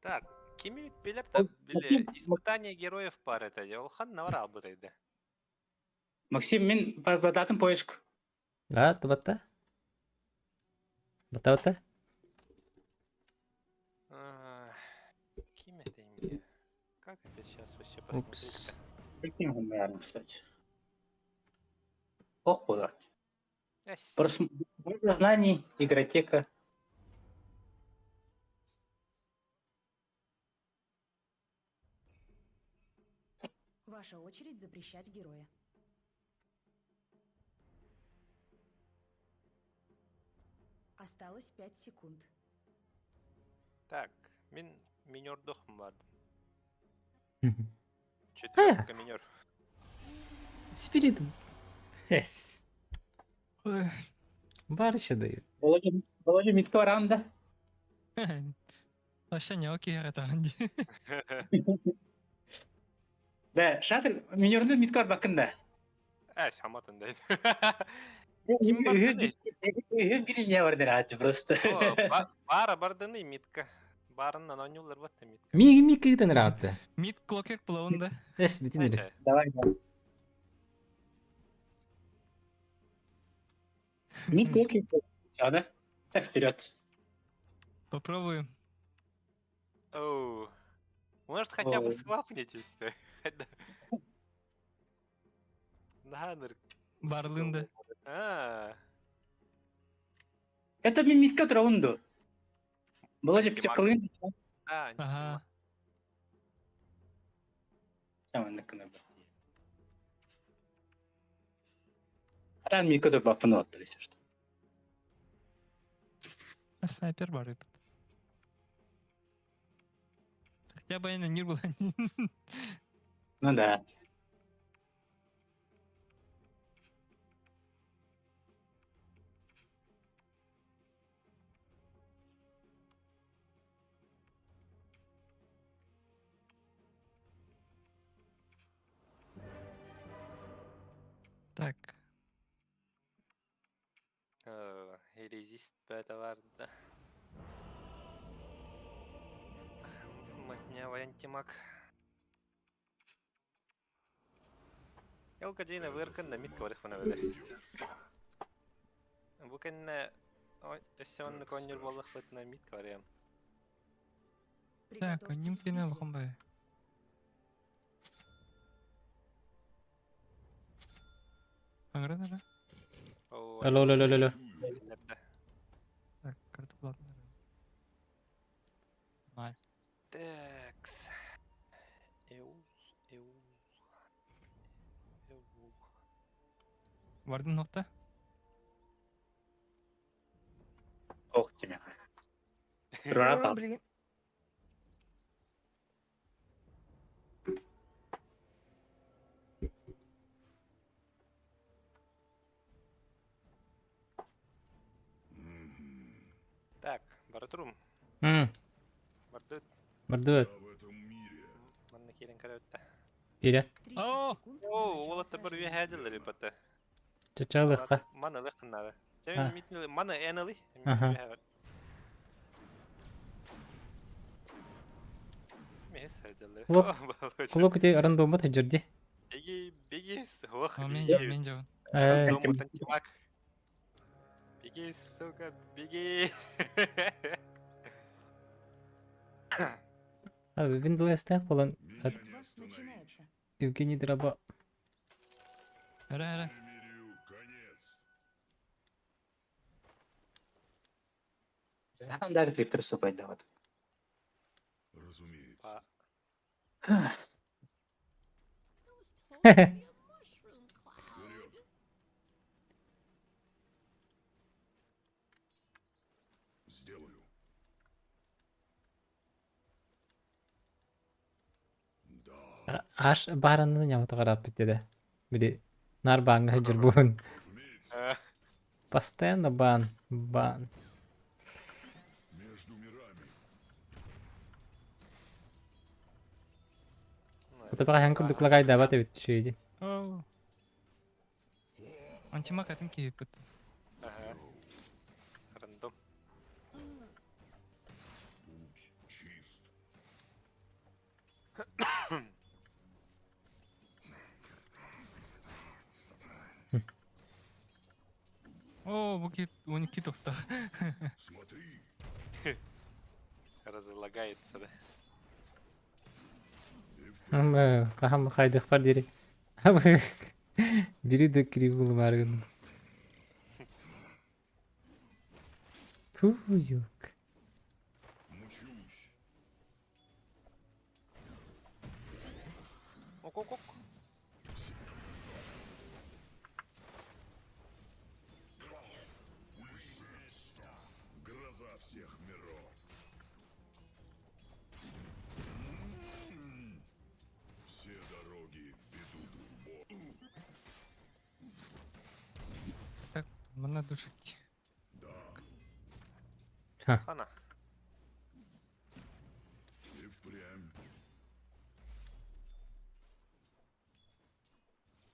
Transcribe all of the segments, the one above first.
Так, кими билэр да били испытание героев пар это ол ханна бар албыт эйде. Максим, мин бататын поиск. Да, тубатта. Бата-бата. Ким это имя? Как это сейчас вообще Упс. посмотреть-то? Прикинь, наверное, кстати. Ох, куда. Эс. Просто знаний, игротека. Ваша очередь запрещать героя. Осталось 5 секунд. Так, мин минердохм бар. Четверка минер. Спирит. Эс. Барыча дают. Володя, Володя митка бараанда. Вообще не окей, это дии. Да, шатр минерны митка барбакын да. Эс, хаматын дейт. Ким бардыный? Үһү билине бар дер просто. Бара бардыный митка. Барыннан ойнулар батта митка. Миги микки ыраатты. Мид клокер булабын да. Эс бүтүн эрэ. Давай, давай. Мид клокер. Да? Вперед. Попробуем. Оу. Может, хотя бы Ой. свапнетесь-то? Наныр. Барлын да. А, Это мин митка тураунду. Володя Антимаг. птекалын. а, Ага. Там митка тур бапын оттыр, если что. А снайпер бар эбит. Хотя бы не было. Ну да. Так. Резист бөтө бар да. Матнявый антимаг. Елка Джейна выркын да митка барых мына бөле. Бу кэннэ өссө оннук оонньуур буоллахпытына митка барыам. Так, Приготовьтесь ним к кенен битве. лохом бай. Аңыран ара. Оо, Алло, алло, алло, алло. билэрдэ. Так, карта платная. Май. Такс. Эул, эул. Эул. Бардын нокта. Ох, тебе. Тура Блин. Так, Баратрум. Бардыт. Бардыбыт. Манна киирэн көрөттэ. Киирэ. 30 О! секунд до Оо, начала уолаттар бар сражения. үөһээдилэр бата. Чачалыхха. Маны ылыаххын А. Чэ митин маны эн ылый. Аха. Мес хайдалар. Клоп. Кулок ити рандоммут хыдьырди. Беги, беги, ох, Мен беги. жабын, мен жабын. Э, Рандом антимаг. Беги, сука, беги. А, Windows болан Битва начинается. Евгений Драба. Ара, ара. Там даже криптор супать дават. Па. Сделаю. Да, Аш баранны нямата карап битеде. Бири нар банга хыдьыр буун. разумеется. А, Постоянно бан, бан. Между мирами. Кутатаға хэн курдук лагай дабат эбит чүйди. Оу. Антимаг атын кейіп Ага. Рандом. Путь чист. Оо, бу кип 12 тохтох. Смотри, Разлагается, да. Хаһан хайдыхпар диэри бири да кири булумаары гынным. Фу, юк. мучусь. Ок-ок-ок. Гроза всех миров. Все дороги ведут в бой. Так, манна душить. Да, Хана. и впрямь.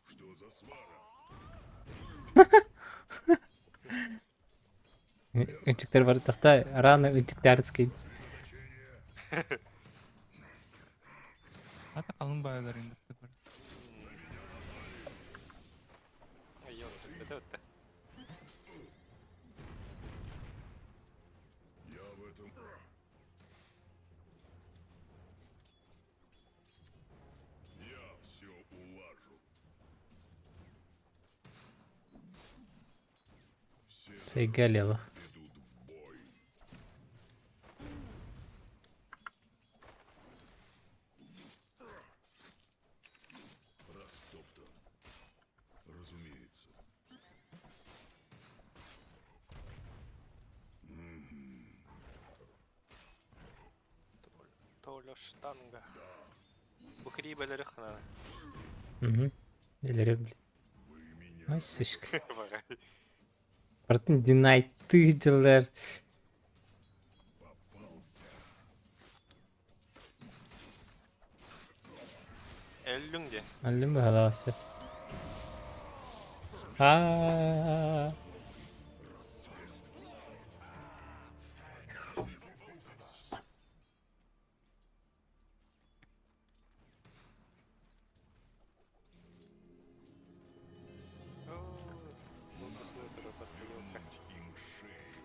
Что за свара? Ынчыктар бар тахта рано ынчыктарский. Ата қалың байлар енді бір. Ой, это вот. Я в этом... Я все улажу. Все Сайгалела. ведут в бой. Растоптан. Разумеется. Толя штанга. Бу кри хана. Угу. Или блин. Вы меня Ай, сучка. Багай. Бартын динай тыдылар. попался. Өллүң де. Аллым халасы. А. Им шею.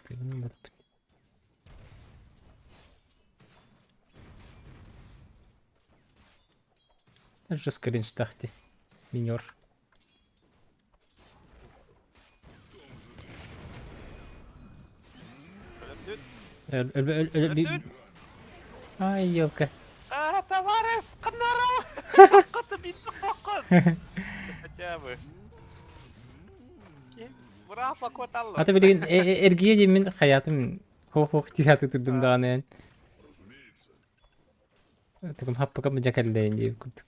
Блин, вот. Жестко ренштахти. Минер. Өлөп Ай, елка. А, товарищ, кынарал! Каты битті қоқын! Хотя бы. Браво, коталлы. Ата билигин эргие диэммин хаятым хох-хох тиһаты турдум даҕаны Разумеется. Тыгым хаппака мыдьа кэллэйин диэбит курдук.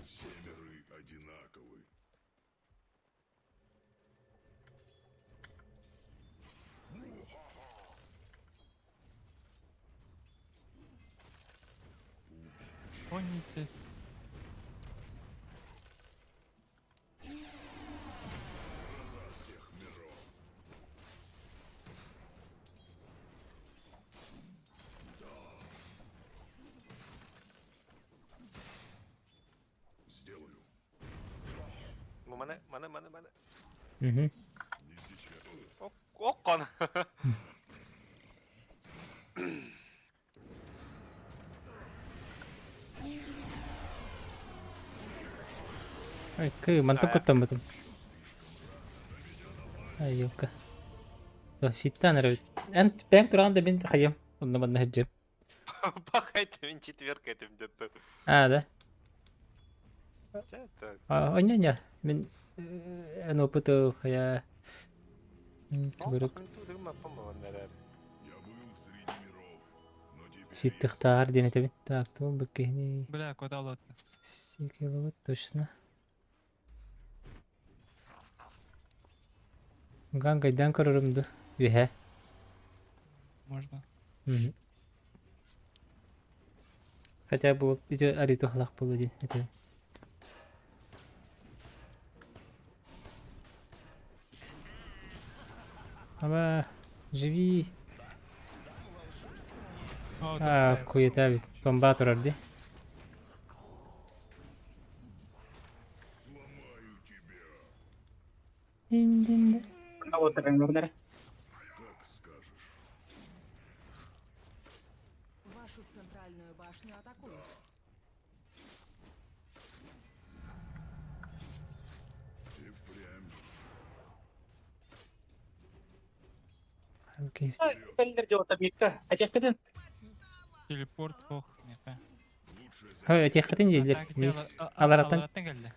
Все миры одинаковы. Поните. Гроза всех миров. Да. Сделаю. Маны, маны, маны, маны. Мгм. Не сейчас. Оккон. Ай, кы, мантан А. куттаммытым. Ай, елка. Фиттан эрэ. Эн бэйэм тураҕын да мин хайым. Онно манна сылдьыам. Пахайте, мен четверка этим где-то. Аа да. Чэ это? А, онньо мин эн опыту хайа тугурuk Я был среди миров, но теперь фиттыхтаар диэн этэбин. Так, тугун бу киһини Бля, куда лотно. сикэ точно. Гангайдан көрөрүм ду. Үһэ. Можно. Мгм. Хотя бы вот ити ариту халах буолуо диэн этэбин. Аба, живи. А, хуета ведь. Бомба турар дии. Сломаю тебя. Дин-дин-дин. Оттар Как скажешь. Вашу центральную башню атакуют. И впрямь. Окей. Кэллэр дьота микка. Атехкатын. Телепорт ох, меха. Лучшая Хой, этиэххитин дииллэр. Мисс алараттан Алараттан кэллэ.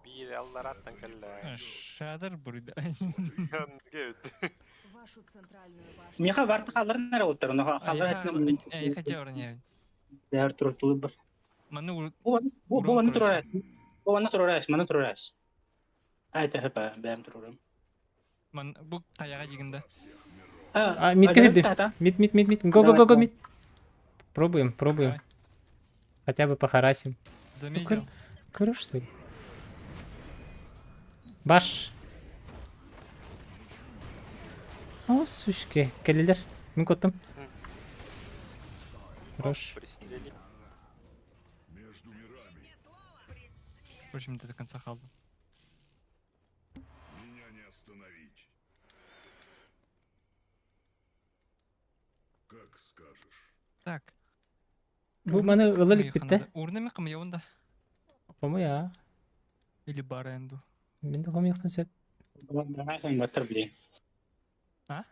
Биир аллараттан кэллэ. Шадыр бурда. Кэбит. Вашу центральную башню. Миха барта халларын эрэ оттар. Ону халлар Эйха жаурын Бэр турур тулубар. Маны ур Бу бу бу аны турар. Бу аны турар, маны турар. Айта хапа бэм турурум. ман бу таяга дигинде. всех миров. А, митка кирди. Мид, мид, мид, мид. Го, го, го, го, мид. Пробуем, пробуем. Давай. Хотя бы похарасим. Замедлил. Көрөр, что ли? Баш. О, сучки. Кэллилэр. Мин куттум. Хорош. Пристрели. Между мирами. В общем, до конца халды. Меня не остановить. Как скажешь. Так. Бу маны ыла иликпит да? Урны ми кымыябын да. Хомуйа. Или баренду. Мин да хомуйахпын сөп. Баттар блин. А?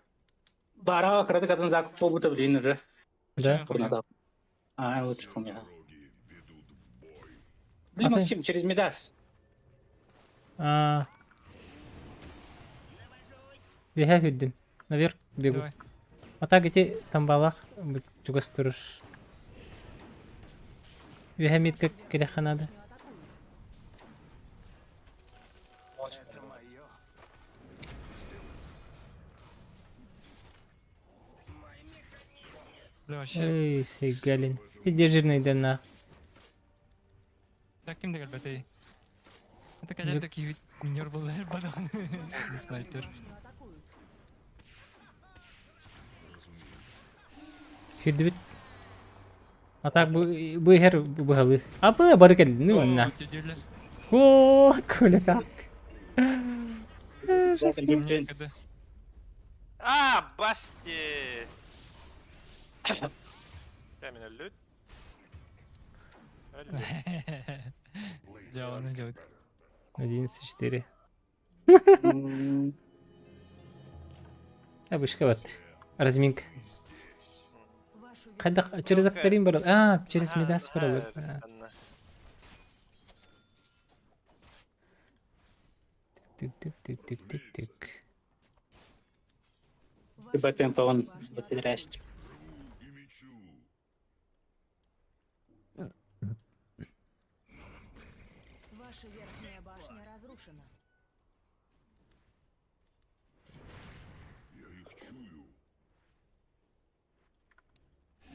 Бара кырады катын закуп болбута блин уже. Да. Курната. А, лучше Все хомуя. дороги ведут в бой. Блин, А ты- Максим, через Мидас. А. Үөһэ үрдүм. Наверх бегу. Давай. А так эти тамбалах чугас турар. Үөһэ мидка кэлиэххэ надо. Башню атакуют. Бля, вообще. Эй, Сейгалин. Иди жирный дена. Так ким дегел бетей. Это когда такие вид минер был бадан. Снайпер. Башню атакуют. Хүрдүбүт. А так бу бу иһэр быһалыы. Апы бары кэллин уонна. Дедилер. О, коля так. Когда А, басти! Камень өлүт. Өлүт. Дело не делает. 11-4. Абышка вот. Разминка. Вашу Хайдах через акторин барал. А, через Мидас барал. Станна. Тык-тык-тык-тык-тык-тык. вашу Типа темпа он башню вот атакуют. здрасте. И мечу. Ваша верхняя башня разрушена. Я их чую.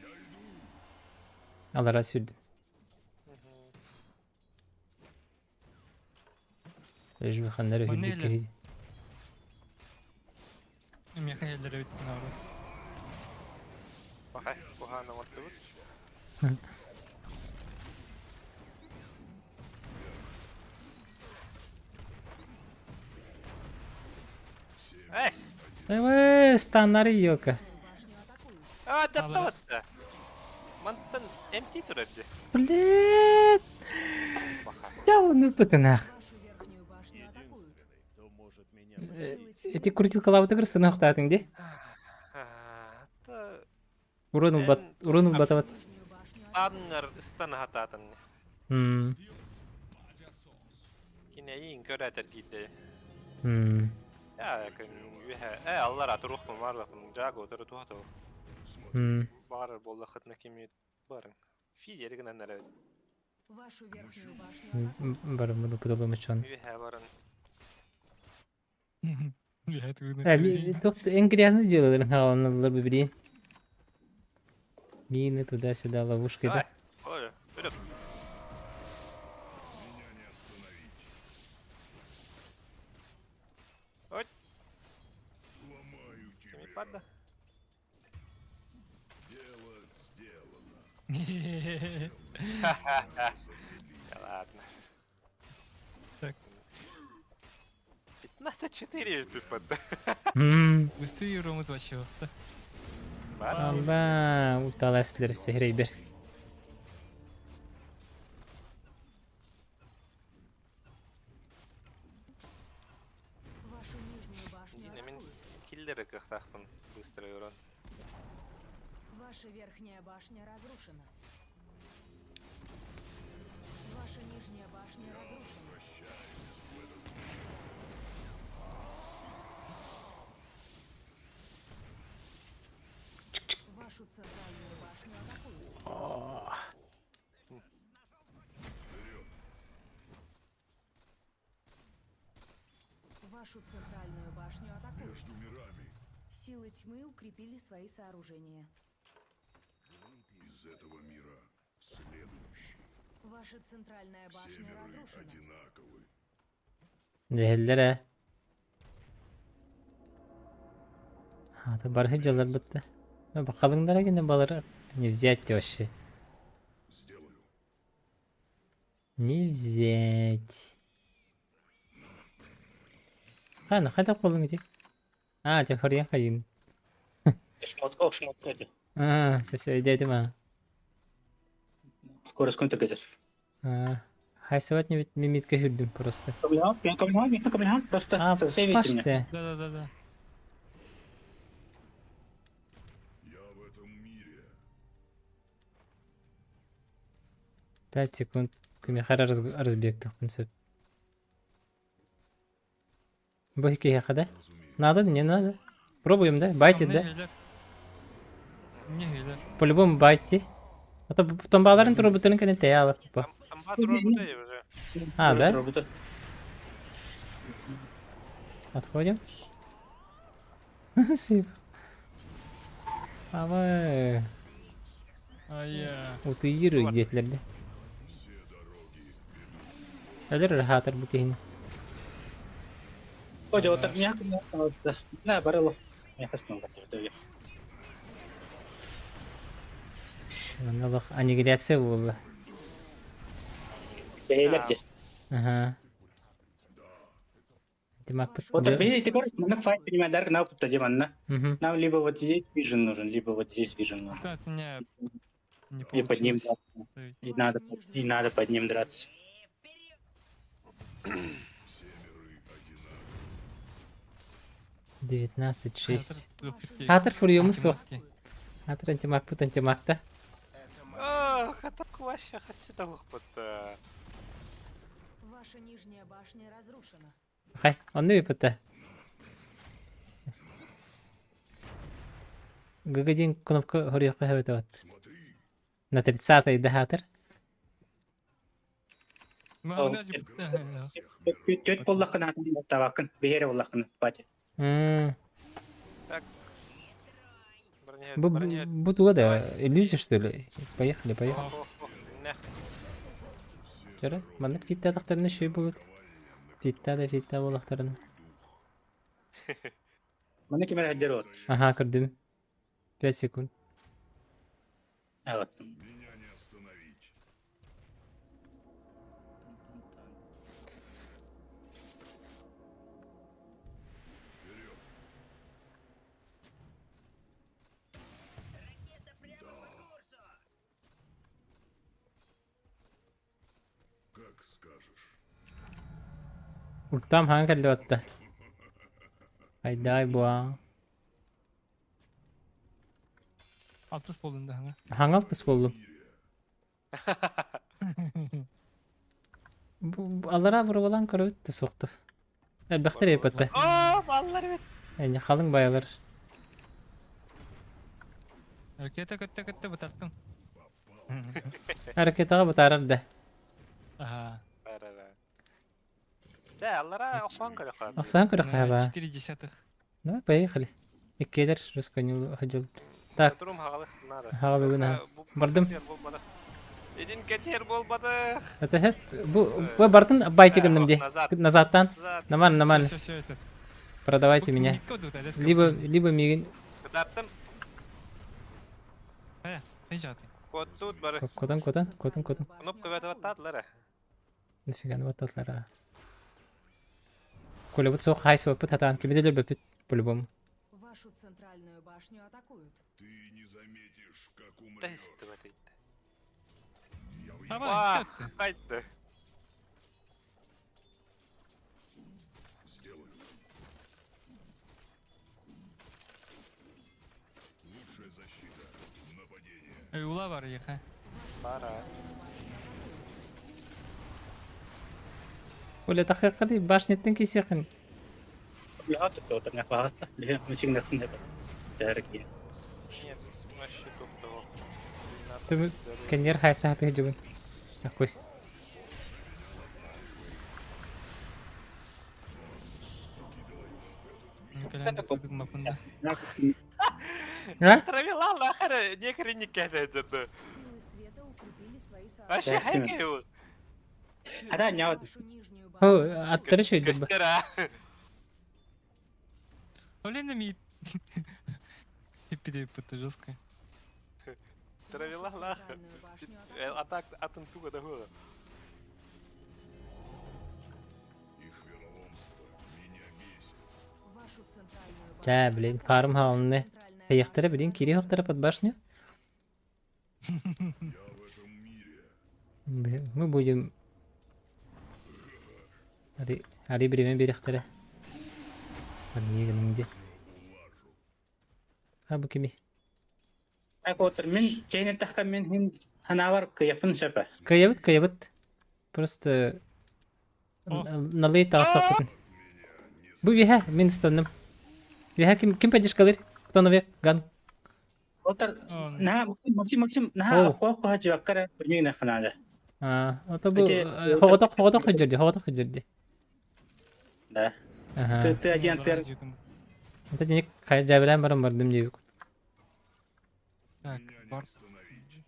Я иду. Алара сүрдүм. Эжбиханнары Манна хүрдүк эле. киһи. Михаил Левит наоборот. Бахай, кухана оттубут. Эс! Эвэ, станнары ёка. Башню атакуют. А, таптаватта! Мантан МТ турар дии. Блядь. Бахай. Я оны пытынах. Вашу верхнюю башню атакуют. Кто может меня Силы тьмы Эти крутилкалабыты кырсына ди. А, та Урон улбат, урон улбатабат. верхнюю башню атакуют. Таннар ыстан хатаатан. Мм. Кинэйин көрөтөр киирдэ. Мм. Я күн үһэ э аллара туруохпун баарбаппын жааго отыру туһату. Мм. Баарар буоллахытына кими барың. Фидер гынан эрэ Вашу верхнюю башню атакуют. Бар буну пыталымычон. үһэ баран. Я это Э, тут эн грязно делали, хааланалар бибри. Мины туда-сюда, ловушки, Давай. да? Ой, вперед. Меня не остановить. Ой. Сломаю Кими тебя. падда. Да ладно. Так. 15-4 типа. Быстрее Рому вообще. Алла, уталаслер сехрейбер. Вашу нижнюю башню Мин атакуют. киллеры кыахтаахпын быстрый урон. Ваша верхняя башня разрушена. Ваша нижняя башня разрушена. Вашу центральную башню атакуют. Вашу центральную башню атакуют. Между мирами. Силы тьмы укрепили свои сооружения. Из этого мира в следующий. Ваша центральная Все башня миры разрушена. одинаковы. Дэһэллэр ээ. Аата барыһы дьаллар бытта. Бакалыңдара гинэ балары не взять вообще. Сделаю. Не взять. Хана, хайда қолың ити? А, те хорьян хайын. Шмотка, шмотка эти. А, все, өйдөөтүм а. Скорость контргазер. А, хай сегодня ведь мимитка хүрдүм просто. Камлихан, я камлихан, я камлихан, просто А, засейвите меня. паште. Да-да-да-да. Я в этом мире. 5 секунд. Кумихара разбег сөп. Бу киһиэхэ да? Разумеется. Надо, не надо. Пробуем, да? Байтит, да? Не хейлер. По-любому байтти. А то потом баларын турбутарын кэнэ тэйэ алып. Амба турбута уже. А, да? Робота. Отходим. Сейф. Ава. Ая. Утуйыр диэтилэр Әлер рахатар бу киһини. Ой, вот так меня, да, барылов. Я хаснул так Манна олох аннигиляция буолла. Бэйэлэр Ага. Димак Вот так, видите, короче, маннык файт принимать дарк на опыт манна. Мгм. Нам либо вот здесь вижен нужен, либо вот здесь вижен нужен. Да, не не И под ним получилось. драться. ставить. И надо, и надо под ним драться. Все миры одинаковы. 19-6. Хатер Хатер фурьему суох. Хатер антимакпыт антимакта. Хатак вообще хочу того хпата. Ваша нижняя башня разрушена. Хай, онны ыппыта. ГГ кнопка хоруйахха сөп вот. Смотри, На 30-й да хатер. всех миров. Тёть поллахын атын тавакын, бэйэрэ боллахын, пати. М, Так. Броня, Бу броня. бу туга да иллюзия что ли? Поехали, поехали. Ох, ох, нах. Чара, маннык фиттаатахтарына шүй буолут. Фитта да фитта буолахтарына. Маны кимэр хаддер вот. Аха, көрдүм. 5 секунд. А вот. Меня не остановить. Вперед! Да. Как скажешь. Ультам хаҥан кэллэ батта. Айдай буа. Алтыс болдун да хана. Хаҥал тыс буоллум. Бу алара буругалан көрөбүт тусукту. Элбэхтэр эпэтте. О, баллар бит. Эне халыҥ баялар. Ракета көттө көттө бытартым. Ракетаҕа бытаарар да. Ага. Бара. Да, аллара охуан көрөхө. Ахсаан көрөххө ба. 4 десятых. Давай, поехали. Иккиэлэр русканил хадьыл. Так, Турум хагалых надо. хаҕалыгын аха. Бардым. Един кетер болбады. Это хет бу бу бартын байтигынным ди. Назад. Назадтан. Назад. Нормально, нормально. Все, все, это. Продавайте меня. Либо либо мигин Кытаттым. Хайжаты. Куоттуут бары. Куотан, куотан, куотан, куотан. Кнопка баттаатылар. Нифига не баттаатылар. Коля суох хайсыбаппыт хатаан кими да өлөрбөппүт по-любому. Вашу центральную башню атакуют. Ты не заметишь, как умрешь. Тестовать. Давай, Хайда. Сделаю. Лучшая защита. Нападение. Ула бар еха. Бара. Коля тахыаххытый башняттан киисиэххин. Нет, вообще тут того. Кэннер хайсаһатыгы дьыбын. Такой. А? Травила нахер некри не кидает. Силы света укрепили свои Вообще сооружения. хайкаю. Вашу нижнюю О, башню аттары шөйдүр ба. Костера. Блин, ми. Пипи это жестко. Травила Вашу нахер. центральную башню атакуют. Атак атын туга да хула. Их вероломство меня бесит. Вашу центральную башню Ча, блин, фарм хаонны. Центральная Тайахтара башня билин кири хохтара под башню. Я в этом мире. Блин, мы будем... Ари, ари биреме берехтара. Где? А бу кими? Мин чейне тахка мин хин ханавар кыяпын шапа. Каябыт, каябыт. Просто... Налый тағыстақпытын. Бу виха, мин станным. Виха ким, ким поддержкалыр? Кто наверх? Ган. Отар на Максим Максим О. на қоқ қоға жибаккара күнүнэ ханада. А, ото бу Эти- хоғотох хоғотох хыджырди, хоғотох хыджырди. Да. Ага. Ты ты один тер Это денег жабилан барам бардым дейбик. Так, Меня не бар. остановить.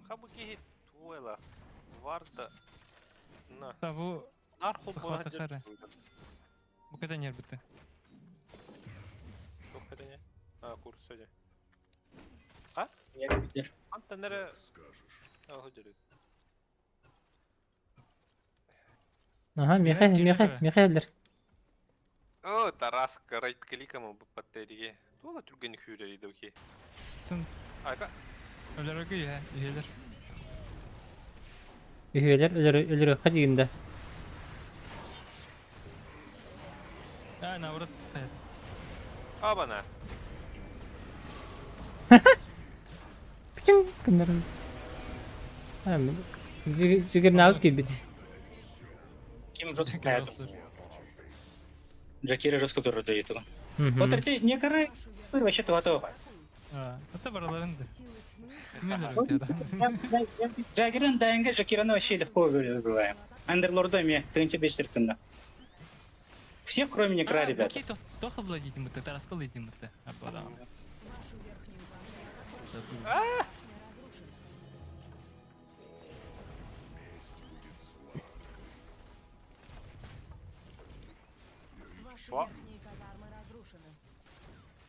Хабуки туэла. Варда. На. Табу Арху Захвата хара. Бу када нербіті. А, курс сегодня. Антеннere Скажешь. Ага, Михаил, Михаил, Михаил. О, Тарас райт кликом паттериге. Тула түрген хүрери дөки. Тым. Айка. Өлөрөгө я, үйелер. Үһүөлэр өлөрү өлөрү хадигинда. А, наоборот. Абана. Пичиң кындарын. А, жигер наус кийбит. Ким жестко Джакира жестко тоже дает. Отар ты не карай, вообще то готово. А, это бараларында. Силы тьмы Джагиран дайынга Джакираны вообще легко выбиваем. Андерлорда мне тынча бесертында. Всех, кроме Некра, ребята. Тоха владеть мы, ты раскол едим мы. Вашу верхнюю башню атакуют. Башня разрушена. Ваши О. верхние казармы разрушены.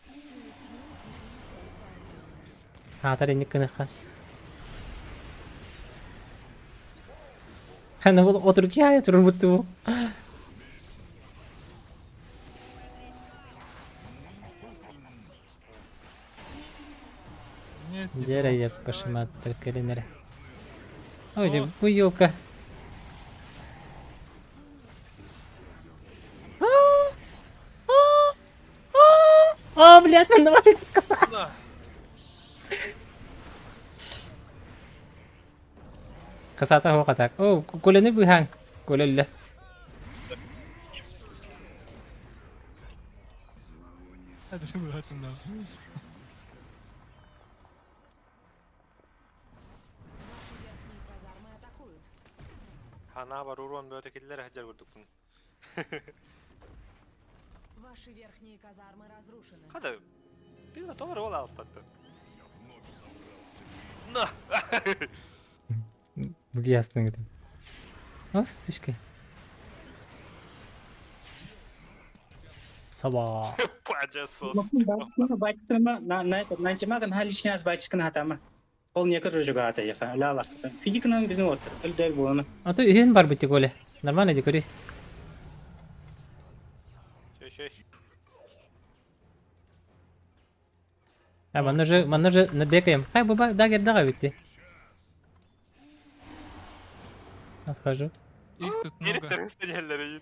Силы тьмы укрепили свои сооружения. Хаатар инник кыныха. Хана бул отуруп кия турун бутту бу. Нет. Жера я пашыматтар келинер. Ой, же бу елка. О, блядь, мен давай На. Касата хока так. О, колени быхан. Колелле. Это же было там. Ваши верхние казармы атакуют. Хана бар урон бөтө киллер хаҗар көрдүк. Ваши верхние казармы разрушены. Када. Бир доллар ол алып батты. Я вновь собрался. На. Ясно где. О, сучка. Саба. Бадьа сос. Батькина на на этот на антимага на личный ас батькина хатама. Ол не короче гата яха. Ля лахта. Фидикна бизин вот. Элдер буолана. А то үһүн бар бити Коля. Нормально ди көрүй. Чөй чөй. А манна же манна же набекаем. Хай баба дагер дага бити. Отхожу. Их тут много. Директор сенелleri.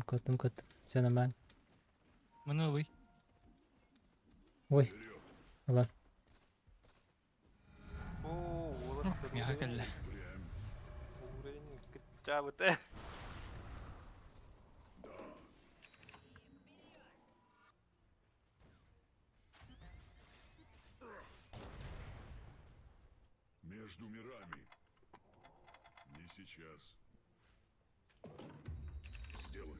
Коттум коттум. Все нормально. Манылый. Ой. Ладно. Оо, Миха кэллэ. Уровень кыччаабыта. Между мирами. Не сейчас. Сделаю.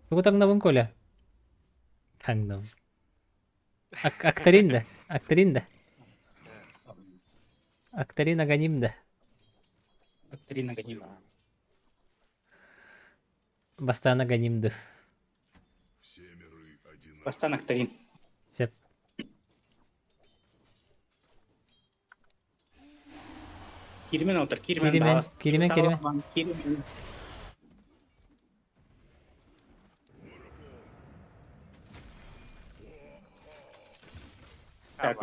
Тугу таҥнабын Коля? Таҥнабын. Ак Акторин да? Акторин да? Акторин Аганим да? Акторина Ганима. Бастаан Аганим да. Все миры одинаковы. Бастан Акторин. Сеп. Киримен отыр, киримен Киримен, балас. киримен, киримен. Саламан, киримен. Так,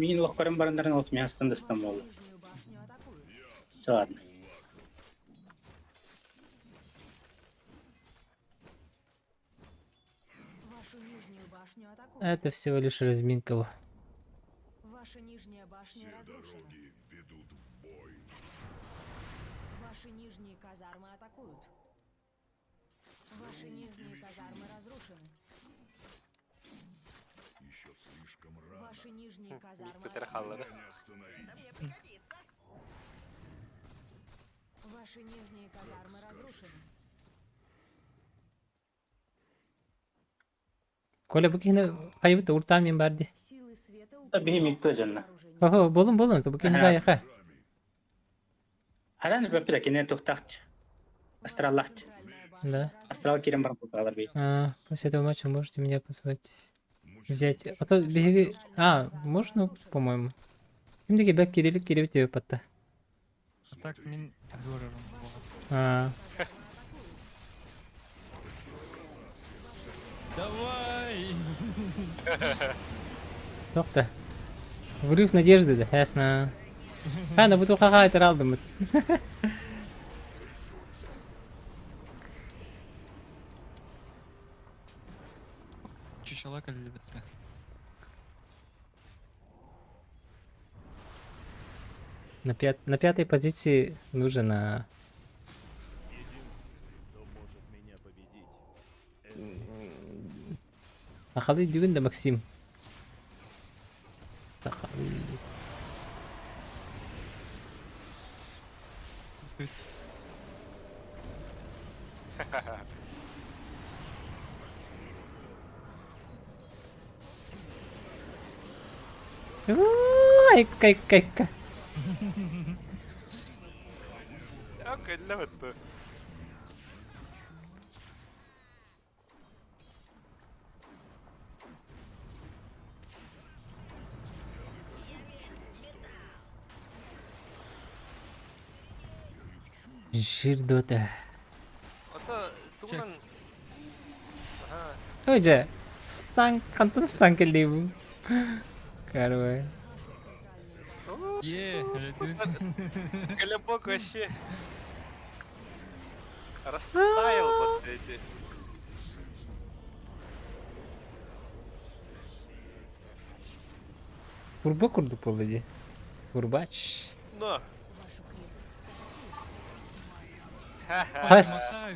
мин лохкорым барандарың от мен астан болды. Нижнюю башню атакуют. Все, ладно. Вашу нижнюю башню атакуют. Это всего лишь разминка. Ваша нижняя башня Все разрушена. дороги ведут в бой. Ваши нижние казармы атакуют. Ваши нижние казармы разрушены. Еще слишком рано. Ваши нижние казармы Питер атакуют. Халлера. Меня не остановить. Ваши нижние казармы разрушены. Коля бу киһини хайбыт уртаан мин бар дии. Силы света Да, бей, укрепили Микто, свои Жанна. сооружения. Хо-хо, болун болун, бу киһини Ага. заяха. Мирами. Харан бөппүтэ кине тухтахт. Ваша Астраллахт. центральная башня Да. разрушена. Астрал кирен баран путалар бей. А, после этого матча можете меня позвать Мучить взять. А то биһиги... А, можно, по-моему. Ким диэки бэк кирилик кирибит диэбит батта. А так мин көрөрүм буолар. А, Давай! Тоқта. Врыв надежды, да, ясно. Хана, бу тухаха айтар алдым. Чучала кэллибитте. На пятой позиции нужен... а, Единственный, кто может меня победить, это Ахалы Дюгин да Максим. Ахалы. Айка, айка, айка. Кэллэбит. Жирдота. Ото тугунан Аха. Ой, же. Станк, хантан станк либу. Короче. Е, Колебок вообще растаял вот эти. Курба курду поводи. Курбач. Но. Вашу крепость Ха-ха. Хас.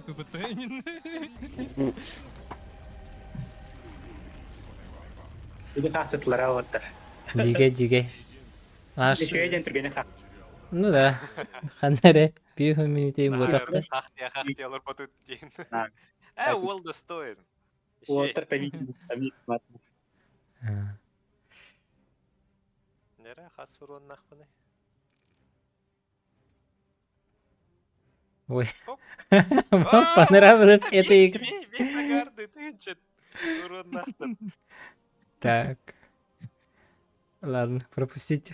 Иди хахтытлара оттар. Диге, диге. Аш. Еще түргені хах. Ну да. Ханнаре. Бир минутейм ботақта. Хахтия, хахтия, олар батут дейін. А. Э, ол достоин. Оттар табит, табит. Нере, хас фурон нахпыны. Ой. Оп. Вам понравилась эта игра. Весь нагарды, ты че? Уруоннаахтар. Так. Ладно, пропустить.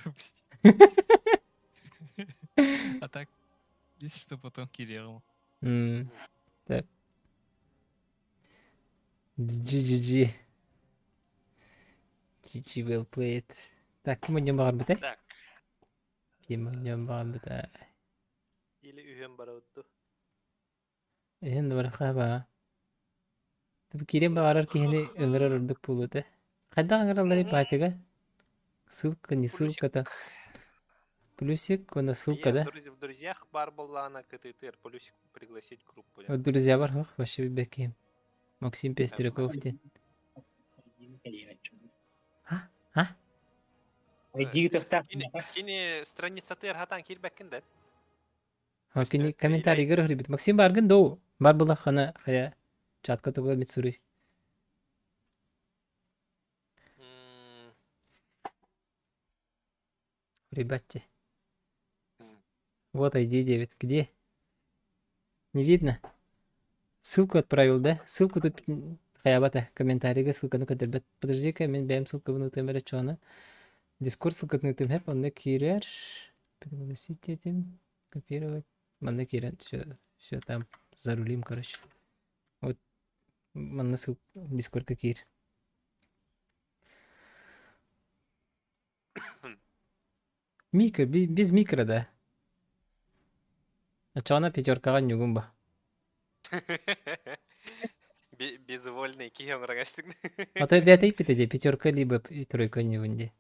Пропусти. А так, если что, потом Кириллу. Так. GGG. GG well played. Так, ким ойнуон баҕарбытай? Так. Ким ойнуон баҕарбытай? Или үһүөн барабыт Иһин барахха баа. Киирэн баҕарар киһини ыҥырар ордук буолуо этэ. Хайдах ыҥыралларый патига? Ссылка, не ссылка-то. Плюсик, уонна ссылка да? В друзьях баар буоллаҕына кытыытыгар плюсик пригласить группу. Вот друзья бар, ох, вообще билбэккиһим. Максим Пестряков диэн. А? А? Айдиытыхтаах Кини страницатыгар хатаан киирбэккин да? Кини комментарийгар ыһырбыт. Максим бааргын доо? Бар булаххана хайа чатка тугу эмит суруй. Ребятки. Вот ID 9. Где? Не видно? Ссылку отправил, да? Ссылку тут хайабата комментарийга ссылканы көрдөрбөт. Подожди-ка, мен бэйэм ссылкабын ытыам эрэ чоно. Дискорд ссылкатын ытыам хэп, онно киирэр. Пригласить этим. Копировать. Манна киирэн все, все там зарулим, короче. Вот манна ссылка Дискордка киир. Микро, без микро, да. Очоҕуна пятеркаҕа ньугун ба. Безвольный киһи оҥорон эстиҥ. А то бэйэтэ иппитэ дии, пятерка либо тройка ньугун дии.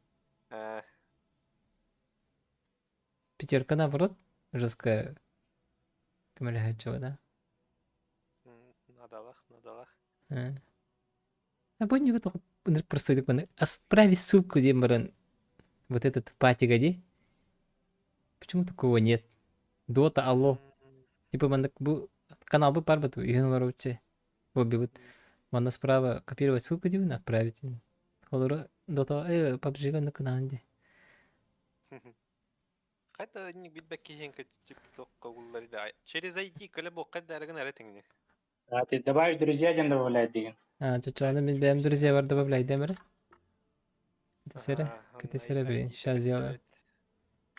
Пятерка наоборот жестко көмөлөһөөччү да. Надалах, надалах. А бу ньугу тоҕо простойдук маны отправить ссылку диэн баран вот этот патига дии. Почему такого нет? Дота, алло. Типа маннык бу каналбыт баар бат үһүн олоробутча лоббибыт. Манна справа копировать ссылку диибин отправить. Олору Дота PUBG-га оннук гынаҕын дии. Хайда инник билбэт киһиэҥ тип туохха угуллар да через ID көлө буохха даарыгын эрэ тэҥни. А ты добавь друзья диэн добавляет деген. А, чучааны мин бэйэм друзья добавляйдым эрэ. Кытесэрэ, кытесэрэ блин, сейчас сделаю.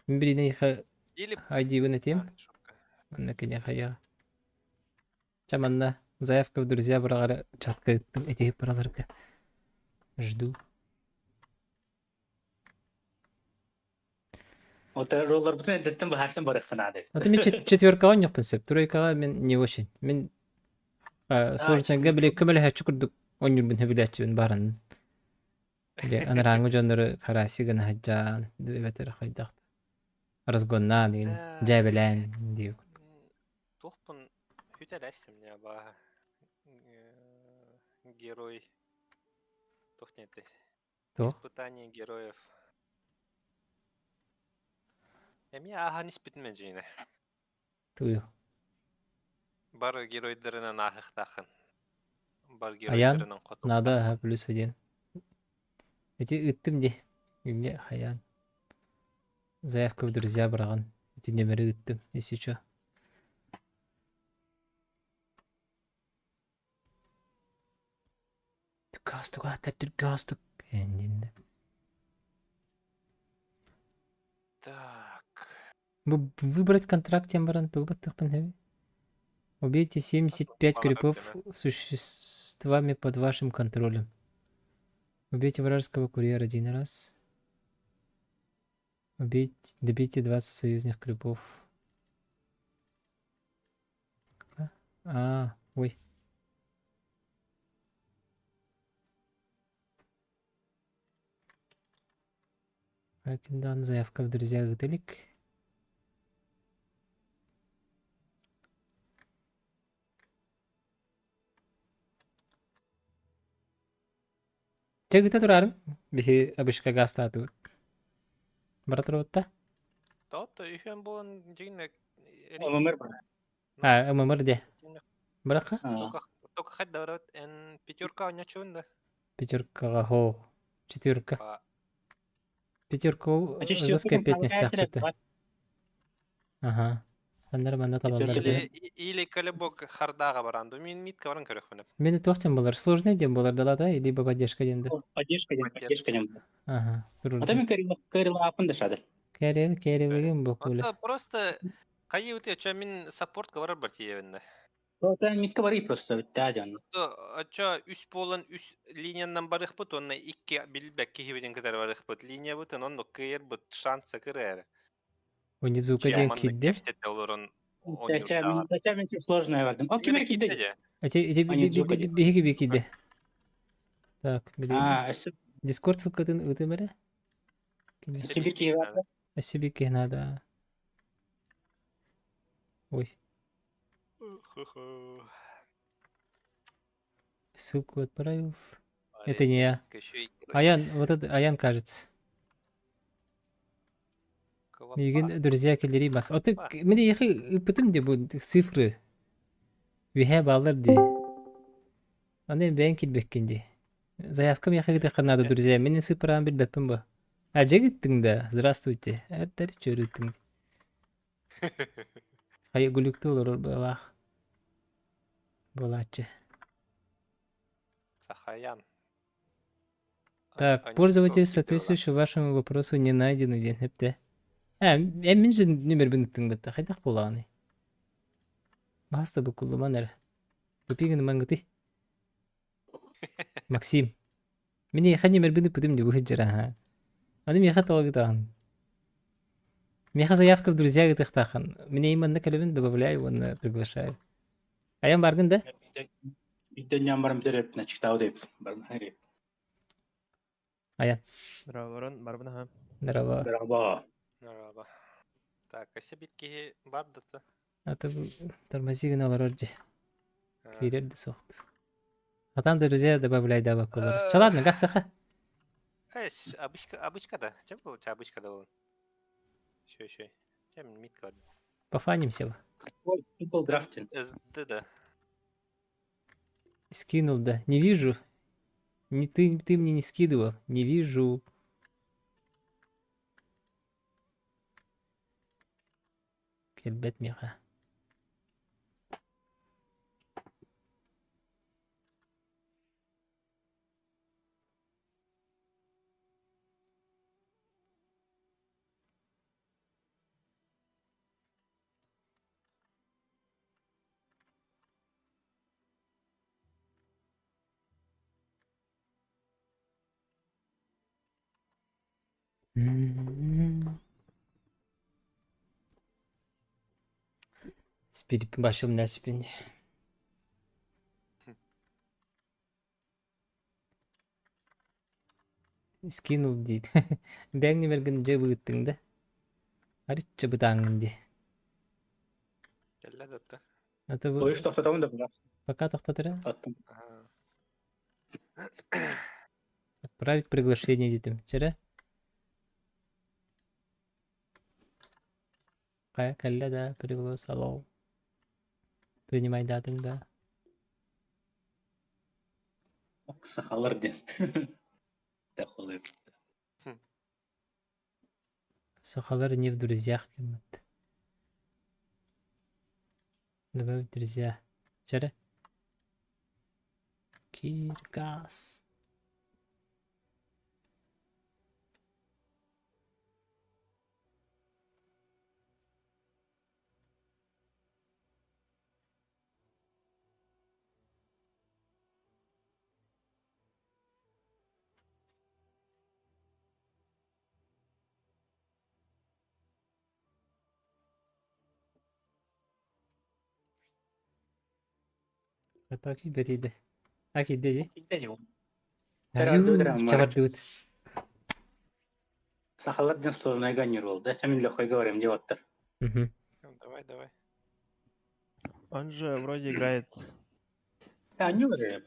Мин билине иха Или ID-бын этим. Манна кине хая. Ча манна заявка в друзья быраҕары чатка ыттым этиһип бараларга. Жду. Вот ролларбытын эрдэттэн быһаарсан барыахха наада эбит. А ты мен четверкаҕа онньохпун сөп, тройкаҕа мин не очень. Мин сложныйга били көмөлөһөөччү курдук оонньуурбун сөбүлээччибин баарынын. Били анарааҥҥы дьоннору хараси гына сылдьаан, эбэтэр хайдах разгоннаан игин дьээбэлээн диир курдук. Туохпун хүтэлэстим не бааһа герой туох диэн этэй Туох? Испытание героев. Эмиэ ааһан испитим эдьиийинэ. Тую. Бары геройдарынан ааһыахтааххын. Бар Аян, геройдарынан хоту. надо ага, плюс один. Эти ыттым дии. Эмне хайаан. Заявка в друзья быраҕан. Ити нөмеры ыттым, если чё. Түргөстүк аата түргөстүк эндинде. Так. Бу выбрать контракт диэн баран тугу баттыахпын сөбүй? Убейте 75 крипов существами под вашим контролем. Убейте вражеского курьера один раз. Убейте, добейте 20 союзных крипов. А, ой. Кимдан заявка в друзья ыытылик. Чэ ыыта тураарым. Биһи обычка гаастаатыбыт. Бара турабытта? Тоотто үһүөн буолан дьиҥнэ ММР бар. А, ММР де. Бырахха? Только только хоть добро эн пятерка онньочуун да. Пятеркаҕа хоо. Четверка. Пятерка жесткая пятнистаахпыт. Ага. Ханнары манна талаллар Или, или колебок хардааҕа баран ду мин митка баран көрөхпүнэ. Мени туох диэн болар? Сложный диэн болар далата либо поддержка диэн да. Поддержка диэн, поддержка диэн. Ага, А там Кэрилаапын да шады. Кэрил, кэрилигин бокуле. Просто хайы үте, мин саппорт барар бар тиевинне. Ол митка барый просто да дьон. Очо үс буолан үс линиянан барыхпыт, онно икки билбэк киһибитин кытары барыхпыт. Линиябытын онно кыайарбыт шанса кыра эрэ. Онизука диэн киирдэ. Олорон Зачем сложная бардым. О, ким киирдэ? Эти эти биһиги би киирдэ. Так, А, Дискорд ссылкатын ыытым эрэ. Сибир киһи Сибир киһи надо. Ой. Ссылку отправил. Это не я. Аян, вот это Аян, кажется. Мигин друзья кэллири Макс. Оты мин ехи ыппытым де бу цифры. Үһэ баалар ди. Аны бэйэн килбэккин ди. Заявкам ехи гытыхха надо, друзья. Мин цифрам билбэппин бу. А жегиттиң да. Здравствуйте. Эртер чөрүттүң. Хайа гүлүктүү олорор быалаах. Буолааччы. Сахаян. Так, пользователь, соответствующий вашему вопросу, не найден диэн эптэ. Э, мин же нүмербин ыттыҥ бытта. Хайдах буолаҕыный? Баста букуллуман эрэ. Тупигин мангыты. Максим. Мин эйиэхэ нүмербин ыппытым дии бу сылдьар Аны миэхэ тоҕо гытаҕын? Миэхэ заявка в друзья гытыахтааххын. Мин эйим манна кэлэбин добавляю уонна приглашаю. Айан баргын да? Биирдэн ньам баран бүтэр начиктаабыт эбит. Баран Айан. Здорово, барбын аха. Здорово. Здорово. Здорово. Так, өссө бит киһи бар да А то тормози гына олорор дии. Киирэр да суохтур. А там друзья добавляй да бакулар. Ча ладно, газ саха. Эс, обычка, обычка да. Чем был? Обычка да был. Еще, еще. Чем митка. Пофанимся. Ой, прикол драфтинг. СД, да. Скинул, да. Не вижу. Не ты, ты мне не скидывал. Не вижу. Кэлбэт миэхэ. Спириппин башым нәсіпін. Скинул диир. Бэйэҥ нэмэргин дьэ быыттыҥ да. Арычча бытааҥҥын дии. Кэллэ да А то Ой, тохтотоҕун да быраас. Пока тохтотура. Аттым. Отправить приглашение диэтим. Чэрэ. Хайа кэллэ да приглас алло. Принимай датыҥ да. Сахалар диэн. Да холуй. Сахалар не в друзьях диэммит. Добавить друзья. Чэрэ. Киргас. Это киирбэтийдэ. А киирдэ дии. Чабардыбыт. Сахалар диэн сложный ганнер да, сами легкой говорим, девоттар. Угу. Давай, давай. Он же вроде играет. А, не вряд.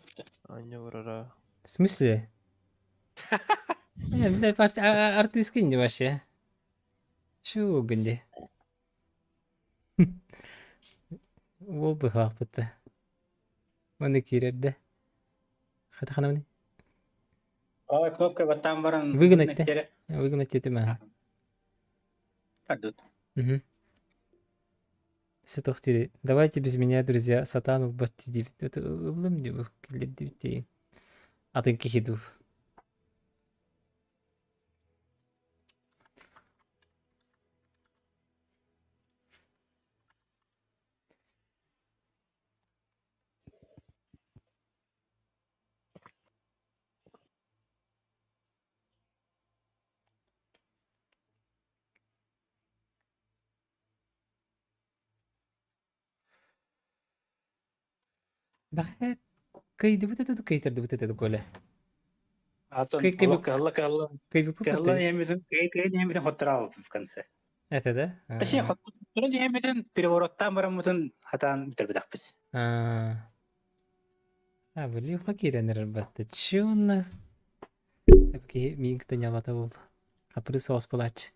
А, В смысле? Э, артистка не вообще. Чего гынди? Ол быһаахпыт Маны киирэрдэ. Хата ханамны? Правая кнопка вот там баран. Выгнать те. Выгнать этим, ага. Кадут. Угу. Сытох дири. Давайте без меня, друзья, сатаан ылбат диэбит. Это ыллым дии киллэрдибит диэн. Атын киһи дуу. Бэҕэһээ кыайдыбыт этэ дуу, кыайтардыбыт этэ дуу, Коля? Атын Кый- олох кыһалла кыһалла Кыайбыппыт кыһалла этэ. иһэммитин кый кыйан иһэммитин хоттораабыппыт в конце. Этэ да? Точнее, хотторон иһэммитин перевороттаан бараммытын хатаан бүтэрбэтэхпит. А, а, блин, киирэн эрэр батта. Чё онно? Киһи миин кытта ньалата буолла. Хапыры соҕус буолааччы.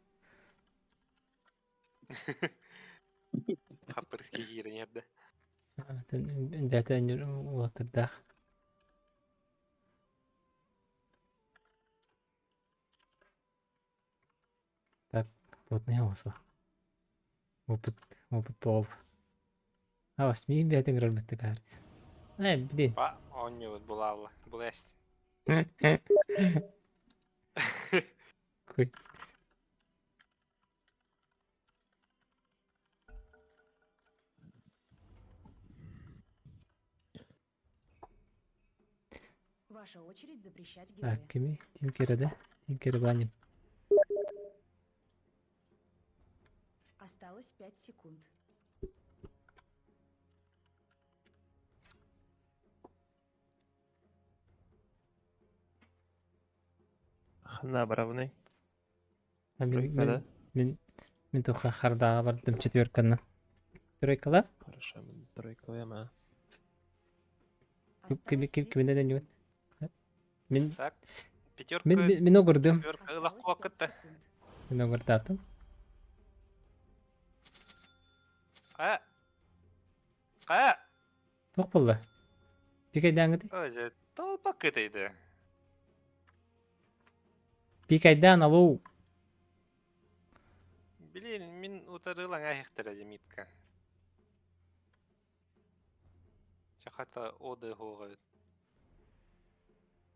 Хаппырыский киирэн иһэрдэ. Бэйэтэ уолаттардаах. Так, плотный оҕусу. Опыт, опыт буолуп. А, миин бэйэтин көрөрбүт баар. Э, блин. Па, оонньуубут булаалла. Булээс. Куй. Ваша очередь запрещать героя. Так, кими? Тинкера, да? Тинкера баним. Осталось 5 секунд. Хана барабынай. А мин, Тройка, да? мин, мин, мин туха хардаға бардым четверканы. Тройкала? Хорошо, мин тройкалыам а. Кими Осталось ким 10 киминен секунд. өнүгүн? Мин Так, пятерка, мин мин мин огурдум. четверка Осталось 5 ылах кытта. секунд. Мин огурдаатым. А! А! Туох буолла? Пикайдааҥыты? Оже, толпа кытайды. Пикайдаан алуу. Блин, мин утарылаң ахихтара Демитка. Чахата оды хоға.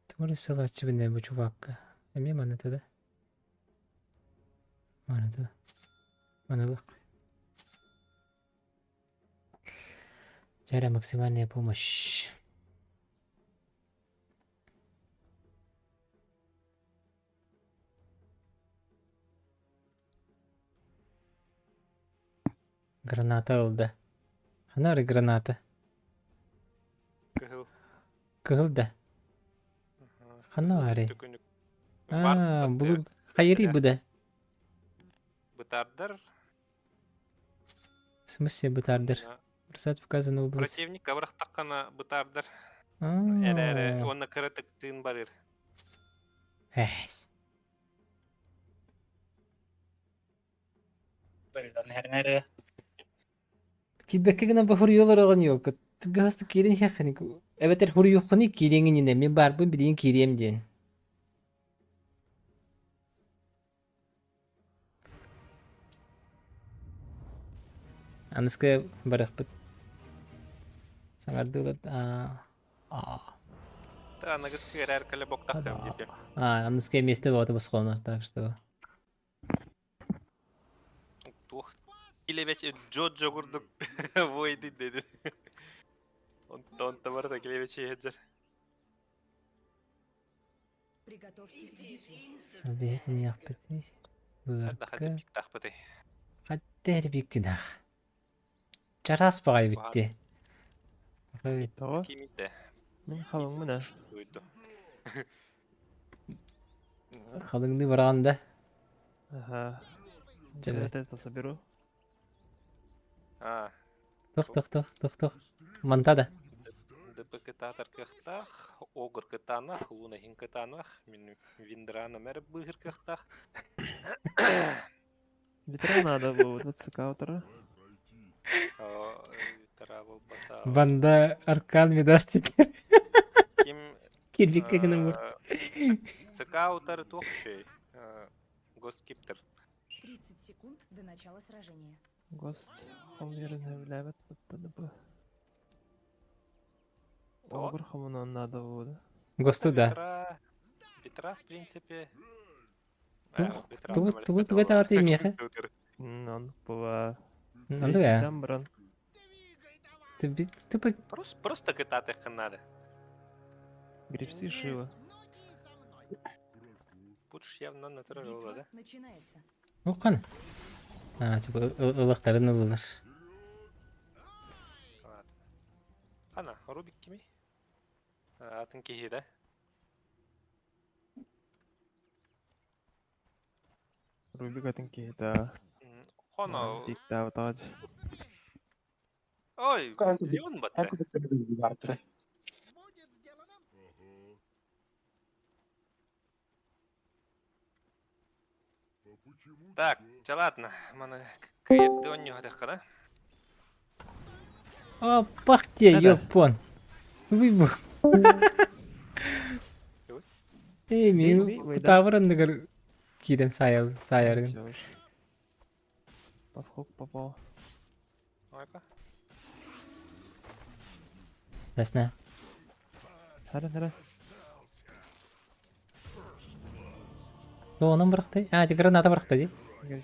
Тумары сылааччыбын бу чувакка. Эмиэ маныта да? Маныта. Манылык. Жара максимальная помощь. Граната ылда. Ханары граната. Кыһыл. Кыһыл да. Ханна баарый? Төкүнүк. Аа, булур хайырый бу да. Бытардар. В смысле бытардар? Бросать указанную область. Противник абырахтаққана бытардар. Эрэ-эрэ, Аа. уонна кыра тыктыын барыр. Эс. Бары Килбэккэ гынан бу хуруйалар оҕон елка. Түггөһөстө киирин иһэххини. Эбэтэр хуруйуоххуну киириэҥининэ мин баарбын билигин киириэм диэн. Аныска барыахпыт. Саҥардыылар аа аа Та аныгыс кыарар кэлэ боктахтым диэки. А, аныска месте боҕото босхолонор, так что Туох килэбэч Джоджо курдук войды деди. Онтон барыта килэбэч иһэджэр. Приготовьтесь к битве. Биһи кимниэхпитий? Хадда хадда Быарка. пиктахпыты. Хадда эрэ биктинах. Чараас баҕайы бүтти. Тоҕо? Кимитэ. Мин халыҥмын аа. Дуйду. Халыҥныы бараҕын да. Ага. Дьэ, Вот это соберу. А, Тох тох тох тох тох. Манта да. ДП кытаатар кыахтаах, Огр кытаанах, Луна хин кытаанах, мин Виндрана мэр быыһыр кыахтаах. Ветра надо было, вот цикаутера. Трабл бата. Ванда Аркан Мидас теперь. Ким Кирбикке гынан бар. Цикаутар туох шей. Госкиптер. 30 секунд до начала сражения. Гост хомуйарын сөбүлээбэт быттаны бу. То? Огр хомунуон наада буолуо. Госту да. Ветра, ветра, в принципе. Тух, тугу тугу тугу таҕаты миэхэ? Оннук буолаа. Оннук ээ. Тан баран Тупо Просто кытаатыаххын наада. грипси шила. Пудж явно натурал Битва да? начинается. Ухан. А, типа ылыктарын ылылар. Ладно. Ана, Рубик кими? Атын киһи да? Рубик атын киһи Хоно. Диктаабатаҕа Ой, Леон батта. Так, чэ ладно, маны кыйырды онньуһатыхха да? О, пахте, Да-да. ёпон. Выбух. Эй, Ви- мен ви- ви, да. кутаабыр анныгар киирэн саайал саайаргын. Всё уж. Под хук попал. Ойка. Весна. Хара хара. Ну, онон бырахты. А, ти граната бырахты ди.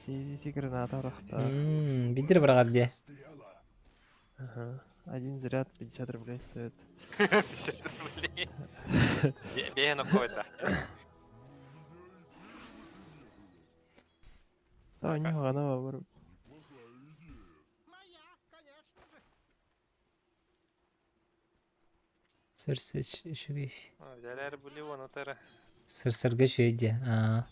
Иди граната рахта. Бидир бырагар ди. Ага. Один заряд 50 рублей стоит. 50 рублей. Бэйэн оккойда. Да, у него она выбор. Сырсы үчүгэй. Дьэлэр бу Леон утары. Сырсырга үчүгэй ди. Аа.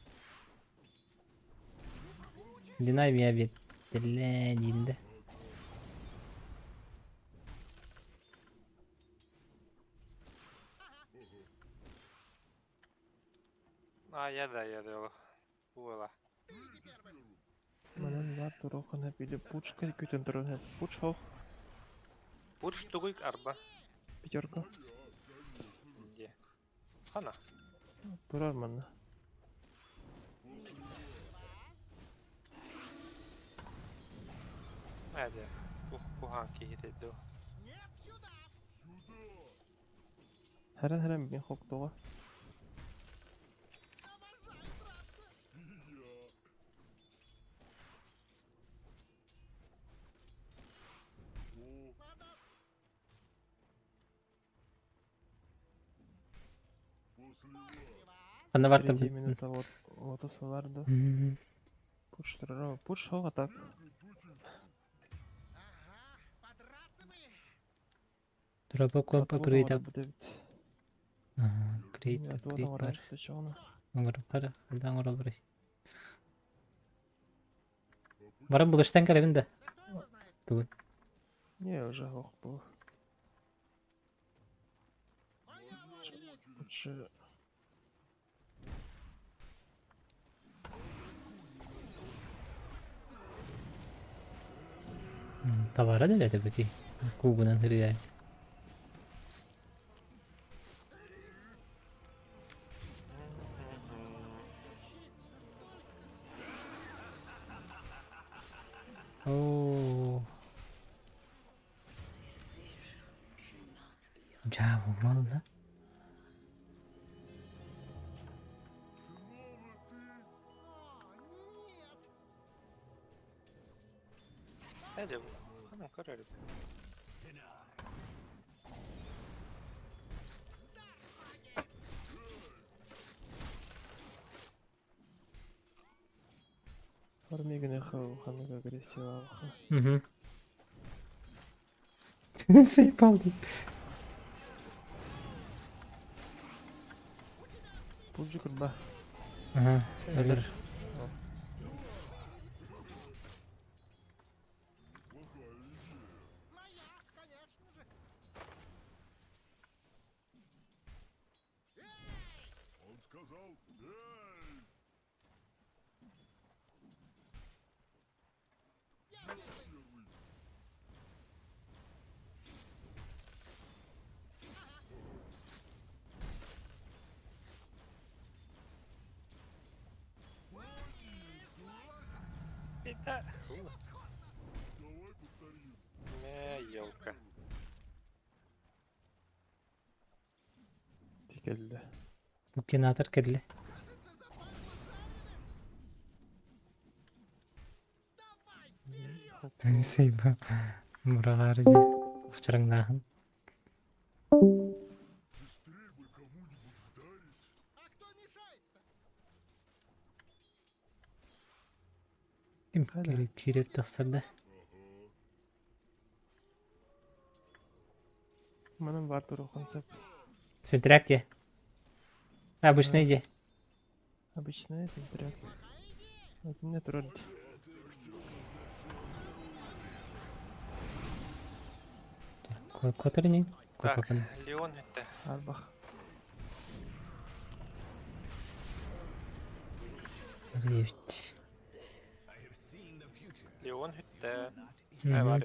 Динай мия бит. Биллэ диинде. А, я да, я да. Буола. Манан бар турохана били пучка күтен туран пуч хох Пудж тугуй арба. пятерка. Где? Хана. Турар манна. Эдэ. Кухан киһи ду. Хара хара мин хок туга. Ханна барта. Третья минута вот вот да. Пуч турар. Пуч хох а так. Дропа компа прыйта. Крейт, крейт бар. Бар. Оңор бара, алдан оңор бар. Баран булыштан кэлэбин да. Тугун. Не, уже хох был. Пуч. Тавара да это бики. Кугунан хырыя. Оо. Жаа, мал да. Эдэ, ханан көрөр. Формиганы ханага агрессива. Угу. Заебал ди. Пуджи курба. Ага, өлөр. Он сказал, эй! Беда. Кэллэ. Букинатор кэллэ. Сейба мураҕаары дьэ ахчараҥнааһын. Быстрей бы кому-нибудь вдарить. Ким киирэр тахсар да? Манан баар туруоххун сөп. Центряк дии. Обычный дии. Обычная центряк. Итиннэ турар дии. Котор ини. Так, Леон это. Арбах. Девять. Леон это. Бар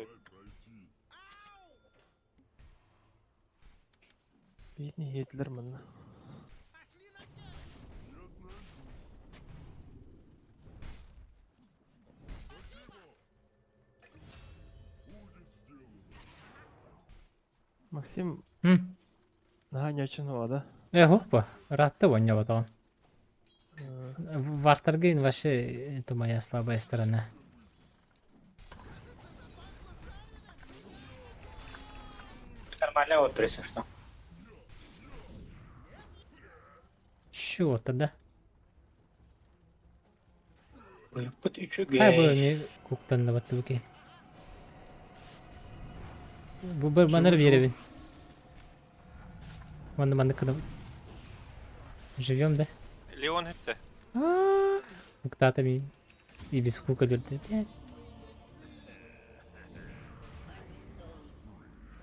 Биитини иһиэтилэр манна. Максим наһаа ньачын да? Э, хоппа, ыраатта оонньооботоҕум. Вартаргын вообще это моя слабая сторона. Нормально вот, если что. Чего тогда? Быйыппыт Хай бу үчүгэй. эми куктаннабат буки. Бу бір манар биэрэбин. Манна маннык гына Живем, да? Леон это. Уктата ми и без хука өлөрдө. Блядь.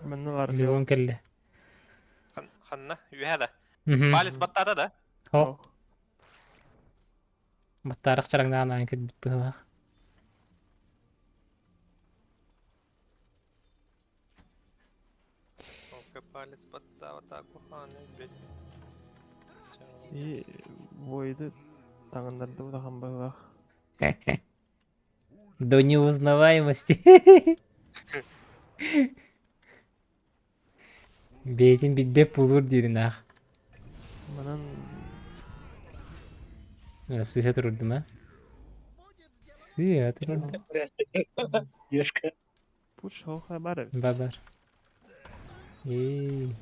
Манна баар Леон кэллэ. Ханна, үһэ да. Мгм. Палец баттаата да. Хо. Баттаарах чараҥнаан аан кэлбит быһыылаах. Окей, палец баттаабата куханы бит. И войды таҥыннарды улахан быһыылаах. До неузнаваемости. Бэйэтин билбэт буолуор диирин аах. Манан Сыыһа турурдум а? Сыыһа турурдум. Девушка. пуш хоха бар. Бабар. Эй.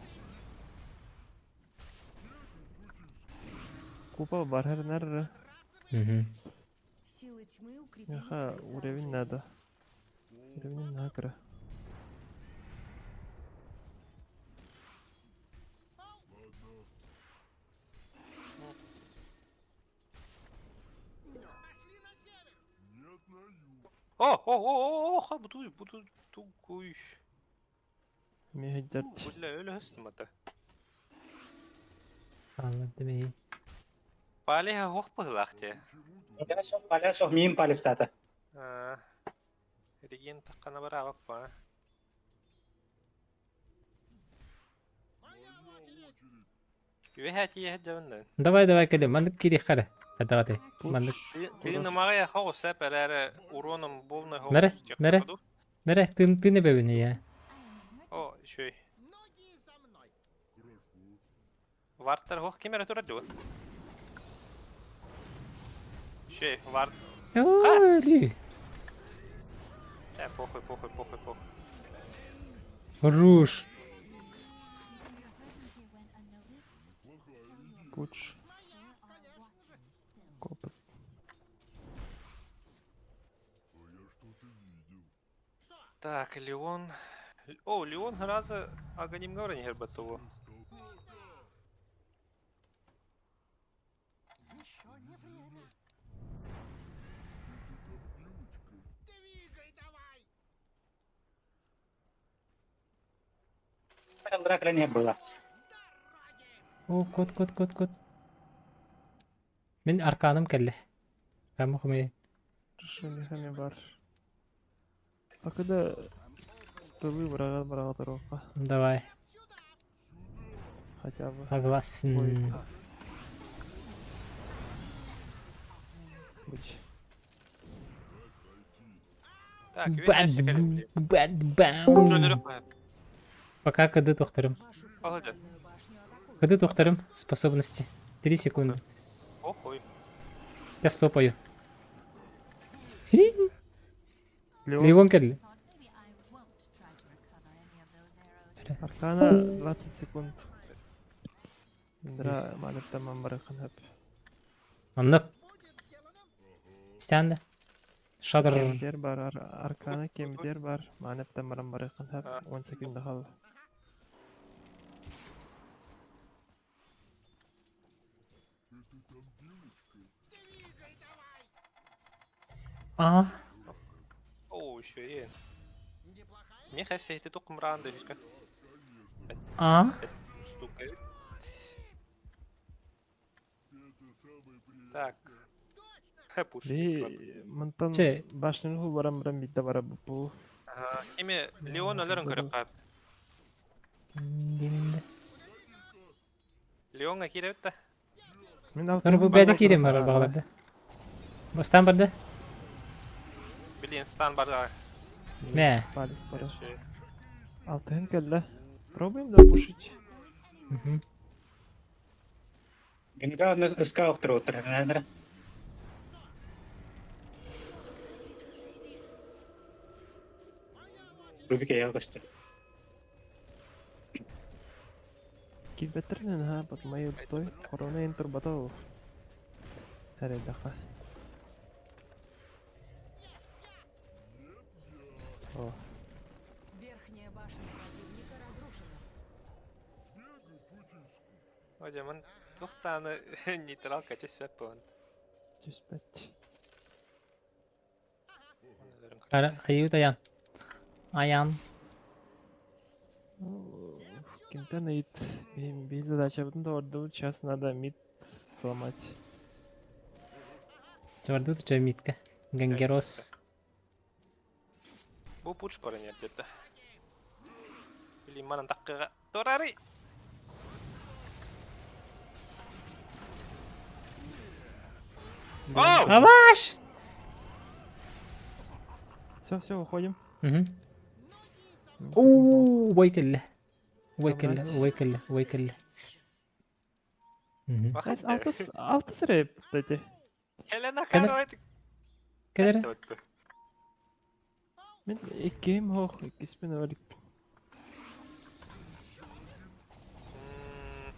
Купа барар нар. Мгм. Силы тьмы укрепили Яха свои уровень сооружения. надо. Уровень накра. О, о, о, о, ха, буду, буду, тугуй. Меһэддэрт. Бля, өлө höstüm ата. Хааллардым эй. Палеха хох быһылаах те. Палясов, Палясов, миим палестата. Реген таққана бар абаппа. Үһэ тиэһэ дьабыннан. Давай, давай, кэлэ. Маннык киириэххэ эрэ. Хатаҕатай. Маннык. Тыын ымаҕай хоҕус эп эрээри уроном полный Мэрэ, хоҕус мэрэ. Мэрэ, тыын тыын эбэбин ийэ. О, үчүгэй. Вартар хох ким эрэ турар дуо? Үчүгэй, варт. Ой, Э, похуй, похуй, похуй, похуй. Руш. Пуш. Копыт. Так, Леон. О, Леон раза Аганим не гербатово. Драка не было. О, кот, кот, кот, кот. Мин арканым кэллэ. Кама хумай. Мехами бар. Пока столы врага врага торопа. Давай. Хотя бы. Согласен. Быть. Так, Бад, бад, бам. Пока кады тохторум. Вашу Погоди. центральную башню атакуют. Кыды тухтарым способности. 3 секунды. Охуй. Я стопаю. Леон. Ливон кэллэ. Аркана 20 секунд. Индра манаттан барыаххын сөп. Оннук. Истээн да. Шадр. Кемдер бар, аркана кемдер бар. Манаттан баран барыаххын сөп. 10 секунда хаалла. Это там девочка? А. Оо, еще и. Миха сети тукмран дышка. А. Стукает. Это самое приятное. Так. Пуш. Би мантан Чэ. башняны баран баран биирдэ барабыт. Ага. Кими Леон өлөрөн көрөк кап. Динде. Леонга киребит да. Мин Нур бу бэдэ киирем бар бағаларда. Бастан барда. Блин, стан бар. Мэ. Палец бара. Алтыһын кэллэ. Пробуем запушить. Мгм. Генга СК охтар наверное. Рубик я көстөр. Киирбэттеринэн ха, под моей ультой. Корона ин турбата ол. Эрэйдэххэ. О, Верхняя башня противника разрушена. Бегать очень скучно. Ожаман тухтаны нейтралка чеспеп буон. 105. Ара хайы аян. Аян. Ну, Кимтен ыйыт. Биир задачабытын толордубут, сейчас надо мид сломать. Чабарды ча митка. Гангерос. Бу пуч баран где-то. Или манан таккыга торари. Оу! Аваш! Все, все, уходим. Мгм. Оо, Уайкелле. Уайкелле, уайкелле, уайкелле. Мгм. Алтыс, алтыс рэп, кстати. Хелена Кэлэр. каройт. Кэлэр. Мин иккиһим суох, иккиспин өлүк.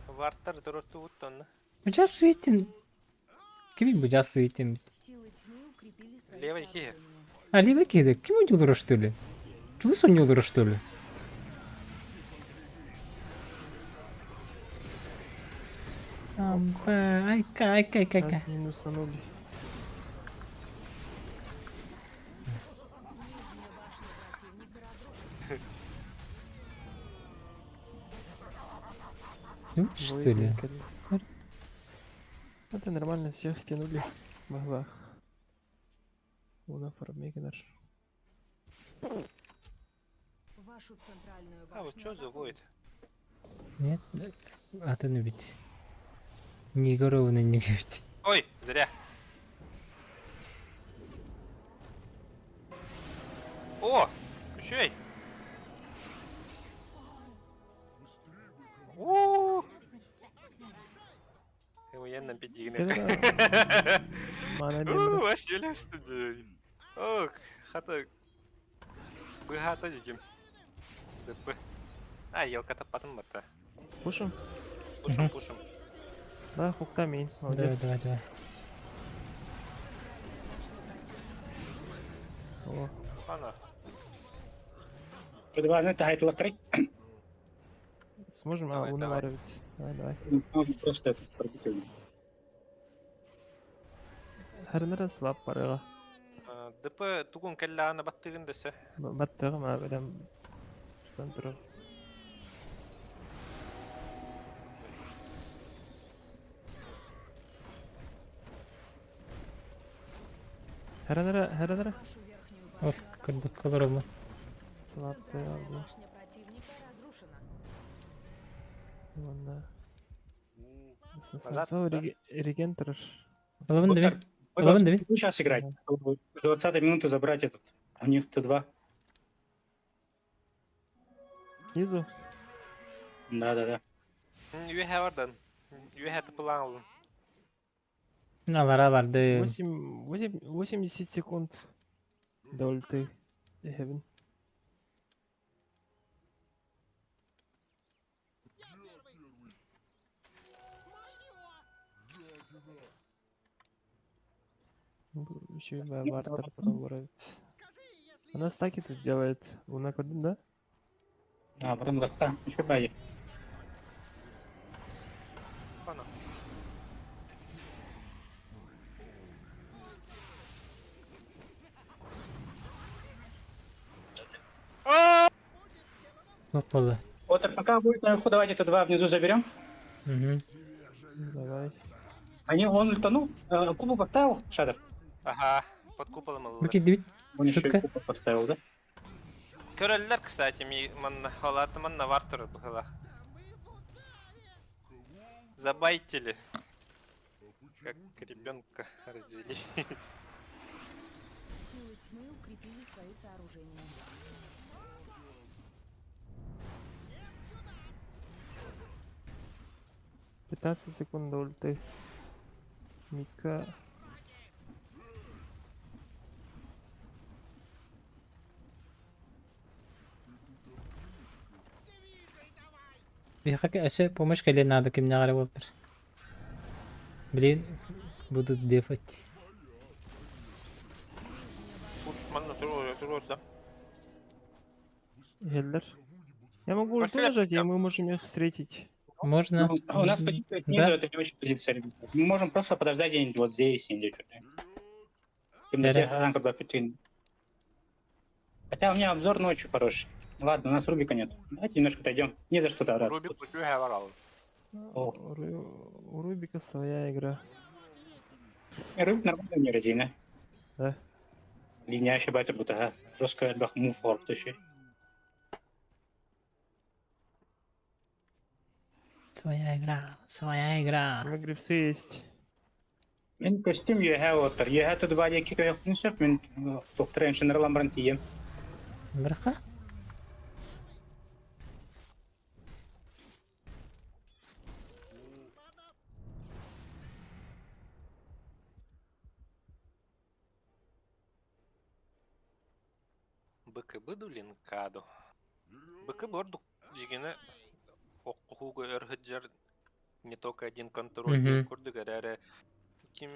Вартар турутту Участвуйте. Ким бу участвуйте? Силы тьмы укрепили свои Левый киһи. сооружения. А либо киде, ким ойнуулар что ли? Чулус ойнуулар что ли? Айка, айка, айка, айка. Нас минусанули. Нижняя башня противника разрушена. Ну, что ли? Это нормально, всех стянули в глазах. Уна фармегнер. Вашу центральную А вот башню что за атакуют. void? Нет, атын убить. Не горовны не говорить. Ой, зря. О, еще У. Военном педигне. Мана У, биэрдэ. вообще лестно. Ох, хата. Быһата дьиким. ДП. А, елка таппатым бата. Пушим? Пушим, пушим. Да, хукта мин. Давай, Молодец. давай, давай. О, Ана. Два, ну это хайтлахтарый. сможем? А, Давай, уна давай. варить. Давай, давай. Можно просто это пробить. Харнара слаб барыга. ДП тугун кэллаана баттыгын дэсэ. Баттыгым а бэлэм. Тутан турар. Харанара, харанара. Вашу верхнюю Оф, башню как бы атакуют. колоровно. Слаб Центральная башня противника разрушена. Ладно. Назад, да? Реген турар. Лавын дави. Мы Лавын должны дави. сейчас играть. чтобы До 20 минуты забрать этот. У них Т2. Снизу. Да-да-да. Үөһэ бардан. Үөһэ тыпылаан ылын. Алара бардым. 8, 8, 80 секунд до ульты. Эһэбин. Еще и вартер потом вроде. Она стаки тут делает. Луна кодин, да? А, потом легка. Еще бай. Ана. Туох буолла? Вот пока будет наверху, давайте Т2 внизу заберем. Мгм. Давай. Они, он ультанул. Кубу поставил, Шадер? Ага, под куполом Бу ыллылар. кирдибит. Он еще и Шутка. кубу поставил, да? Көрөллөр, кстати, ми манна халаты манна вар турар быһыылаах. Забайтили. Как ребенка развели. Силы тьмы укрепили свои сооружения. 15 секунд до ульты. Мика. Биһиэхэ өссө помощь кэлиэн наада кимнээҕэр эрэ буолтар. Блин, будут дефать. Манна туруор туруор да. Геллер. Я могу ульту Пошли, нажать, и мы можем их встретить. Можно. Ну, у нас позиция снизу, Да. это не очень позиция, ребята. Мы можем просто подождать где-нибудь вот здесь или что-то. В темноте Да-да. Хазан когда петин. Хотя у меня обзор ночью хороший. Ладно, у нас Рубика нет. Давайте немножко отойдем. Не за что драться. Рубик үөһэ барал. О. У Ру- у Рубика своя игра. Рубик нормально не резина. Да. Линия еще байтер будто, ага. Жестко бах мув еще. Своя игра, своя игра. У меня грибцы есть. Мен костюм ЕХ оттар. ЕХ Т2 диэки көйөхпүн сөп, мин доктор инженер ламбаран тиийем. Браха. БКБ дулинкаду. БКБ ордук дьиҥинэ оххуга өр сылдьар не только один контроль Мгм. курдук эрээри ким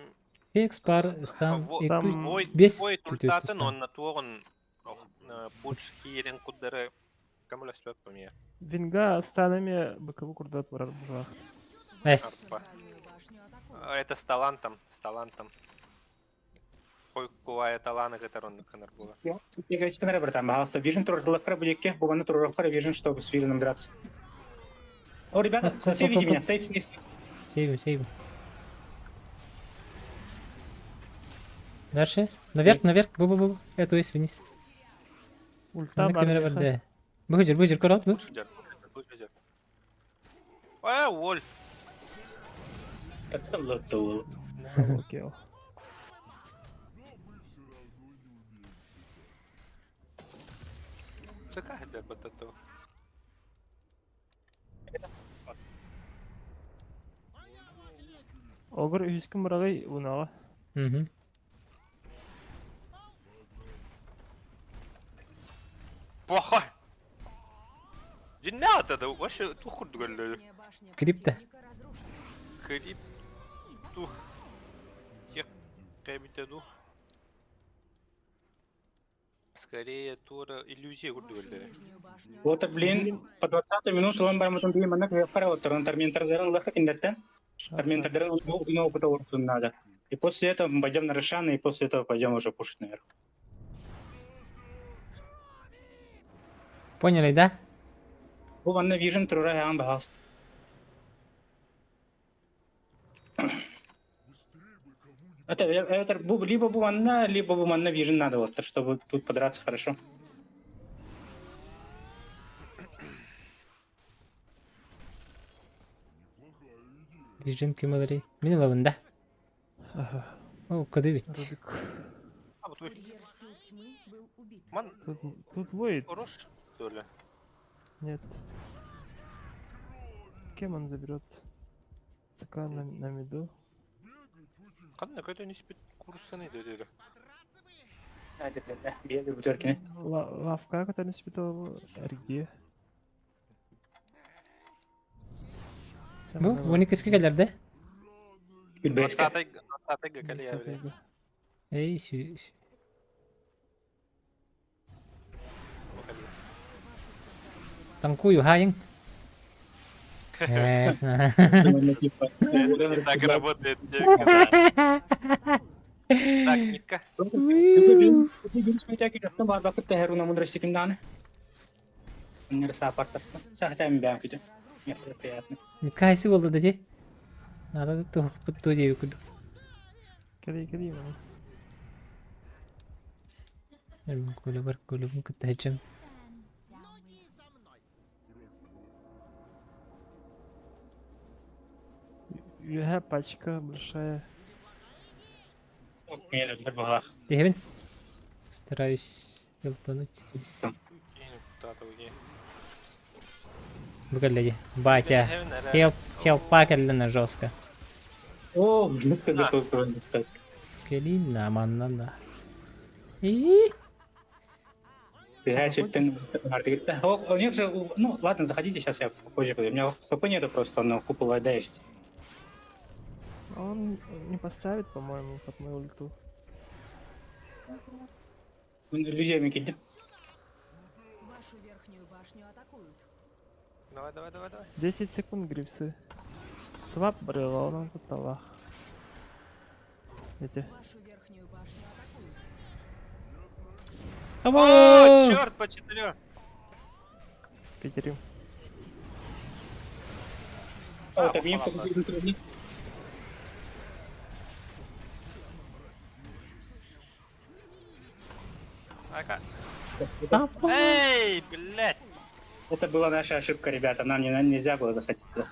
Фекс пар стан Во- и Там ключ. Вой Бес Вой күтүөт ультатын тустан. уонна туоҕун пудж киирэн курдары көмөлөспөппүн ийэ. Винга с танами БКБ курдат барар бужах. Эс. Арпа. Центральную башню атакуют. А, Это с талантом, с талантом. Хойкуая таланы кытар оннук гынар буолар. Егостинер братан, пожалуйста, Vision турарлахара будеке, бубаны турарлахара Vision, чтобы с Виженом драться. О, ребята, Оп, оп, засейвите оп, меня, оп. сейв, сейв, сейв. Сейвим, сейвим. Дальше. Наверх, наверх. Бу-бу-бу. То есть вниз. Ульта Манна камера бар. бар да. Быгыжыр, быгыжыр, көрөт бу. Лучше дер, лучше дер. Э, оль. Это лотул. Окей. ЦК дер батату. Огр үскүн барагай унага. Мгм. Плохой. Дьиҥнээх да, вообще туох курдук өллө. Верхняя башня Крипто. противника разрушена. Крипту. Тех кэбите ду. Скорее тура иллюзия курдук Вашу өллө. нижнюю башню Вот, блин, по 20 минуту он бармытын дейм, манна күйөккара оттар, Торментардарын лахта киндертен. Торментардарын опыта уртун надо. И после этого мы пойдем на Рошана, и после этого пойдем уже пушить наверх. Поняли, да? Бу манна Vision тура яан бахас. Это либо бу манна, либо бу манна Vision надо, вот, чтобы тут подраться хорошо. Vision кималари. Мин ылабын да. Ага. О, кады бит. Рубик. А вот Курьер сил тьмы был убит. Ман Тут, тут воет. Орош, что ли? Нет. Кем он заберет? ЦК на миду. Ханна көтөн испит курсаны дөдөрө. Биэдер бүтэркини. Лавка көтөн испит ол эргиэ. Бу 12 кэлэр да? Билбэскэ. Двадцатый кэлиэ били. Эй, сü... Танкую, хайын. Ясно. Так работает девка, Так, Митка. Митка хайсы буолла да ти? Надо туохпут туу диэби курдук. Кэлий кэлий маны. Көлөбөр көлөбүн кытта сылдьан. Үөһэ пачка большая. Тиһэбин. Стараюсь елпануть. Бу кэллэ дии. Батя. Хелп, хелпа кэллэнэ жестко. О, жестко готов. Кэлин на манна на. И У них же, ну ладно, заходите, сейчас я попозже буду. У меня хп нету просто, но купол вода есть. А он не поставит, по-моему, под мою ульту. Иллюзиями кидем. Вашу верхнюю башню атакуют. Давай, давай, давай, давай. 10 секунд грипсы. Свап брела, он тут Аллах. Эти. Вашу верхнюю башню атакуют. О, черт, по четырем. Пятерым. О, это мимо. Эй, блядь! Это была наша ошибка, ребята. Нам не, нельзя было заходить туда.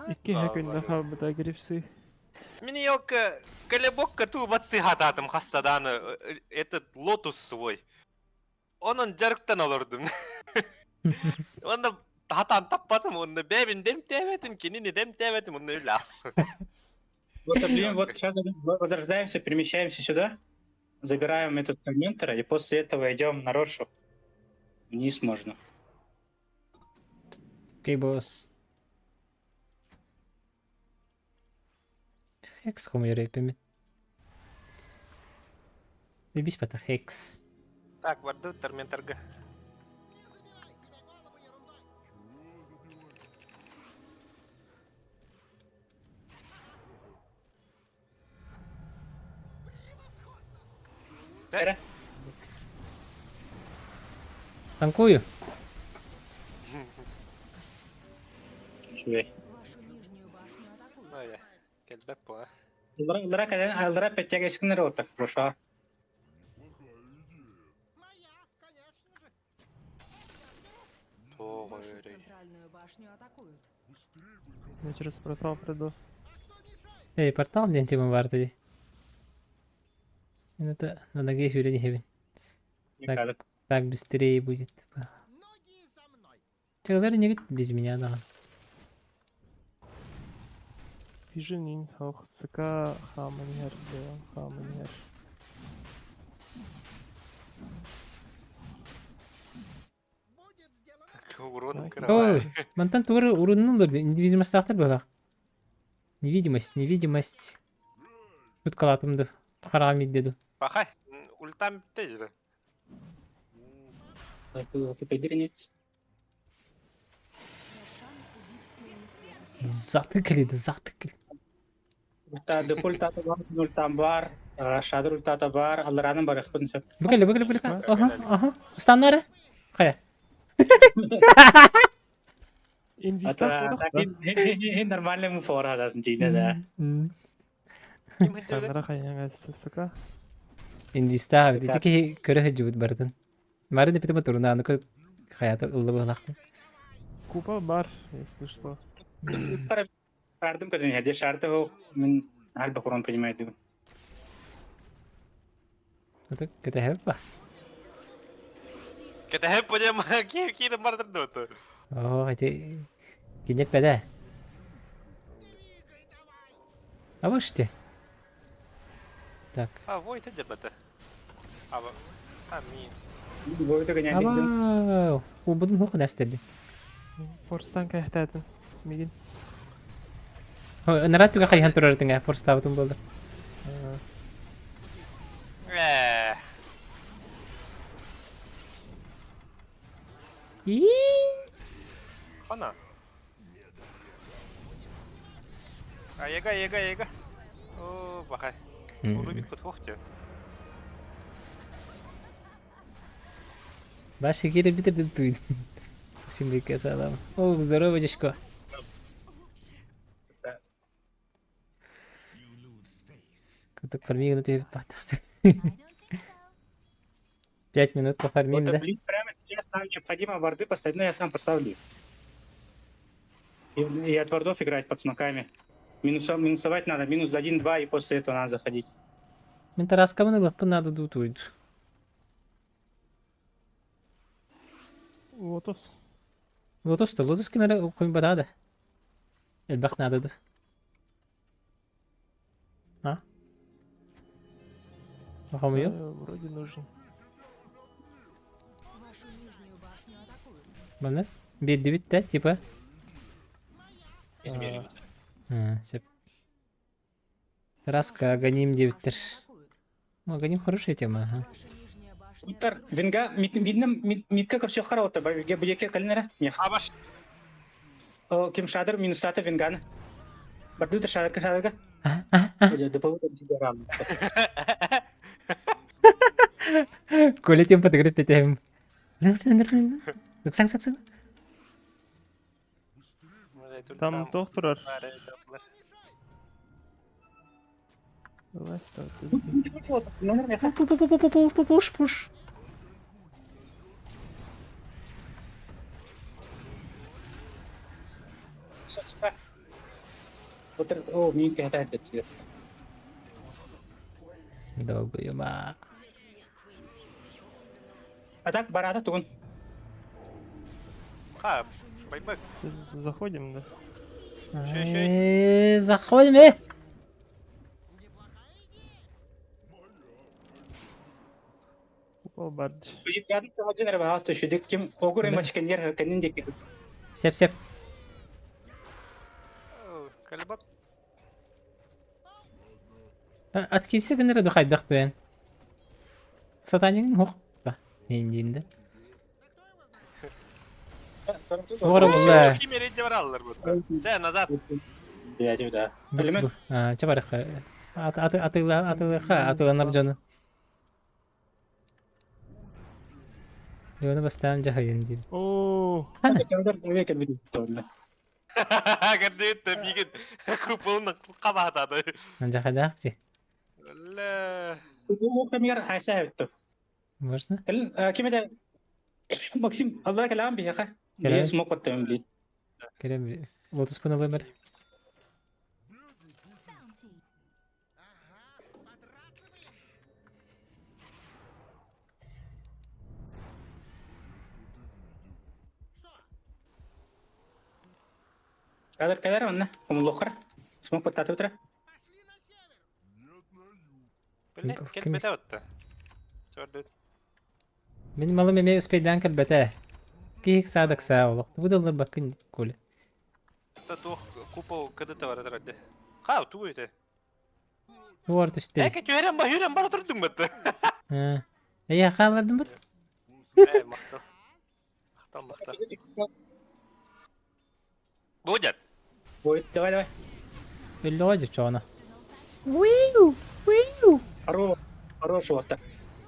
Икки күн хаалбыта грипсы. Мин елка колебокка ту батты хататым хастаданы этот лотус свой. Онон жарыктан олордум. Онда хатан таппатым, онда бэбин дем тебетим, кинини дем тебетим, онда үля. Вот, блин, вот сейчас возрождаемся, перемещаемся сюда, забираем этот фрагментера, и после этого идем на Рошу. Вниз можно. Окей, босс. Хекс хомойор эппимин. Бис хекс. Так, барды Торментарга. Эра? Танкую. Үчүгэй. Вашу нижнюю башню атакуют. Ой, кэлбэт буо. Ылара кэлэн аллара пэттиэгэ вот проша. Тоҕо Вашу өрөй. центральную башню атакуют. Я через портал приду. Эй, портал диэн тема баар дии. Это на ноге сүүрэн иһэбин. Так, так быстрее будет. Чалар не без меня да. Пижинин хох ЦК хаманер хаманер. Уродом Ой, кровавый. мантан тугары уруннулар невидимость была. Невидимость, невидимость. Тут калатымды. Харам деду. Пахай, ультам тежі. Затыкай Рошан убит силами света. Затыкали, да затыкали. Ульта дефолт бар, ультам бар, шадр ультата бар, алларанын бар ихпын сөп. Букали, букали, букали. Ага, ага. Станнары? Кая? Инвиста Это нормальный муфор адатын жейне да. Ким хыджады? Танра хайяңа ЦК. Инвиста, дики көрө жубут бардын. Мары не питеме туруна, аны хаята ыллы булакты. Купа бар, если что. Шардым көтөн хеде шарды хох мен ар бахурон понимает. Это кете хеппа. Кэтэһэн подем киирэн бардар дуоту. Оо, ити кини эппэтэ. А вы что? Так. А, вой, ты дебата. А, а, ми. Бойда гоняли. Абаа, убудун хук нэстэди. Форстан кэхтээтин. Мигин. Ынарат түгэ хайхан турар тыңа форстаабытын буолар. Э. Хана. А, яга, яга, яга. О, бахай. Улыбит подхохте. Ваши кире битер туйд. Симбике салам. О, здорово, дядько. Кутук фармим, 5 минут пофармим, Вот, да? блин, прямо сейчас нам необходимо варды поставить, но я сам поставлю. И от вардов играть под смоками. Минусовать надо, минус 1-2, и после этого надо заходить. Мин тараскабын ылыппын надо дутуйд. Лотос. Лотос та, лотос кемере кой бадада. Элбэх надо ду. А? Хомую? Вроде нужен. Вашу нижнюю башню атакуют. Маны? Биирдибит да, типа. А, сөп. Тараска, Аганим диэбиттэр. Башню атакуют. Ну, Аганим хорошая тема, ага. Ваша нижняя башня Утар, разрушена. Венга, мид, видно, мид, мидка ко все хорошо, бьеке калинера? Нет. А, баш. О, кем шадр, минус тата Венгана. Бардута шадрка, шадрка. Дополнительно. Коля тем подыграть петем. Саң, саң, саң. Там доктор. Давай, Пуш, пуш. О, минка это Долгуюма. А так, барата тугун. Ха, байбек. Заходим, да? Заходим, э! Упал бардж. Позиция один рвался еще диким огуры мачканер канин дикий. Сеп, сеп. Колебок. Откиси гыныры духайдах туэн. Сатанин хук. Индинде. Угара була. Кимери девраллар бу. Сэ, назад. Блядь, да. Элемент. Чабарых. Атыла, атыла, атыланар жону. Жону бастан жахайын дип. О, Хана. Кэрдит мигин куполун кабаатады. Жахайдах чи. Ле. Можно? Ким это? Максим, Аллах калам бияха. Я смог потом, блин. Керем лотос пына вымер. Кадр кадр онна. Умлохар. Смог потаты утра. Биле, келбете отты. Чордут. Мин малым эме успейдан кэлбэтэ. Киһик саадак саа олох. Выдаллар бакын Коля. Та тух купол кдт бар атырады. Ха, ту это. Уар түсте. Эке түһәрен ба, хүрен бар отырдың бітті. Эя хаалардым бут. Э, мактал. Мактал, мактал. Будет. Ой, давай, давай. Өллөҕө дьочоона. Уиу, уиу. Хорош, хорош вот так.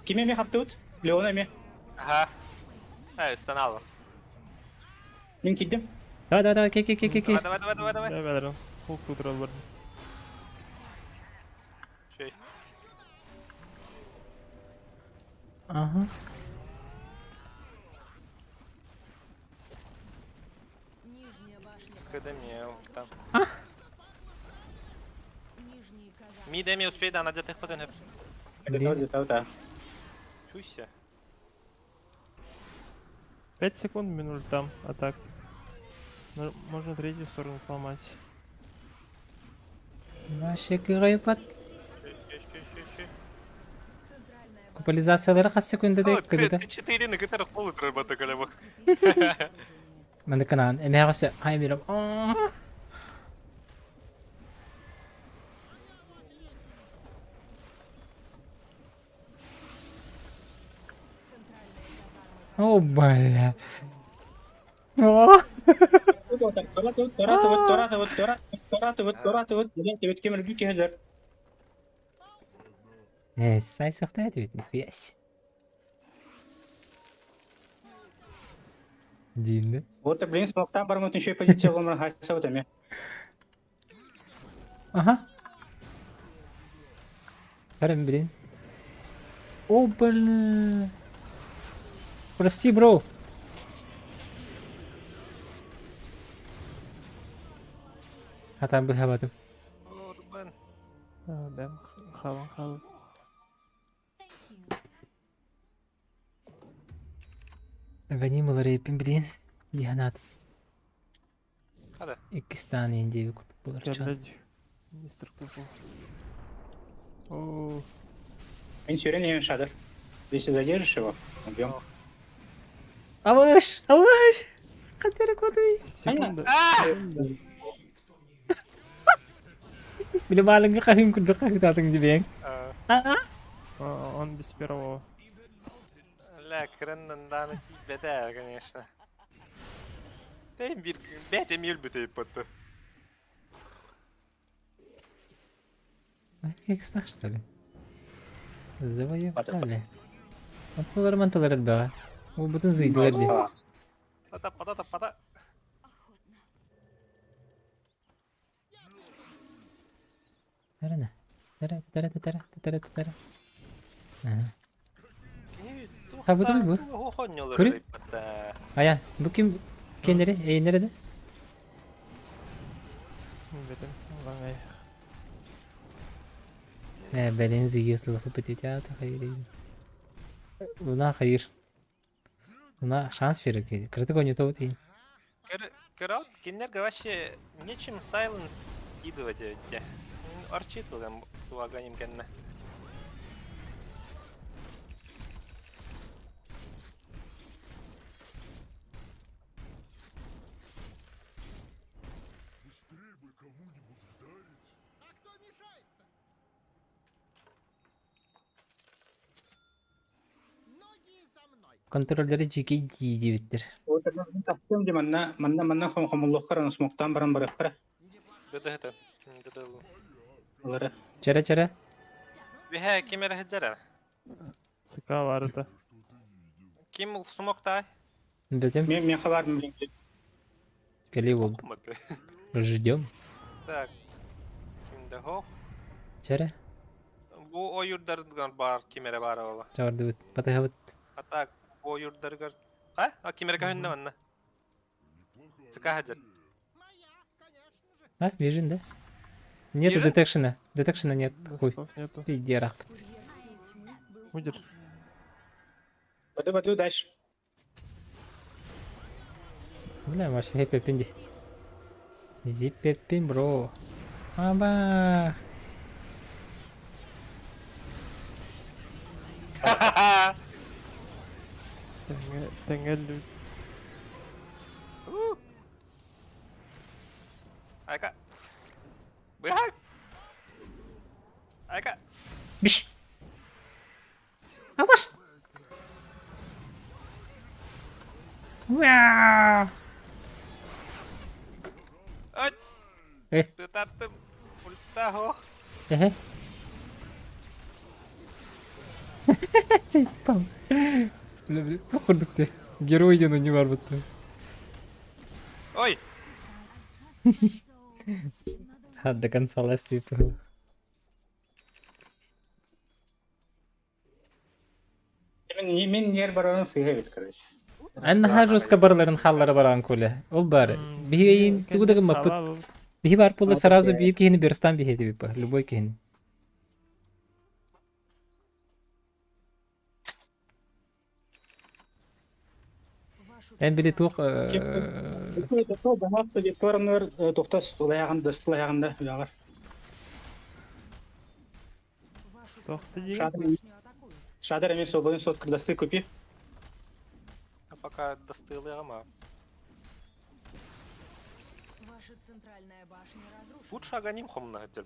Киме ме хаптут? Леона ме. Ага. Э, станало. Мин киддим. Давай, давай, давай, ке, ке, ке, ке, ке. Давай, давай, давай, давай. Да, бәдәрем. Хук тутырал бар. Чей. Ага. Нижняя башня. Когда мне там. Нижние казармы. Ми деми успей да надетых потом. Где-то, где-то, да. Чуйся. 5 секунд мин ультам, а так. Ну, можно третью сторону сломать. Вообще кыайбат. Куполизациялара хас секундада кыгыта? Четыре кытары кол ытырбата кэлэбак. Маны канаан эмэҕэсэ хаймирам. О, бля. Э, сайсахта это ведь нихуя себе. Динна. Вот, блин, смоктан бармын еще и позиция ломран хасаватами. Ага. Харам, блин. О, блин. Прости, бро. Хатан быһабатым. Урбан. Бэм халан халан. Гонимыл рэпин, блин. Дианат. Хада. Иккистан индиеби курдук буолар Я, чон. блядь, мистер Купол. О, Мен сүйрен ең шадыр. Если задержишь его, убьем. Алаш! Алаш! Катера кодуй! секунда. А! Били баалыңга хаһын курдук хаһытаатыҥ дибиэҥ. А, Аа! А, Он без первого. Ля, креннен беда, конечно. Тейм бир бәтем ел бүтейіп батты. Как что ли? Завоевали. Оттулар манталар элбэҕэ. Уолбутун сыйдылар дии. Пата, пата, пата. Тарана. Тара, тара, тара, тара, тара. Ага. Хабытыбыт бу. Көрү. Аян, бу ким кеннери, эйнери да? Бэтим, лаңай. Э, бэлин зигит лоху петитята хайыр. Луна хайыр. Луна шанс берер. Кырдык ойнотобут дейин. Крауд, кинерге вообще нечем сайленс скидывать эти. Арчитылган туаганим кенне. Быстрее бы кому-нибудь вдарить. А кто мешает-то? Ноги за мной. Контроллеры жеке дии диэбиттэр. Тастым ди манна манна манна хом хомуллоххара смоктан баран бараххара. Ды-ды-ды. Ды-ды. Олары. Чара-чара. Биһэ ким эрэ сылдьар? ЦК барыта. Ким смоктай? Бэтим. Мен мен хабарым блин. Кэлии буолбут. Ждем. Так. Кимде хох? Чара. Бу ойурдаргар бар ким эрэ баар ола. Чабардыбыт. Батыһабыт. А так бу ойурдаргар. А? А ким эрэ көһүннэ манна? ЦК сылдьар. Моя, конечно же. А, бежим, да? Нету Бежим? детекшена. Детекшена нет. Хуй. Достов нету. Пиздерах. Будет. Баду баду дальше. Бля, вообще хэппи пинди. Зиппеппин, бро. Аба. Тэҥэл Айка. Быһак. Айка. Биш. Абаш. Уа. Ой. Э. Тытаттым. Ульта хох. Эхе. Сейпам. Бля, бля, туох курдук дии. Герой диэн не барбыт. Ой. А, до конца ласты. Мен мен нер барарын сыйга бит, короче. Эн хажуска барларын халлары баран куле. Ол бары. Биһиин тугу да гыммаппыт. Биһи бар буолла сразу биир киһини берстан биһи диэбиппэ. Любой киһини. Эн били туох Баһаста Викторнур тухтас тулаяҕын дастылаяҕын да үөҕэр. Тохты дии. Шадар эмиэ свободен сот кырдасты купи. А пока достылыгама. Лучше аганим хомна хотел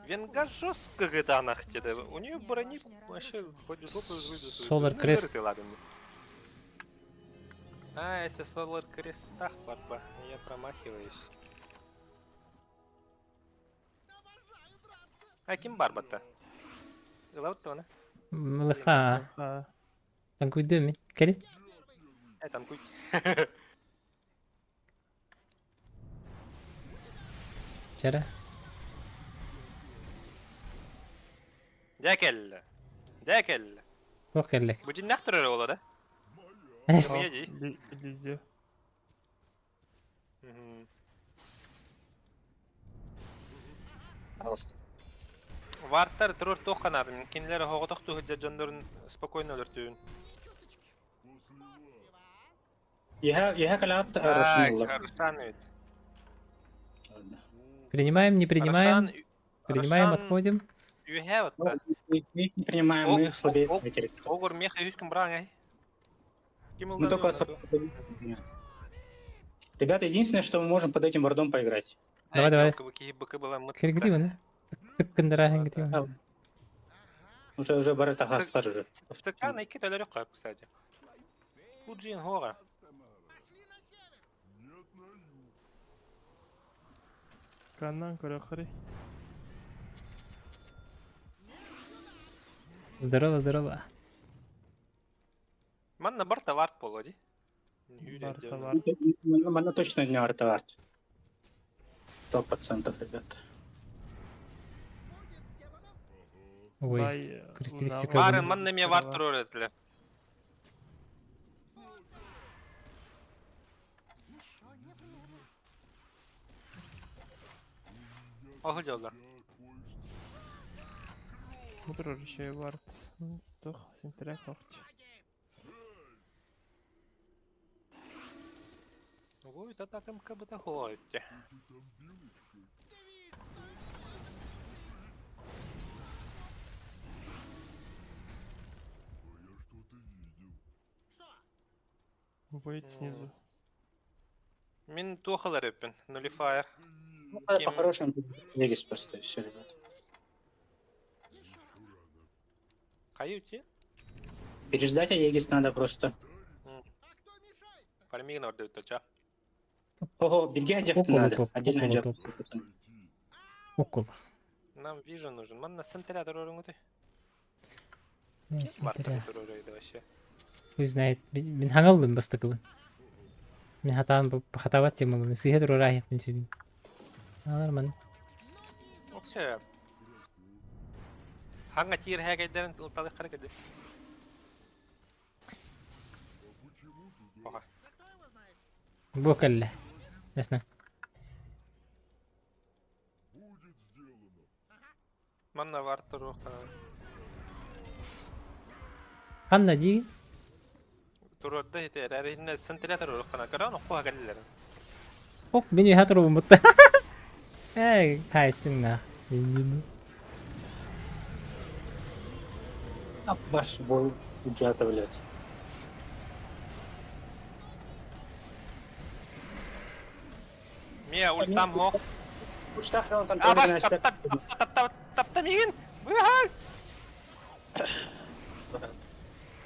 Венга жестко гытанах тебе. У нее брони вообще хоть жопу выйдет. Solar Crest. А, если Solar Крестах, барба, я промахиваюсь. А ким барбата? Ылабыт она? Мылыха. А, Танкуйдым мин. Кели. Э, танкуй. Чара. Дякел. Дякел. Туох кэллек. Бу дьиннэхтэр эрэ буола да? Эс. Кимиэ дии? Иллюзия. Мгм. Пожалуйста. Вартар турур туох ханаатын, кинилэр оһоҕотох туһудьа дьоннорун спокойно өлөртүүн. Еха калаат Ай, арашнула. Арышан ведь. Принимаем, не принимаем. Арышан, Принимаем, Арышан отходим. үөһээ Ну, батта. мы их не принимаем, мы Оп, слабее оп, оп. эти. Огур меха үскүн браң ай. Ким Мы только ылдан Ребята, единственное, что мы можем под этим вардом поиграть. Давай, давай. Киргиди Киргиди баны. Тыккындыра хингити. Уже бары тахастар уже. Цыкан икки төлөрүк кайып, кстати. Пуджин хора. Нет на юг. Каннан көрөхөрүй. Здорово, здорово. Манна бар товар боло ди. Барта бар. Она точно не артоварт. 100%, ребят. Ой. Бай, характеристика луна- Барын манна ме вар турur этилер. Оху жоллар. Мудрор еще и вард. Ну, Тух, синтерек охч. Ой, та такым кабыта хойтте. А я что-то видел. Будет снизу. Мин туохалар өппүн, нулифайр. Ну, надо Кем- по-хорошему Вегис просто, и все, ребят. Каюти? Переждать Аегис надо просто. Фармигин ордуйт ча. Ого, беги одежду Около надо. топ, Отдельно около одежду. топ. Около. Нам вижен нужен. Манна сентелятор орungуты. Не, Ким бар сентэрэ. турur вообще? Хуй знает. Мин хангаллым бастакыбын. Мин хатаан хатабат темалын. Сыһа турар мин сүбин. Нормально. Оксе. Ханга тир хэгайдерин ылталык каракеди. Оха. Бу кэллэ. Ясно. Будет сделано. Манна бар турук. Ханна ди. Турурда хите эринне сентелятор уруккана каран окуга келлер. Ок, мин үһэ турубун бутта. Эй, хайсың на. А, ваш вол бюджета, блядь. Мия ультам хо. Уж так, он там Абаш тоже, тап тап тап тап тап тап мигин. Быхар.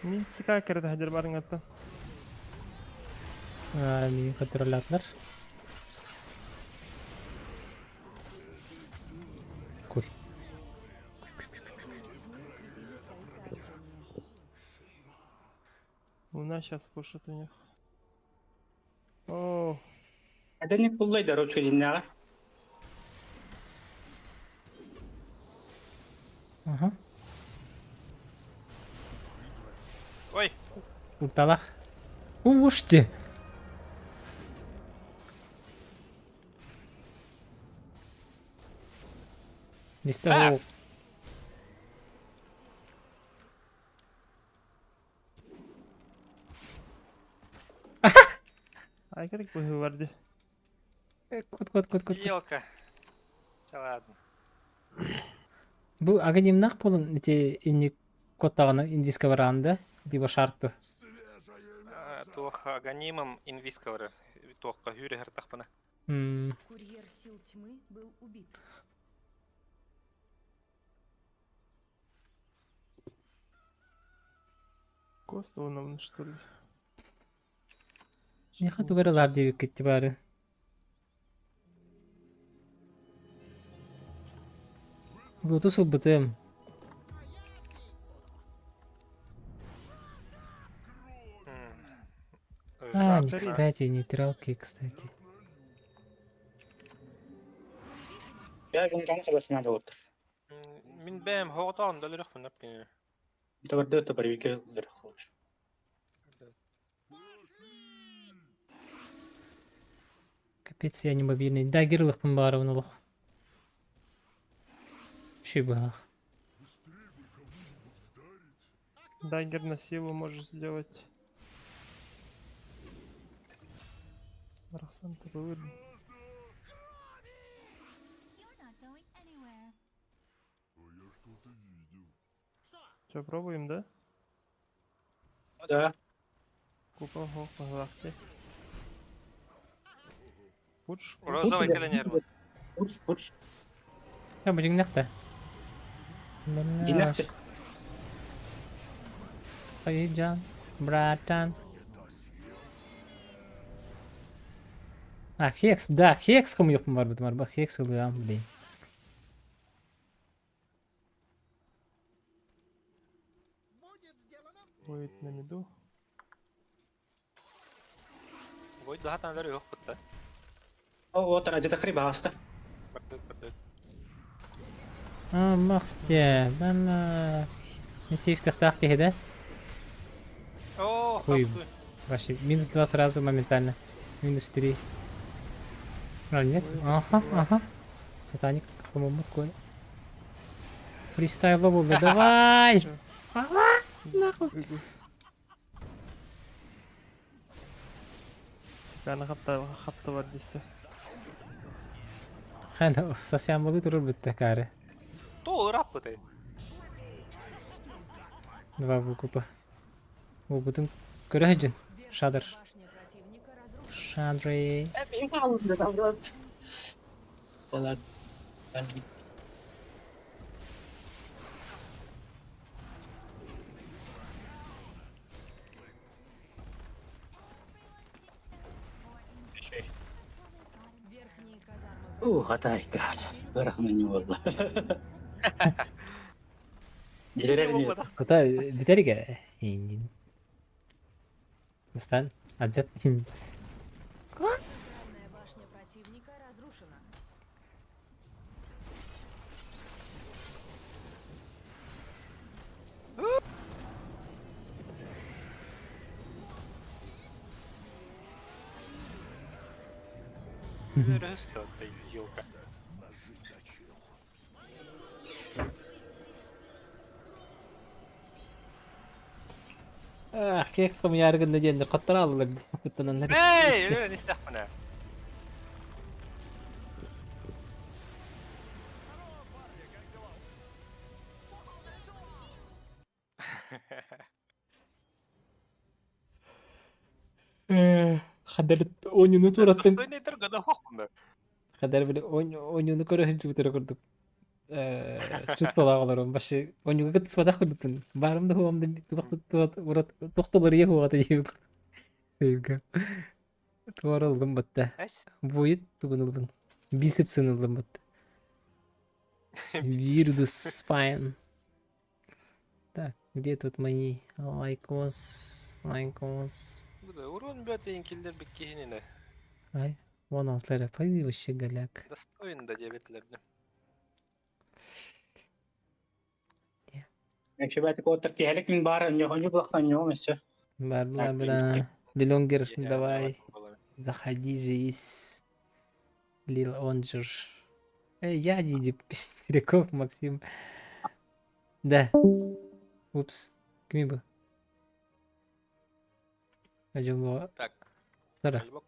Мин цика керде хадер барың атта. Мин контролятор. Куй. Луна сейчас кушает у них. О, Аденик буллай да ручка диннага. Ага. Ой, Ульталах. Ушти. Мистер А! Ай керек быһыы бар дии. Кут кут кут кут. Елка. Чэ ладно. Бу аганимнах буолан ити инник куоттаҕына инвиска бараан да либо шарту. Туох аганимом инвиска барар. Туохха хүүрэ хартахпына. Курьер сил тьмы был убит. Костовна, что ли? Миэхэ тугу эрэ ылаар диэбиккит баары. Лотус ылбытым. А, не кстати, нейтралки, кстати. Я гынтан хабасына да отыр. Мин бэйэм хоҕотоон да өлөрөхпүн эппин. Товарды табарвиге лерхош. Капец, я не мобильный. Да, герлыхпын баарыбын олох. Үчүй быһах. Дагер на силу можешь сделать. Рахсан такой Что, пробуем, да? Ну да. Купол, хох, пожалуйста. Пудж? Розовый кэлэн Пудж, пудж. Я бу дьиҥнэх да. Дьиҥнэх. Хайдьан, братан. А, Хекс, да, Хекс хомуйуохпун барбытым, арба Хекс ылыам, блин. Будет на миду. Ой, да, там yok бутта. О, вот она где-то хриба аста. Бардык, бардык. А, махте, бана. Мен сейфтехтаах киһи да? О, Ой. Вообще, минус 2 сразу моментально. Минус 3. А, нет? Ага, ага. Сатаник, по-моему, такой. Фристайл буолла, давай! Ага, нахуй. Сиканы хапта хапта бар десе. Хана, сасян турur бітті кары. То ыраппытай. Два выкупа. О, бүтін көрөһүн. Шадр. Башня противника разрушена. Шадры. Да ладно. Верхние казармы Ух, атайка. Барахна не болла. Билерер Кута бүтерге. Индин. Мыстан. Аджат. Центральная башня противника разрушена. Өрөстө елка. Ах, кекс хомуйааргын диэн хоттор алылар куттананнар. Эй, не истэхпинэ. Хадер оонньууну туораттын. Достойный тургана хохмна. Хадер били оонньууну көрө сылдьыбыт эрэ курдук. Чувствовала олорон вообще оонньууга кыттыспатах курдукпун. Баарым да хуом да туох да хуоҕата диэбит курдук. Сейвга. Туора ыллым батта. Эс. Будет тугун ыллым. Бицепсын ыллым батта. Вирдус спайн. Так, где тут мои лайкос, лайкос? Урон бөтен киллер биккиһинine. Ай, вон алтара, пойди вообще голяк. Достоин да диэбитлерди. Шибатик оттар киһэлик мин баар ньохоньу булахтан ньоҕум өссө. Бар, бла, Так, бла. Лилонгер, давай. Заходи же из Лил Онджер. Эй, я Диди Пестряков, Максим. Да. Упс. Кими бу? Ажым Так. Тара. Колебок,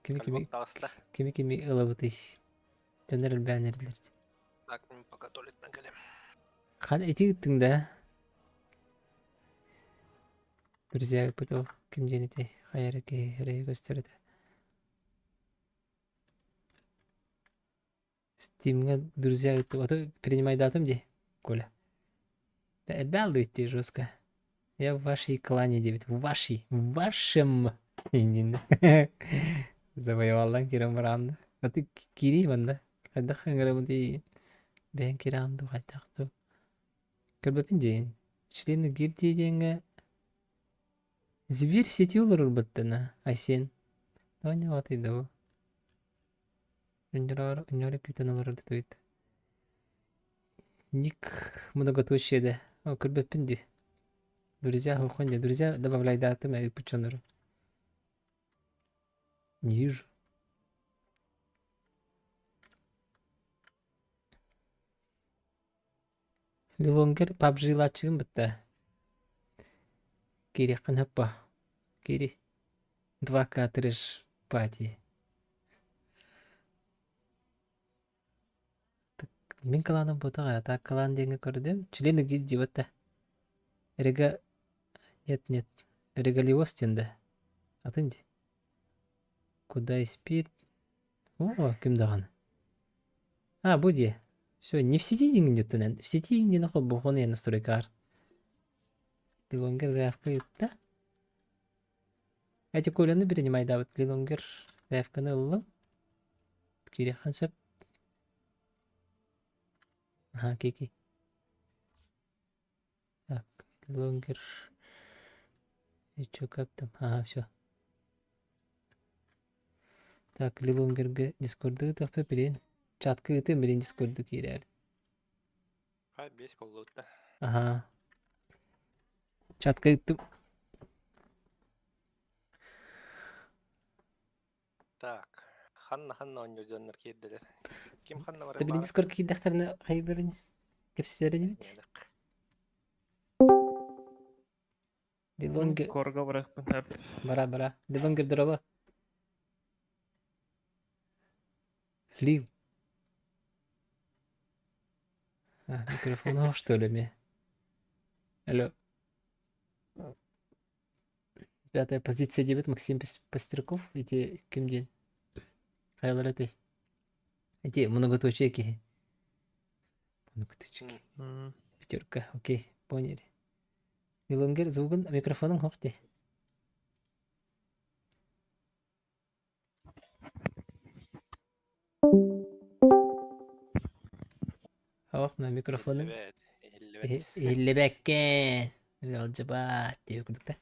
Кими кими колебок таҕыста. кими кими ылабытый? Дьоннор элбээн эрэллэр. Так, мин пока туалеттан кэлем. Хан ити ыттыҥ да? Друзья ыппыт ким диэн этэй? Хайа эрэ киһи эрэйи көстөр этэ. Стимҥэ друзья ыттым. А то принимайдаатым дии, Коля. Да элбэх алдыйт жестко. Я в вашей клане диэбит. В вашей. В вашем. Иннин. Завоеваллан киирэн бараанна. А ты киирии манна. Хайдах ыҥырабын дии. Бэйэҥ киирэҕин дуу хайдах дуу. Көрбөппүн диэн. Члены гильдии диэҥҥэ Зверь в сети олорорбуттана, Айсен. Тоня атыйда бу. Өнньөрө күүтэн олорор дэтибит. Ник многоточие да. О, көрбөппүн дии. Друзья, хохон дии. Друзья добавляйдаатым ыыппыт Не вижу. Ливонгер PUBG-лааччыгын бытта. Киириэххин сөп Киири. 2К трэш пати. Мин кылааным буотаҕа, так кылаан диэҥҥэ көрдүм. Члены гильдии вот Рега... Нет, нет. Регалиоз диэн да. Атын дии. Куда спит? О, ким даҕаны. А, бу дии. Все, не в сети диҥҥин В сети иҥнин холбохон я настройкаар. Лилонгер заявка ыытта. Эти Коляны принимайдаабыт Лилонгер заявканы ыллым. Киириэххин сөп. Ага, кики. Так, Лилонгер. И чё, как там? Ага, все. Так, Лилонгергэ Дискорды ыытыахпыт билин. Чатка ыытыам билин Дискорду киирээр. Хай, бес боллуутта. Ага. Чатка ыыттым. Так, ханна-ханна оонньуур дьоннор киирдилэр. Ким ханна Да баран билин баара? Дискорд киирдэхтэринэ хайыыларын кэпсэтэрин эбит. Лилонге Корга барахпын сөп. бара бара. Лилонгер здорово. Лил. А, микрофон что ли мне? Алло. Пятая позиция дебет Максим Пастерков. Эти ким день? Хайалар этой. Эти многоточие киһи. Многоточие. Пятерка. Окей, поняли. Илонгер звугун микрофонун хохти. Хавах на микрофонун. Иһиллибэт, иһиллибэт. Иһиллибэккэн. Ыалдьыбат диэбит курдук да.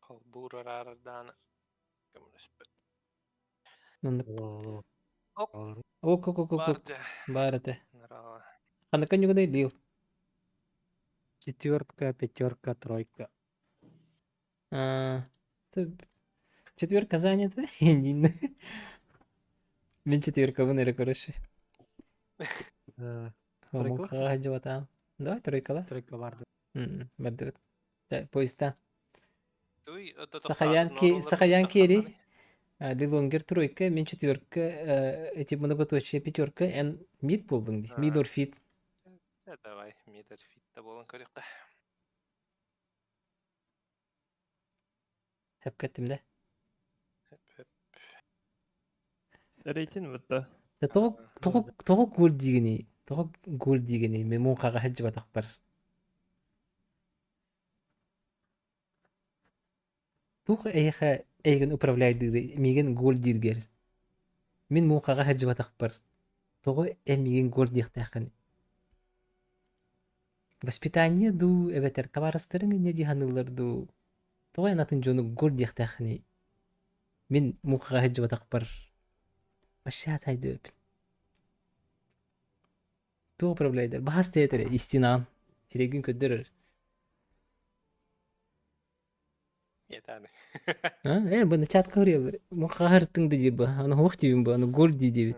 Холбуур араарардаан көмөлөспөт. Маннык. Ок, Ок, ок, ок, ок, бар ок. дьэ. Баар этэ. Ныраа. Ханныка ньугунай Лил? Четверка, пятерка, тройка. А, Четверка занята? Мин четверкабын эрэ короче. Э, Тройкалар? Муҥхаҕа сылдьыбатаҕым. Давай тройкала. Тройка барды. Бардыбыт. Поезда. Туй, Сахаян Сахаян Кери, Лилонгер тройка, мин четверка, эти многоточие пятерка, эн мид буоллуҥ дии. Мид or фит. Давай, мид or фит да буолан көрүөххэ. Хэпкэттим да. Хэп-хэп. Рейтинг бытта. Да тоҕо тоҕо тоҕо гол диигиний? Тоҕо гол диигиний? Мен муҥхаҕа сылдьыбатахпар. Туох эйиэхэ эйигин управляйдыырый миигин гол дииргэр? Мин муҥхаҕа сылдьыбатахпар. Тоҕо эн миигин гол диэхтээххиний? Воспитание дуу эбэтэр табаарыстарыҥ инньэ дии саныыллар дуу? Тоҕо эн атын дьону гол диэхтээххиний? Мин муҥхаҕа сылдьыбатахпар вообще атайдыыбын. Туох управляйдар? Баһас театр истинаан. Сирэйгин көрдөрөр. Етаны. А, э, бу начатка говорил. Муҥхаҕа сырыттыҥ да диир бу. Аны хуох диибин бу, аны гол дии диэбит.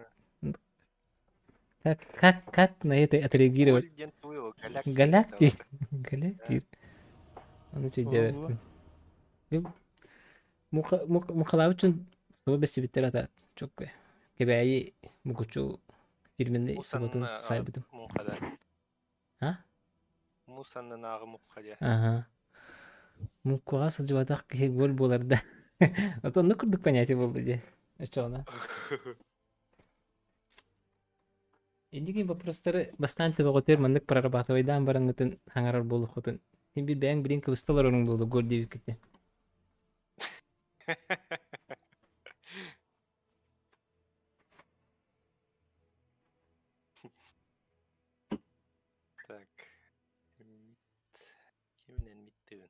Как, как, как на это отреагировать? Голь диэн туй ол, голяк Голяк диэн дии. Голяк диир. Ону чэйдээбэппин. Мухалаабыт дьон суба бэссибиттэр ата чоккой. Кэбээйи мукучу фирменный субатын сайбытым. Муҥхада. А? Муус аннынааҕы муҥха диэ. Аха. Муҥхаҕа сылдьыбатах киһи голь буолар да. Вот оннук курдук понятие буолла дии. Оччоҕуна. Инники вопростары бастаан төбөҕүтүгэр маннык прорабатывайдаан бараҥҥытын хаҥарар буолуоххутун. Син биир бэйэҥ билин кыбыста олороруҥ буолуо гор диэбиккитин. Так. Киминэн миттибин?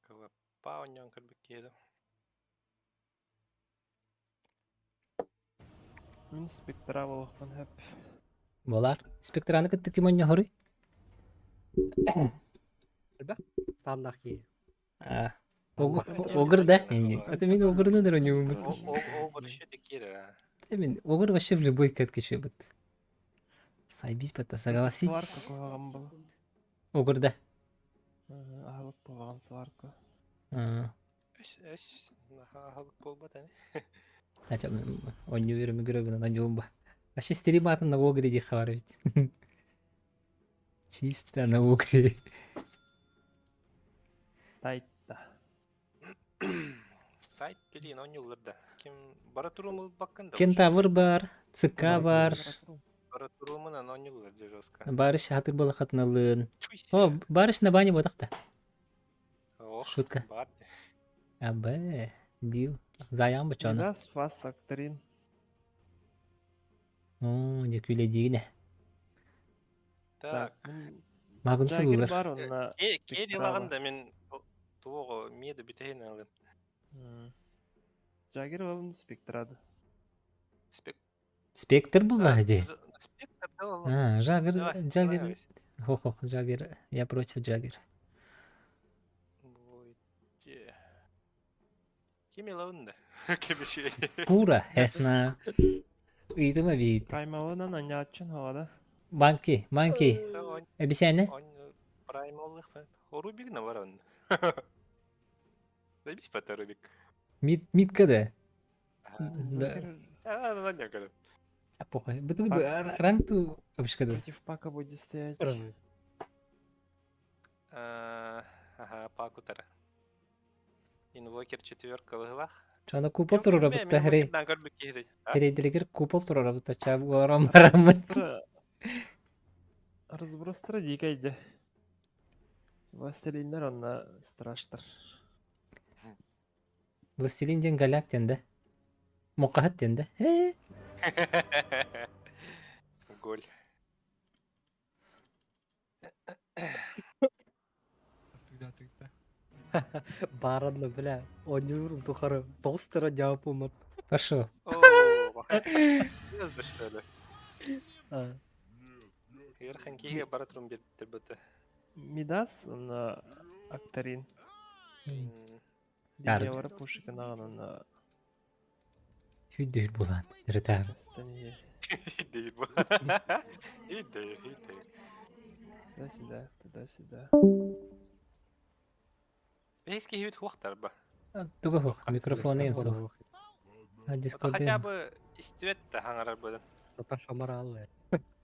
Кылаппа оонньоон көрбүт киһи да. Мин спектра буолуохпун сөп. Буолар. Спектраны кытта ким оонньоһоруй? Элбэх тааннаах киһи. А, Огр да? Это мин огрны да оонньуубут. Огр еще киирэр. Мин огр вообще в любой катке чуйбут. Сайбись бата, согласитесь. Сварка куһаҕан был. Огр да. Аһылык буолаҕын сварка. Өс аһылык буолбат ини. Ача оонньуу өрөмү көрөбүн оонньуум ба. Вообще стрим атын на огре диэххэ баар эбит. Чисто на огре. Тайта. Тайт билин оонньууллар да. Ким бара туруум ылбаккын да. Кентавр бар, ЦК бар. Бара туруумунан оонньууллар дьэ жестко. Барыш хатыр балахатыналыын. О, барыш на бане ботах-то. Ох, Шутка. Бар. А, Б, дил. Заян бачона. Мидас фаст актрин. О, дьэ күлэдиигинэ. Так. Магын Джаггер сылылар. бар онно. Кери лаган да мен туого меда бүтәһин алын. Джаггер ол спектрады. Спек Спектр была где? Спектр да А, Жаггер, Джаггер. Хо-хо, Джаггер. Я против Джаггер. Ким ылабын да? Ким еще? Пура, ясно. Ыйдыма бит. Праймалынан анньааччын хаҕада. Банки, манки. Эбисэне? Праймалых Рубик на ворон. Заебись по Рубик. Мид, мидка да? Да. А, да, не, когда. А похуй. Буту ранг ту обышкада. Против пака будет стоять. Ага, пак утара. Инвокер четверка выглах. Чана купол турара бутта херей. Херей Херейдеригер купол турара бутта чаб гором бараммын. Разбростара дикайде. Властелиннер онна страштар. Властелин диэн голяк диэн да? Муқаһыт диэн да? Ээ. Голь. Тогда, тогда. Бааранна, бля, оонньуурум тухары толстера дьаапуммут. Пошел. О, Звезды, что ли? А, Верхан киһигэ бара турун биэрбиттэр быта. Мидас онно Акторин. Яры. Линиялары пушиканаҕын онно Сүйдүүр булан. Рытар. Станиер. Идэйир бу. Идэйир, идэйир. Туда-сюда, туда-сюда. Бэйс киһибит хуохтар ба. Туга хуох, микрофон ен суох. А Ото дискорд хотя бы истибэт да хаҥарар быдан. Ата хамарааллар.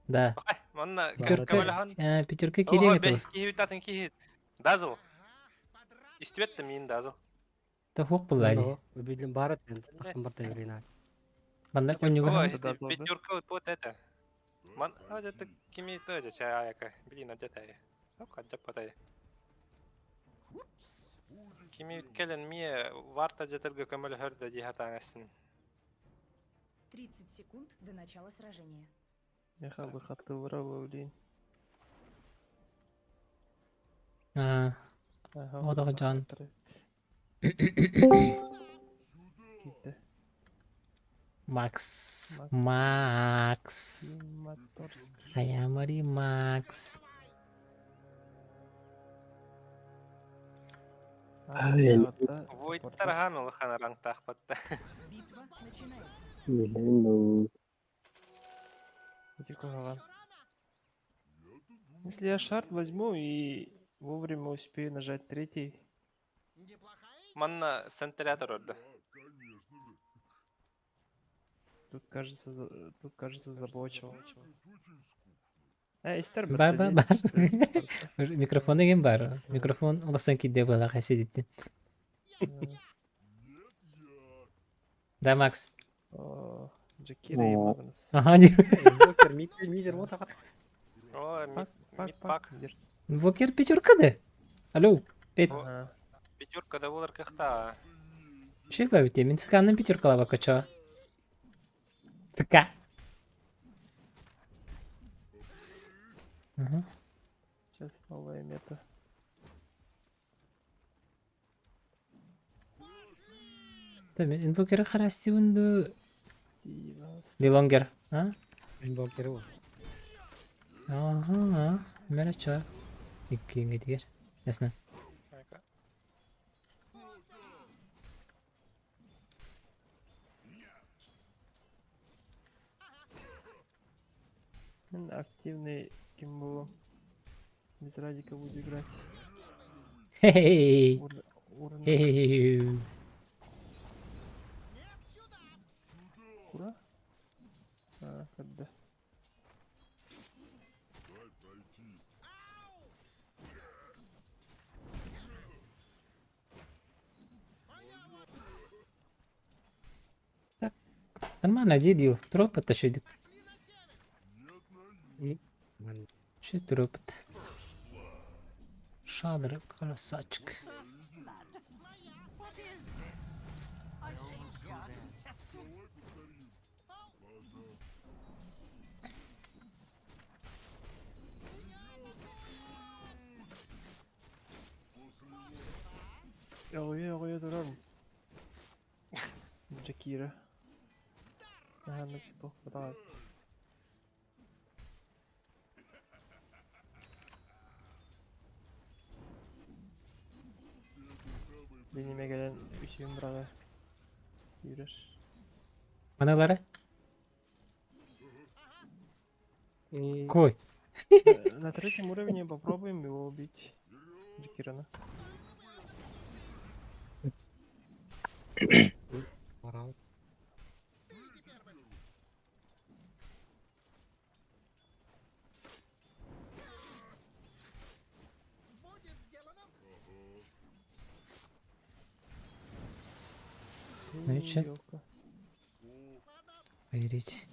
Да. Бакай, манна Пятерка, көмөлөһөн. пятерка Ого, кириэҥ этэ. бэйс киһибит атын киһи. Дазыл. Истибэт да миин дазыл. Та хуох булла ди. Билим барат мен тахамбар тегрина. Манна онньуга Ой, Да, да, да. пятерка вот вот это. Ман, а это кими тоже чаяка. Блин, а где-то я. Ну-ка, потай. Кими кэлэн мие варта дьэтэргэ көмөлөһөр да дии хатааҥасын. 30 секунд до начала сражения. Михаил хаттылара блин. А, Одаҕа дьон. Киирдэ. Макс. Макс. Моторский. Хаямари Макс. Войттар хаамыл ханараҥ таахпатта. Битва начинается. Ити куһаҕан. Если я шарт возьму и вовремя успею нажать третий, Манна сентилятор ордо. тут кажется, тут кажется заблочил. Э, истер Бар бар бар. Микрофон деген бар. Микрофон олосон киирдэ буолаах сидиттин. Да, Макс? О, Джакира и Магнус. Ага, не. Инвокер, мид, мидер, вот так. О, Пак, мид, мид пак, пак. пак. Держ. Инвокер пятерка да? Алло. Эт. Ага. Пятерка да буолар кыахта. Че бабите? Мин сыканын пятеркалаба кача. Сыка. Ага. Сейчас новая мета. Да, мен инвокер харастибын Лилонгер. А? Инвокер вот. Ага. Мере чо. Иккиҥҥэ тигэр. Ясно. Мин активный ким буолуом. Без Радика буду играть. Хей. Ур- Урна. Хей. Кура? А, когда? Нормально, дедил. Тропот еще. Ман- Че тропот? Шадр, красавчик. Оҕуйа оҕуйа турар. Джакира. Ага, ну типа, давай. Бинимэ кэлэн үсүһүн быраҕа киирэр. Маналары? Кой? На третьем уровне попробуем его убить. Джакирана. Орал. Будет сделано. Ну и чё? Ёлка. Поверить.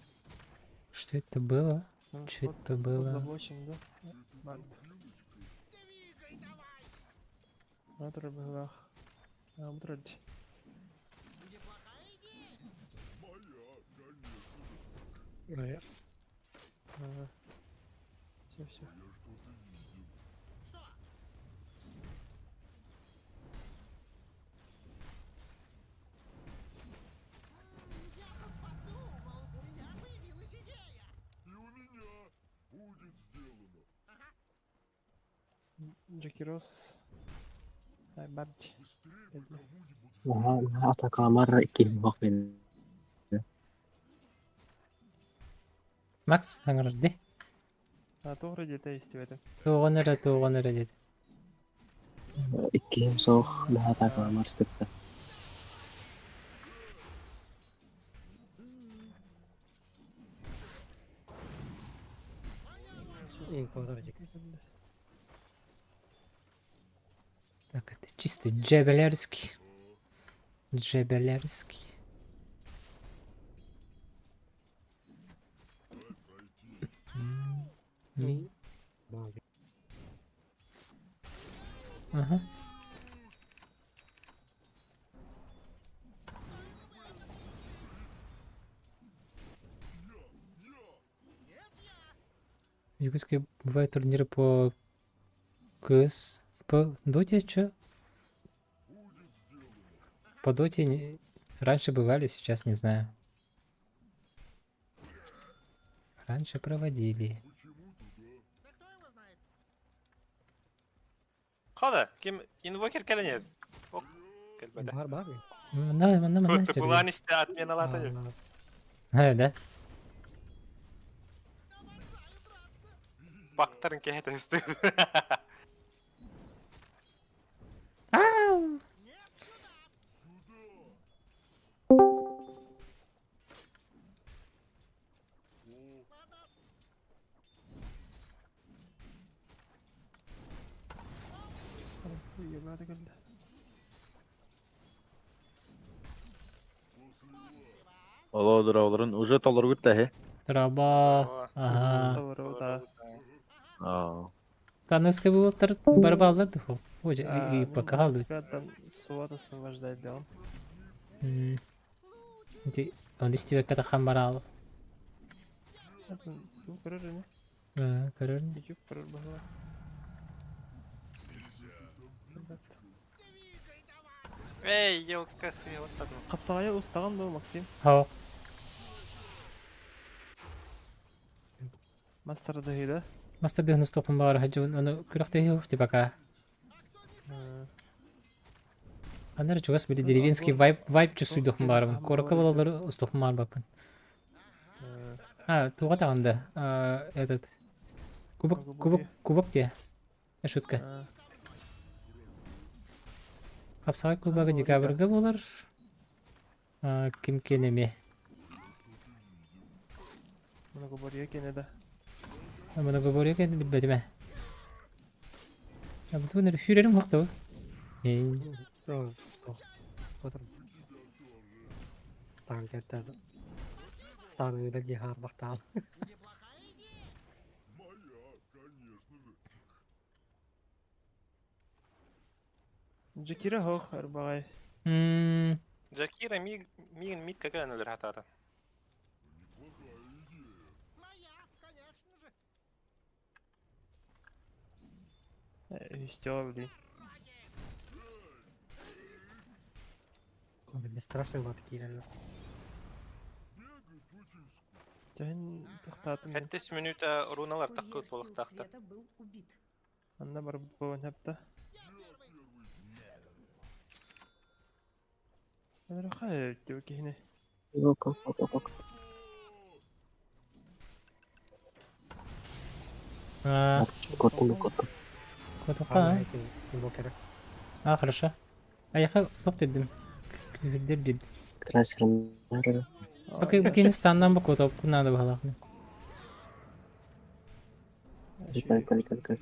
Что это было? Ну, Чё спот- это спот было? заблочен, да? Ладно. Двигай давай. Натура быһыылаах. А, бутырать. Неплохая идея. Э, Ага. Все, все. Что? Я тут подумал, у меня появилась идея. И у меня будет сделано. Джакирос. Ай, бабч. Быстрее Эдди. кому-нибудь Наһаа наһаа атакаламар иккиһин мин. Макс, аңырды. А, то вроде это есть в этом. Туğun эрэ, туğun эрэ деді. Иккиһин суох наһаа атакаламар сытта. Инвокер. Так, это чисто джебелерский. Джебелерский. М. Ага. В Якутске бывают турниры по КС. По Доте чё? По Доте не... раньше бывали, сейчас не знаю. Раньше проводили. Да кто его знает? Хада, ким инвокер кэлэн Ок, кэлбэтэ. Бар бар. Манна, манна, манна. Булан истэ отменалаата. А, А, да? Бактарын кэһэтэ сыстыы. Ау! Олоодураоларын уже толоргут тэһи. Траба. Ага. Толору, да. Аа. Таныска буолтар барбаллар духу. Ой, и пока халды. Там суот освобождать да. Ди он истибе ката хамбарал. Бу көрөр ини. Аа, көрөр. Ичүк көрөр баһыла. Эй, елка сыйылаттадым. Хапсаҕайа устаҕын дуо, Максим? Хоо. Мас тардыһыыда. Мас тардыһын устуохпун баҕара сылдьабын. Ону күрэхтэһии суох дии пока. Ханна эрэ чугас били деревенский вайб вайб чувствуйдуохпун баҕарабын. Куоракка буолаллары устуохпун баҕарбаппын. А, туга даҕаны да, а, этот кубок кубок кубок диэ. Шутка. Хапсаҕай кубога декабрьга буолар. А, ким киэн эмиэ. Многоборье киэнэ да. Многоборье киэнэ билбэтим ээ. А бу эрэ сүүрэрим суох Суох, суох. Отыр. Танкерда станы үлэлии хаарбахтаан. Джакира хоох арбаҕай. Джакира миг мигин мид какая өлөр хатаата. Үстөҕө билии. Бесстрашный бат киирэн. Дьэһин тохтоотум мин. Хэттис мүнүүтэ руналар Курьер таххыт сил буолуохтаахтар. света был убит. Анна барбыт буолан хапта. Өлөрөхө диэбит киһини. Ок, ок, ок, ок. А, Куоттум, куоттум. куотуохха, Инвокера. а? хорошо. Аяха тоқ дедим. Күүһүрдэр дедим. Трансфер. Пока букини станнан бу куотуохпун наада баһалаахпын. Кэл, кэл, кэл, кэл.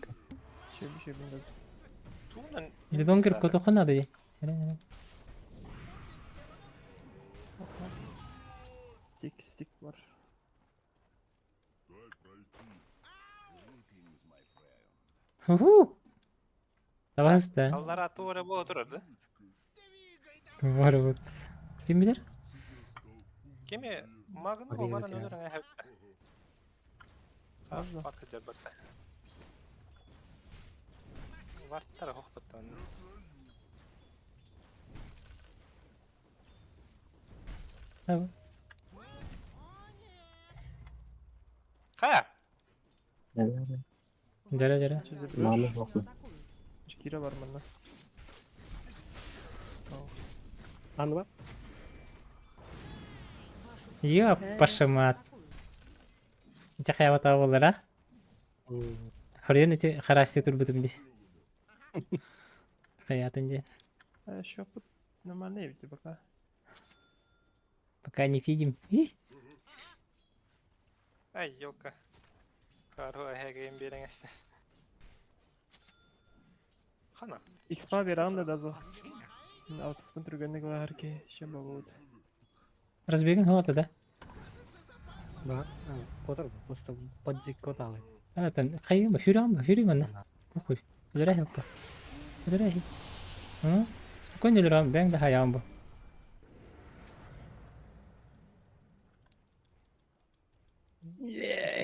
Туунан Дедонгер куотуохха наада дии. Эрэ, эрэ. Стик, стик бар. Ху-ху! Давай да. Аллара туора буола турар да? Бар вот. Ким билэр? Кими магын Окей, обаран окей. өлөрөн эһэбитте. Азда. Пак жарбатта. Варттара хохпаттан. А, Хая! Дьэрэ, дьэрэ. Мама суох. Джакира бар манна. Анна бар? Йо, пашымат. Ити хайабата буоллара. Хорйон ити харасти турбутум дии. Хаятын дии. Еще нормально эбит пока. Пока не видим. И? Ай, елка. Кару эһэгейин биэрэҥ эстэ. Хана. Экспа беран да дазы. Алтыспын түргенник лахар ки чем болот. Разбегин холота да? Ба, котор, просто подзик коталы. А, там, хайым, хюрам, хюрим анна. Похуй. Өлөрэ хаппа. Өлөрэ хи. А? Спокойно өлөрөм, бэҥ да хаям бу.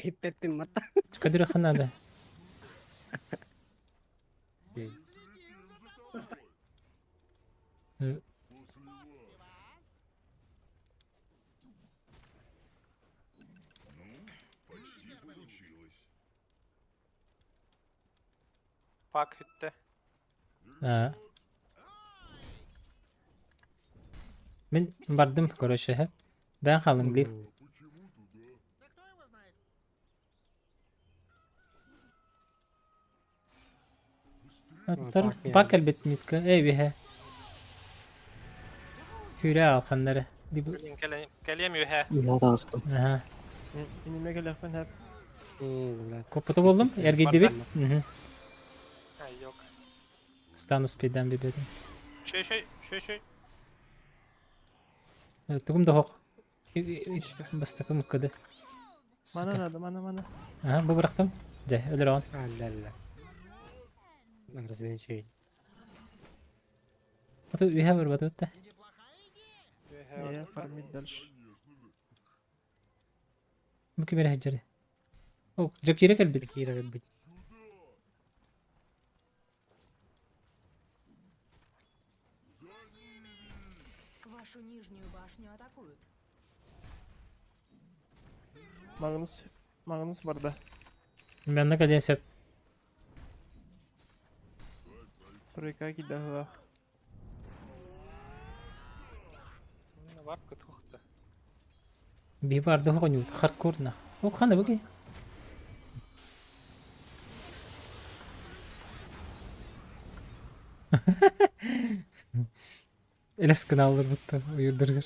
Хиппеппин матта. Кадыры ханада. Почти получилось. Пак хүтте. А. Мин бардым, короче, хэ. Бэн халым глит. Почему туда? Да кто его знает? Оттор бак кэлбит митка. Эй биһэ. Түүрэ алханнары. Кэлин кэлин кэлиэм үөһэ. Я таҕыстым. Аха. Иниме кэлэхпин хэп. Коппута боллум. Эргийдибит. Мгм. Ай yok. Стан успейдан бибетим. Шөй шөй шөй шөй. Тугум да хок. Бастакы муккады. Мана Сука. надо, мана, мана. Ага, бу бырахтым. Дьэ, өлөрөҕүн. Алла-алла. Развенчей. Ото үһэ барбатыбыт да. Үөһэ Я фармить дальше. Бу ким эрэ сылдьар. О, Джакира кэлбит. Кира кэлбит. Вашу нижнюю башню атакуют. Магнус, Магнус барда. Манна кэлиэн сөп. Тройка кидаһылаах. Бар кытхухта. Би барды хоҕоньуут хардкорнах. О, хана бу Элэс гынаалларбыттан уйурдарыгар.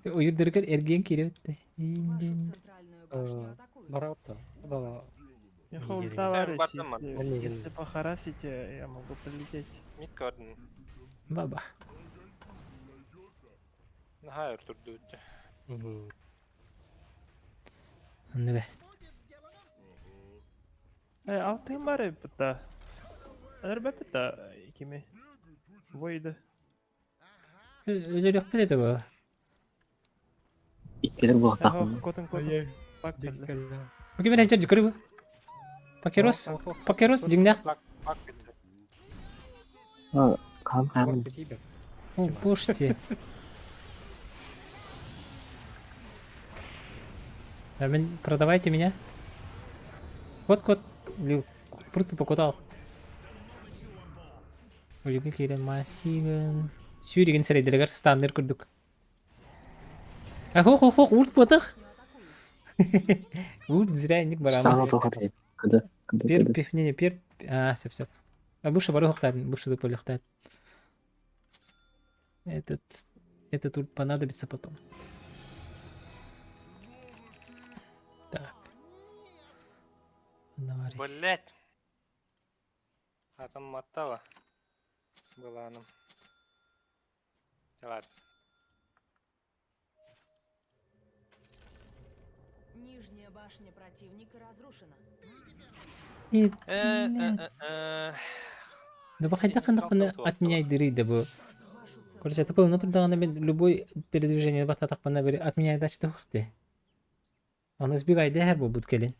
Уйурдарыгар эргийэн киирэбит Вашу центральную башню атакуют. Барапта. Бала. Я Нигерия. товарищ, Бардым ман. если, Нигерия. если похарасите, я могу прилететь. Мит көрдүн. Баба. Наһаа өр турду. Анныга. Э, алтын бар эбит Ырбапыта кими? Войды. Өлөрөхпүт этэ бу. Иккилер буолтахпын. Котун котун. Пак кэллэ. Бу ким эрэ дьэ бу. Пакерос. Пакерос дьиҥнээх. Бак бак бит. Хаам хаам. О, боже Продавайте меня. Вот кот. Пурту покутал. Улюга киирэн массигын. Сүүрүгүн сирэйдэригэр станныр курдук. А хох хох хох урт буотах. Урт зря ник барама. Стана тоҕо Кыды. Кыды. Пер Кыды. пих не не пер а сөп сөп. А буша бары хохтарын, буша да Этот этот ульт понадобится потом. Так. Навари. Блять. Атом мотала. Была она. Ладно. Нижняя башня противника разрушена. И, Э, э, э, э. Да бахайда ханнахпына отменяй дыры да бу. Вашу Короче, это было турдаҕына мен любой передвижение баттатахпына бери отменяй дачты ухты. Он избивай дэһэр буолбут кэлин.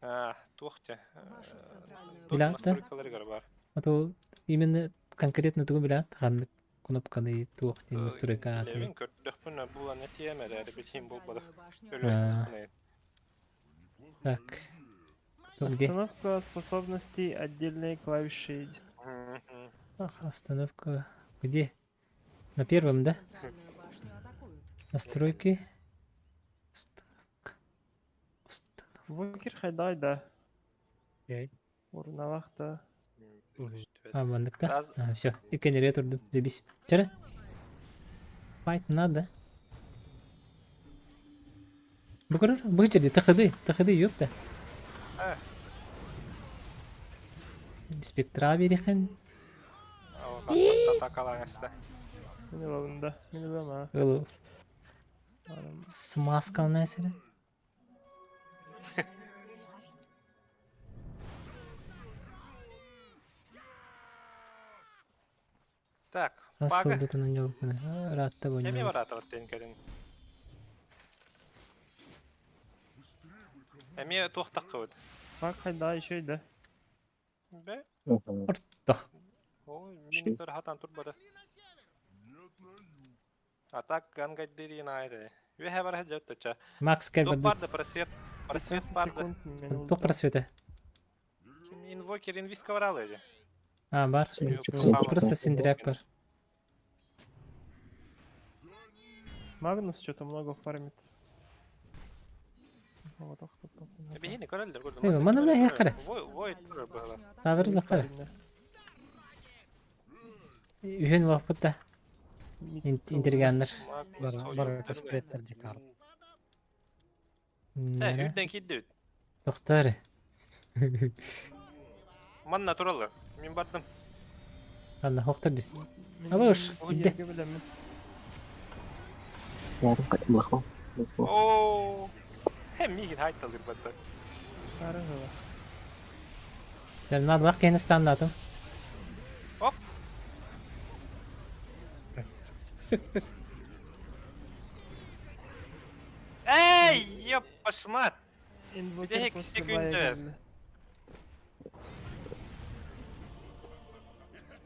А, туохте. Вашу центральную Бля, да? бар. А то именно конкретно тугу билэт ханнык кнопканы туох диэн настройка аты. Левин көрдөхпүнэ булан этиэм эрээри битиим буолбатах. А. Өлүөхпүнэ. Так. То где? Остановка способностей, отдельные клавиши. Ах, остановка. Где? На первом, да? Центральную башню атакуют. Настройки. Остановка. Остановка. Вокер хайдай, да. Окей. Урналахта. А, маннык да? Таз- А, все. И генератор забись. Вчера? Файт надо. Бу көрөр, бу жерде тахыды, тахыды ёпта. А. Спектра берихин. Атакалаҥаста. Мин ылабын Мин ылама. Ылу. Смазка нәсере. Так, пага. Асылды на него. Ратта бу. Эми баратабыт диэн кэлин. Эми туохтаккыбыт. Пак хайдай еще да. Бе? Орто. Ой, минутар хатан турбада. А так гангайдырин айры. Үөһэ бар хаджаттача. Макс Туох кэлбэт. барды просвет. Просвет 15 барды. секунд мен Туох просвета. Ким инвокер инвиска баралы же. А, бар. Просто синдряк бар. Магнус что-то много фармит. Вот, ох, тут, тут, тут. Бихини көрөлдөр көрдүм. Эй, маны да хэ хара. Вой, вой Центральную турар быһыла. башню Тавыр атакуют. лахара. Правильно. Үһүн олохпут да. Интриганнар. Бара кастреттер дикар. Чэ, үрдэн киирдибит. Тохтор. Манна тураллар. Мин бардым. Анна хохтор ди. Алыш, кидде. Оо. Hem мигин хайталыр бата. Надо кені стандартым. Оп. Эй, ёппашмат. Инвокер Где после секунды? бая geldi.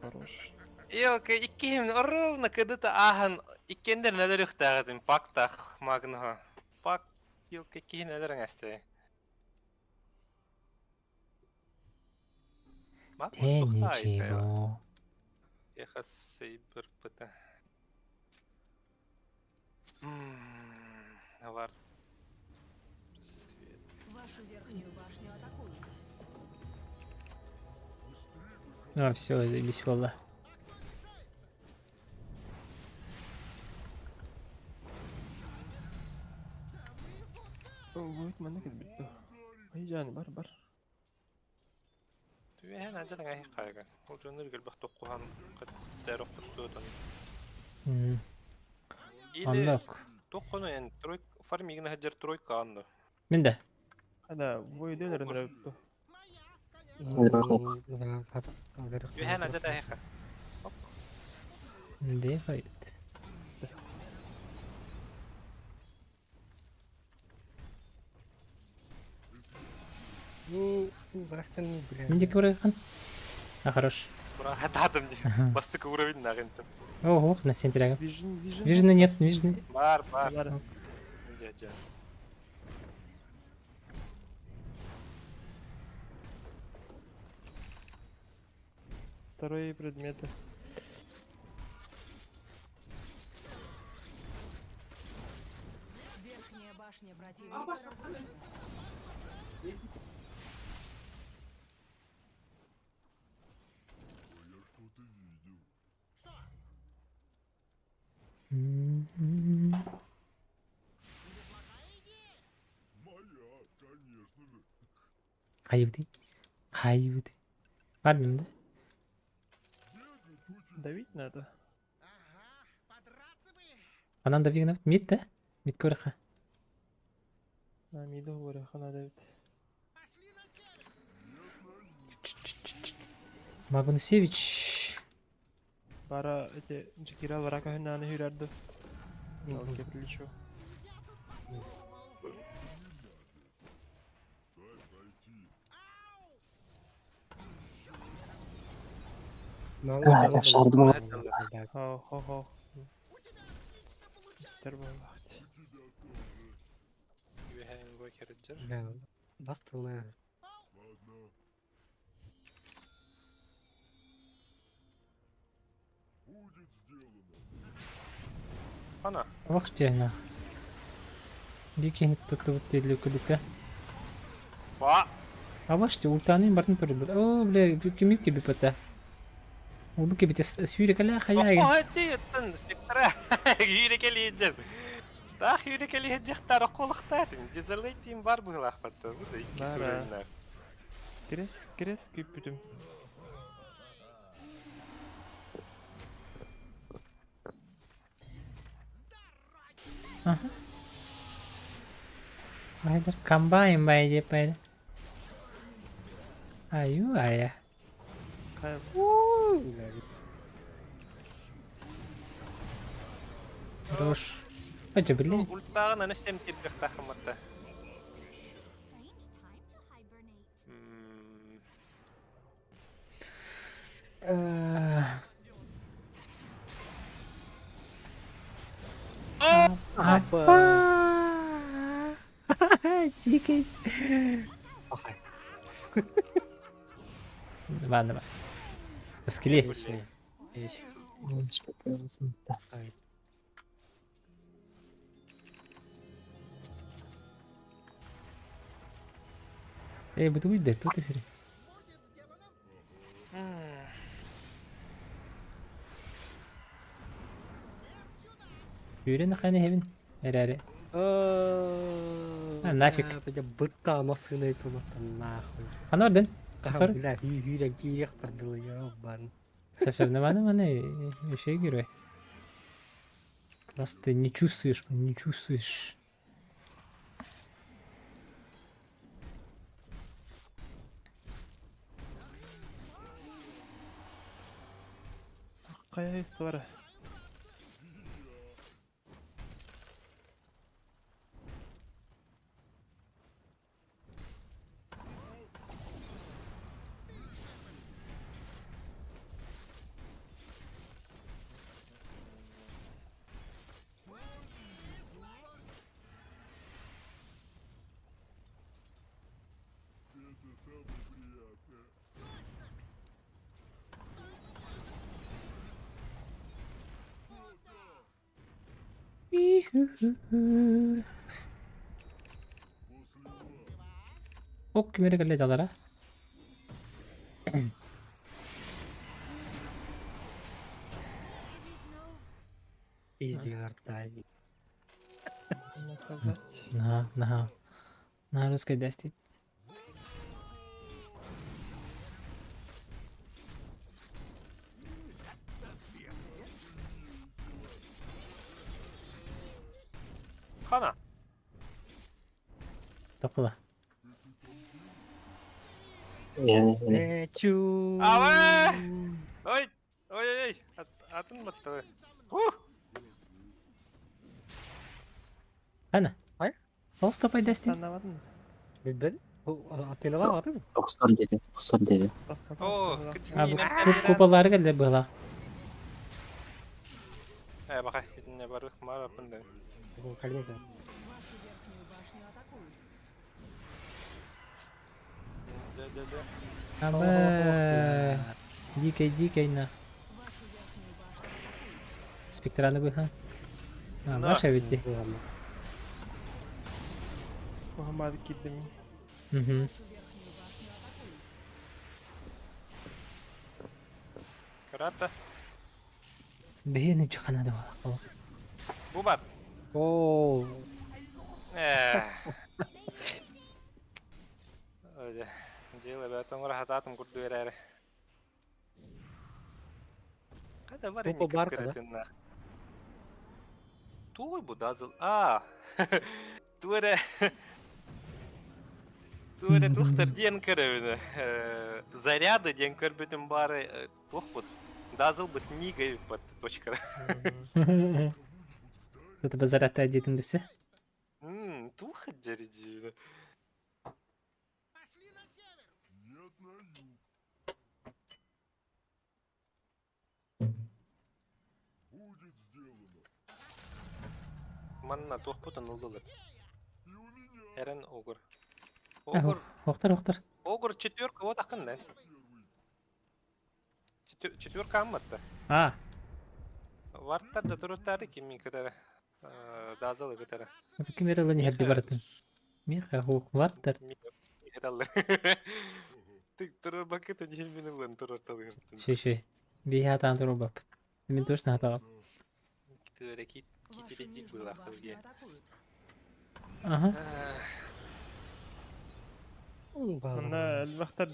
Хорош. Yok, иккиһим ровно кыдыта ахан иккендер нелер үхтәгәдим пактах магнха. Пак yok иккиһин нелер аңасты. Те ничего. Эхо сейбер пт. Вар. Свет. Вашу верхнюю башню атакуют. Ну, все, заебись, валла. Будет манна кэлбит. Ай жаны бар бар. Түһэн адьан аңай хайган. Ол дьоннор кэлбэх токкуһан кыттар оккустуотун. Или Аннок. токкону эн тройка фармигна хаджар тройка анну. Мен да. Ада бу өйдөлөрүн өрөптү. Түһэн адьан аңай Де хайт. Бля. Мен де көрген. А, хорош. Бура хатадым ди. Бастыкы уровень нагынтым. Ого, на сентряга. Вижн вижн. Вижны нет, вижны. Бар, бар. Бар. Дьэ, дьэ. Вторые предметы. Верхняя башня противника разрушена. Хайбды. Хайбды. Бар мен да. Давить надо. Анан да вигнав. Мид да? Мид көрха. На миду говорю, надо давить. Магнусевич. Бара эти Джекира варака наны хүрәрді. Алке прилечу. Хо хо хо. Тербалахт. Түһэн бу кереджер. Бля, бастылная. Ана. Вахтена. Бикин тут вот или кудыка. Ба. А ваште ультаны бартын турды. О, бля, кимип кеби пата. Ол кеби те сүйрекеле хаяйын. Охо, тын спектра. Үйрекелейджер. Тах үйрекелейджер қолықтатын. Дезалейтин бар бұғылақ батты. Бұл да икки Бара. сүрелінер. Крес крес күпүтүм. Айдар комбайн бай деп айды. Аю ая. Кай Хорош. Ача, блин. Ульттағын аныштем тиргіқ тақыматта. Апа. Дикий. Ахай. Ладно, ладно. Скили. Эй, буду уйди, тут эфире. Сүүрэн ахан иһэбин эрээри. А, нафиг. Бытта массыына туматтан нахуй. Хана орден? Хаһан бля хүү-хүүрэн киириэх бардылы ёбан. Совсем нормально, маны еще герой. Просто не чувствуешь, не чувствуешь. Хайа история. Ок кимэри кэллэ далара. Пиздин артай. Наказать. Наһаа, наһаа. Наһаа русскай дэстит. Хана. Токула. Лечу. Авэ! Ой! Ой-ой-ой! Атын батталы. Ух! Хана. Ай? Ол стопай дэстин. Санаватын. Билбэт. Атминова аты. Охсор диэти, охсор диэти. О, А бу куполлары кэллэ быһла. Э, баха, не бар, мара пында. Калмыка. Вашу верхнюю башню атакуют. Дэ, дэ, дэ. Аба. Дикай, дикай на. Вашу верхнюю башню атакуют. Спектраны быха. А, Да. Маша ведь. Мухаммад киддим. Угу. Вашу верхнюю башню атакуют. Карата. Бэйни чахана да бала. Бу бар. О, Э. Ой, дело бе, там рахататым курду берәре. Када бар Купа инде бар када? кып Туй бу дазыл. А. Туре. Туре тухтар диэн көрөбүнү. Заряды диэн көрбүтүм бары тух бут. Дазыл бут нига под точка. Это базарата одетым десе. Мм, тух дерди. Пошли на север! Нет, на юг. Будет сделано. Манна тух бутын ылдылар. И у меня Эрен огур. Огур, Охтар, охтар. огур четверка вот акын да. Четверка амматта. А, Варттар да туруттары кими кытары. Дазалы кытары. это кемералы не херди бартын. Миха ху ваттар. Михаталлар. Ты турur бакыта дин мени лын турur талыртын. Ши ши. Биха таан туру бап. Мен точно хатаа. Төре кит Вашу китирдик нижнюю было башню ахтылге. атакуют. Ага. Манна элбэхтэр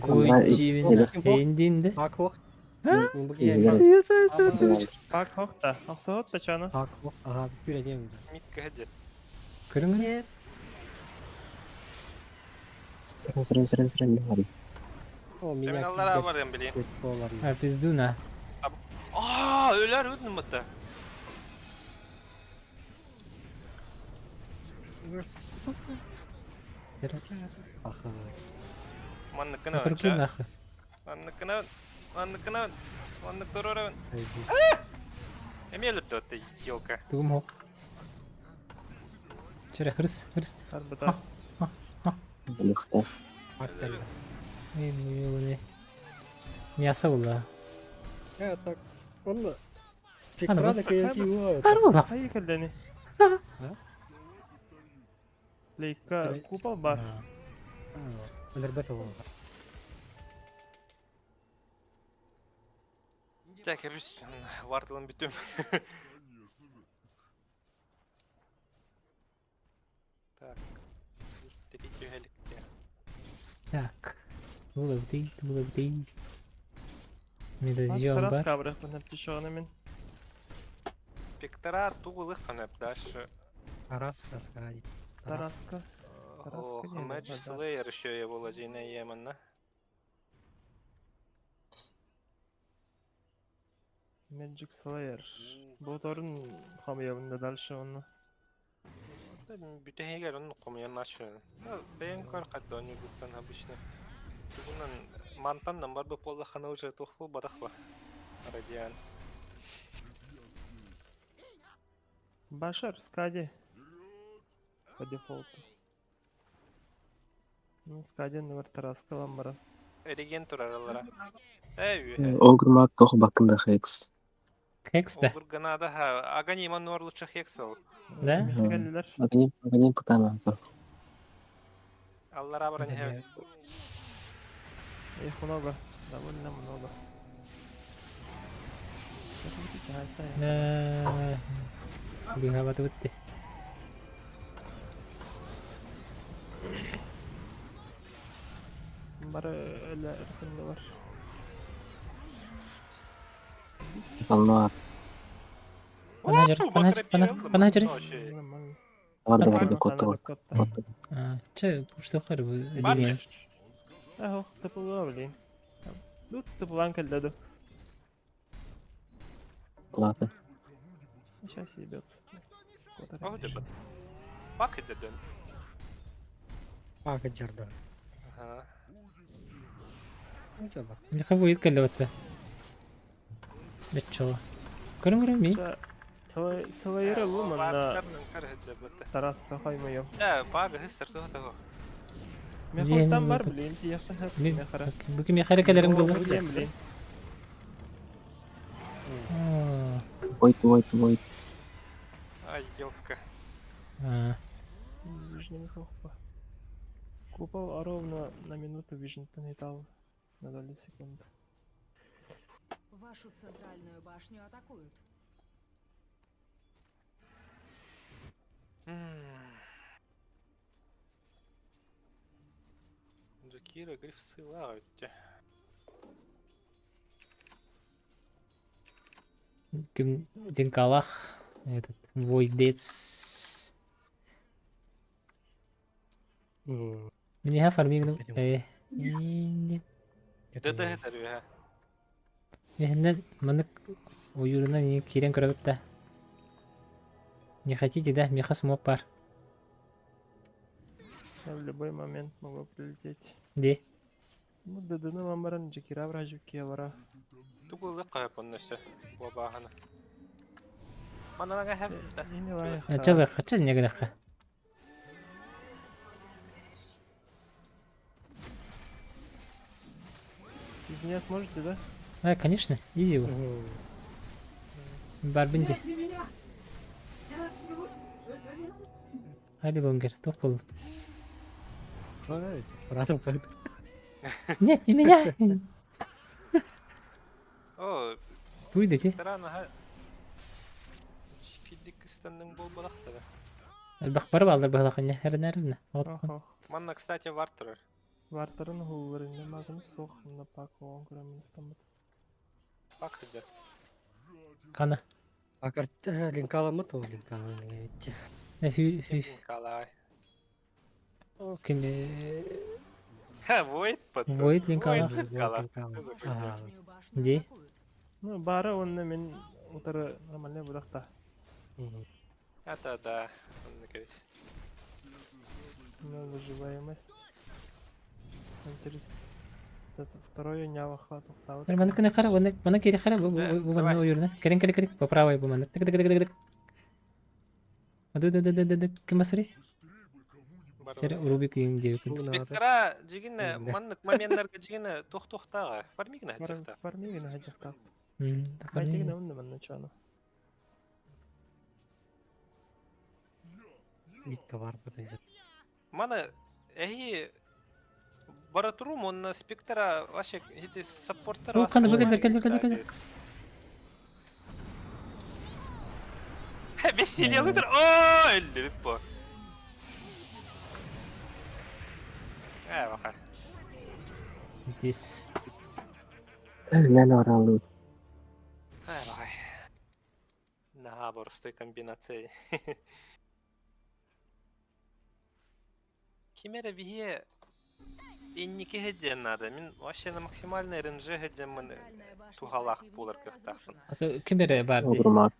Кой жибин эндинде. Так вох. так хохта. Охсоот чана. Так вох. Ага, пүрәнем. Митка хаджат. Көрүңөр. Нет. Сырын сырын сырын сырын не О, меня Терминаллар бар эм билейм. пиздец болар. А пизду на. Аа, өлөр өтүн мытта. Аха. Манныкына. Турки нахуй. Манныкына. Манныкына. Маннык турur. Эмелеп тотты елка. Тугум хок. Чere хырс, хырс. Арбата. Легко. Эй, милый. Мясо было. Я так. Он Спектраны каяки Барбула. Хайы кэллэни. Лейка купол бар. Өлөрбөт ол. Не Так, кэбис, вартылын бүтүм. Так, тири түһэликте. Так. Булабытый, булабытый. Медальон бар. Мин. Пекторар тугулых ханап дальше. Тараска сказали. Тараска. Ох, Magic Slayer еще я владение Емена. Magic Slayer. Боторун хамыябында дальше оны. Бүтэһигэр онну хомуйан начал. Бэйэн көр хаддони буттан обычно. Тугунан мантан намбар бы поллахана уже тухпул батахва. Радианс. Башар, Скади. По дефолту. Ну, Скади, номер Тараска ламбара. Реген тураралара. Эй, үһэ. Огрмак тох бакында хекс. Хекс да? Огурганада ха. Агани мануар лучше хексал. Да? Михаэллер. Агним, агним пока надо. Аллара баран хэ. Их много. Довольно много. Да. Быһабаты бытты. Бары эле ыркында бар. Алла, Панажер, панажер, панажер. Нормально. варда варда котто Котто. котто. А, че, что хар линия? Ах, тыпыла, блин. Ну, тыпылан кэллэду. Плата. Сейчас ебет. Ох, дебет. Пак идеден. Пага джарда. Ага. Ну чё бар. Миха будет кэллэбэтэ. Бэтчоо. Көрүм көрүм ми. Слайера бу манна Тараска Тараска хаймайым. Э, пага хыстар туха того. Мен хоттан бар, блин, тияқта хэп мехара. Бүкү мехара кэлэрим булла. Блин, блин. Ой, ой, ой. Ай, елка. А, Вижнем хохпа. Купол ровно на минуту вижн металл на долю секунды. Вашу центральную башню атакуют. Джакира, гриф сыла. ким Динкалах, этот Войдец. Мне фармигну. Э. Не. Да да это рюха. Мехнен манык уюрuna не кирен көрөбүт Не хотите, да? Меха смог пар. Я в любой момент могу прилететь. Де? Ну, дадыны мамаран Джакира вражу кевара. Тугулы кайып оннысы. Бабахана. Мананага хэп. Ачалы хача не гынакка. Из меня сможете, да? А, конечно, изи его. Барбинди. Али бонгер, топ Братом как-то. Нет, не меня! О, Выйдите. Тарана Чикидик истанның болбалахтара. Элбах барып алдар бахлахanya хернерне. Манна, кстати, вартер. Вартарын хулларында магын сох на пак он көрөмүн Пак иде. Кана. Акар линкаламы то линкаланы. Хü хü. Калай. Ким Ха, Войт пат. Войт линкала. Де? Ну, бары онны мен утары нормально будакта. Это да. Он говорит. Ну, выживаемость. Интересно. Это второе нява хвату. Маны кына хара, маны маны кири хара, бу бу маны уюрна. Керен керен керен по правой бу маны. Тык тык тык тык тык. Аду ду ду ду ду ким асыры? Сер Рубик им деп. Спектра жигине маннык моментлерге жигине тох-тохтага. Фармигна хажакта. Фармигна хажакта. Фармигна онны манна чаны. Битка бар бутын. Маны эһи Баратрум он спектра вообще эти саппорттар. О, кана бу келдер келдер келдер келдер. Бессилиялыдыр. О, өллүбүт бу. Э, баха. Здесь. Мен оралыы. Э, баха. Наһаа боростой комбинация. Ким эрэ биһиэ инники сылдьыан наада. Мин вообще на максимальный РНЖ сылдьаммын Центральная башня туһалаах противника буолар кыахтаахпын. разрушена. А то ким эрэ баар дии. Урмак.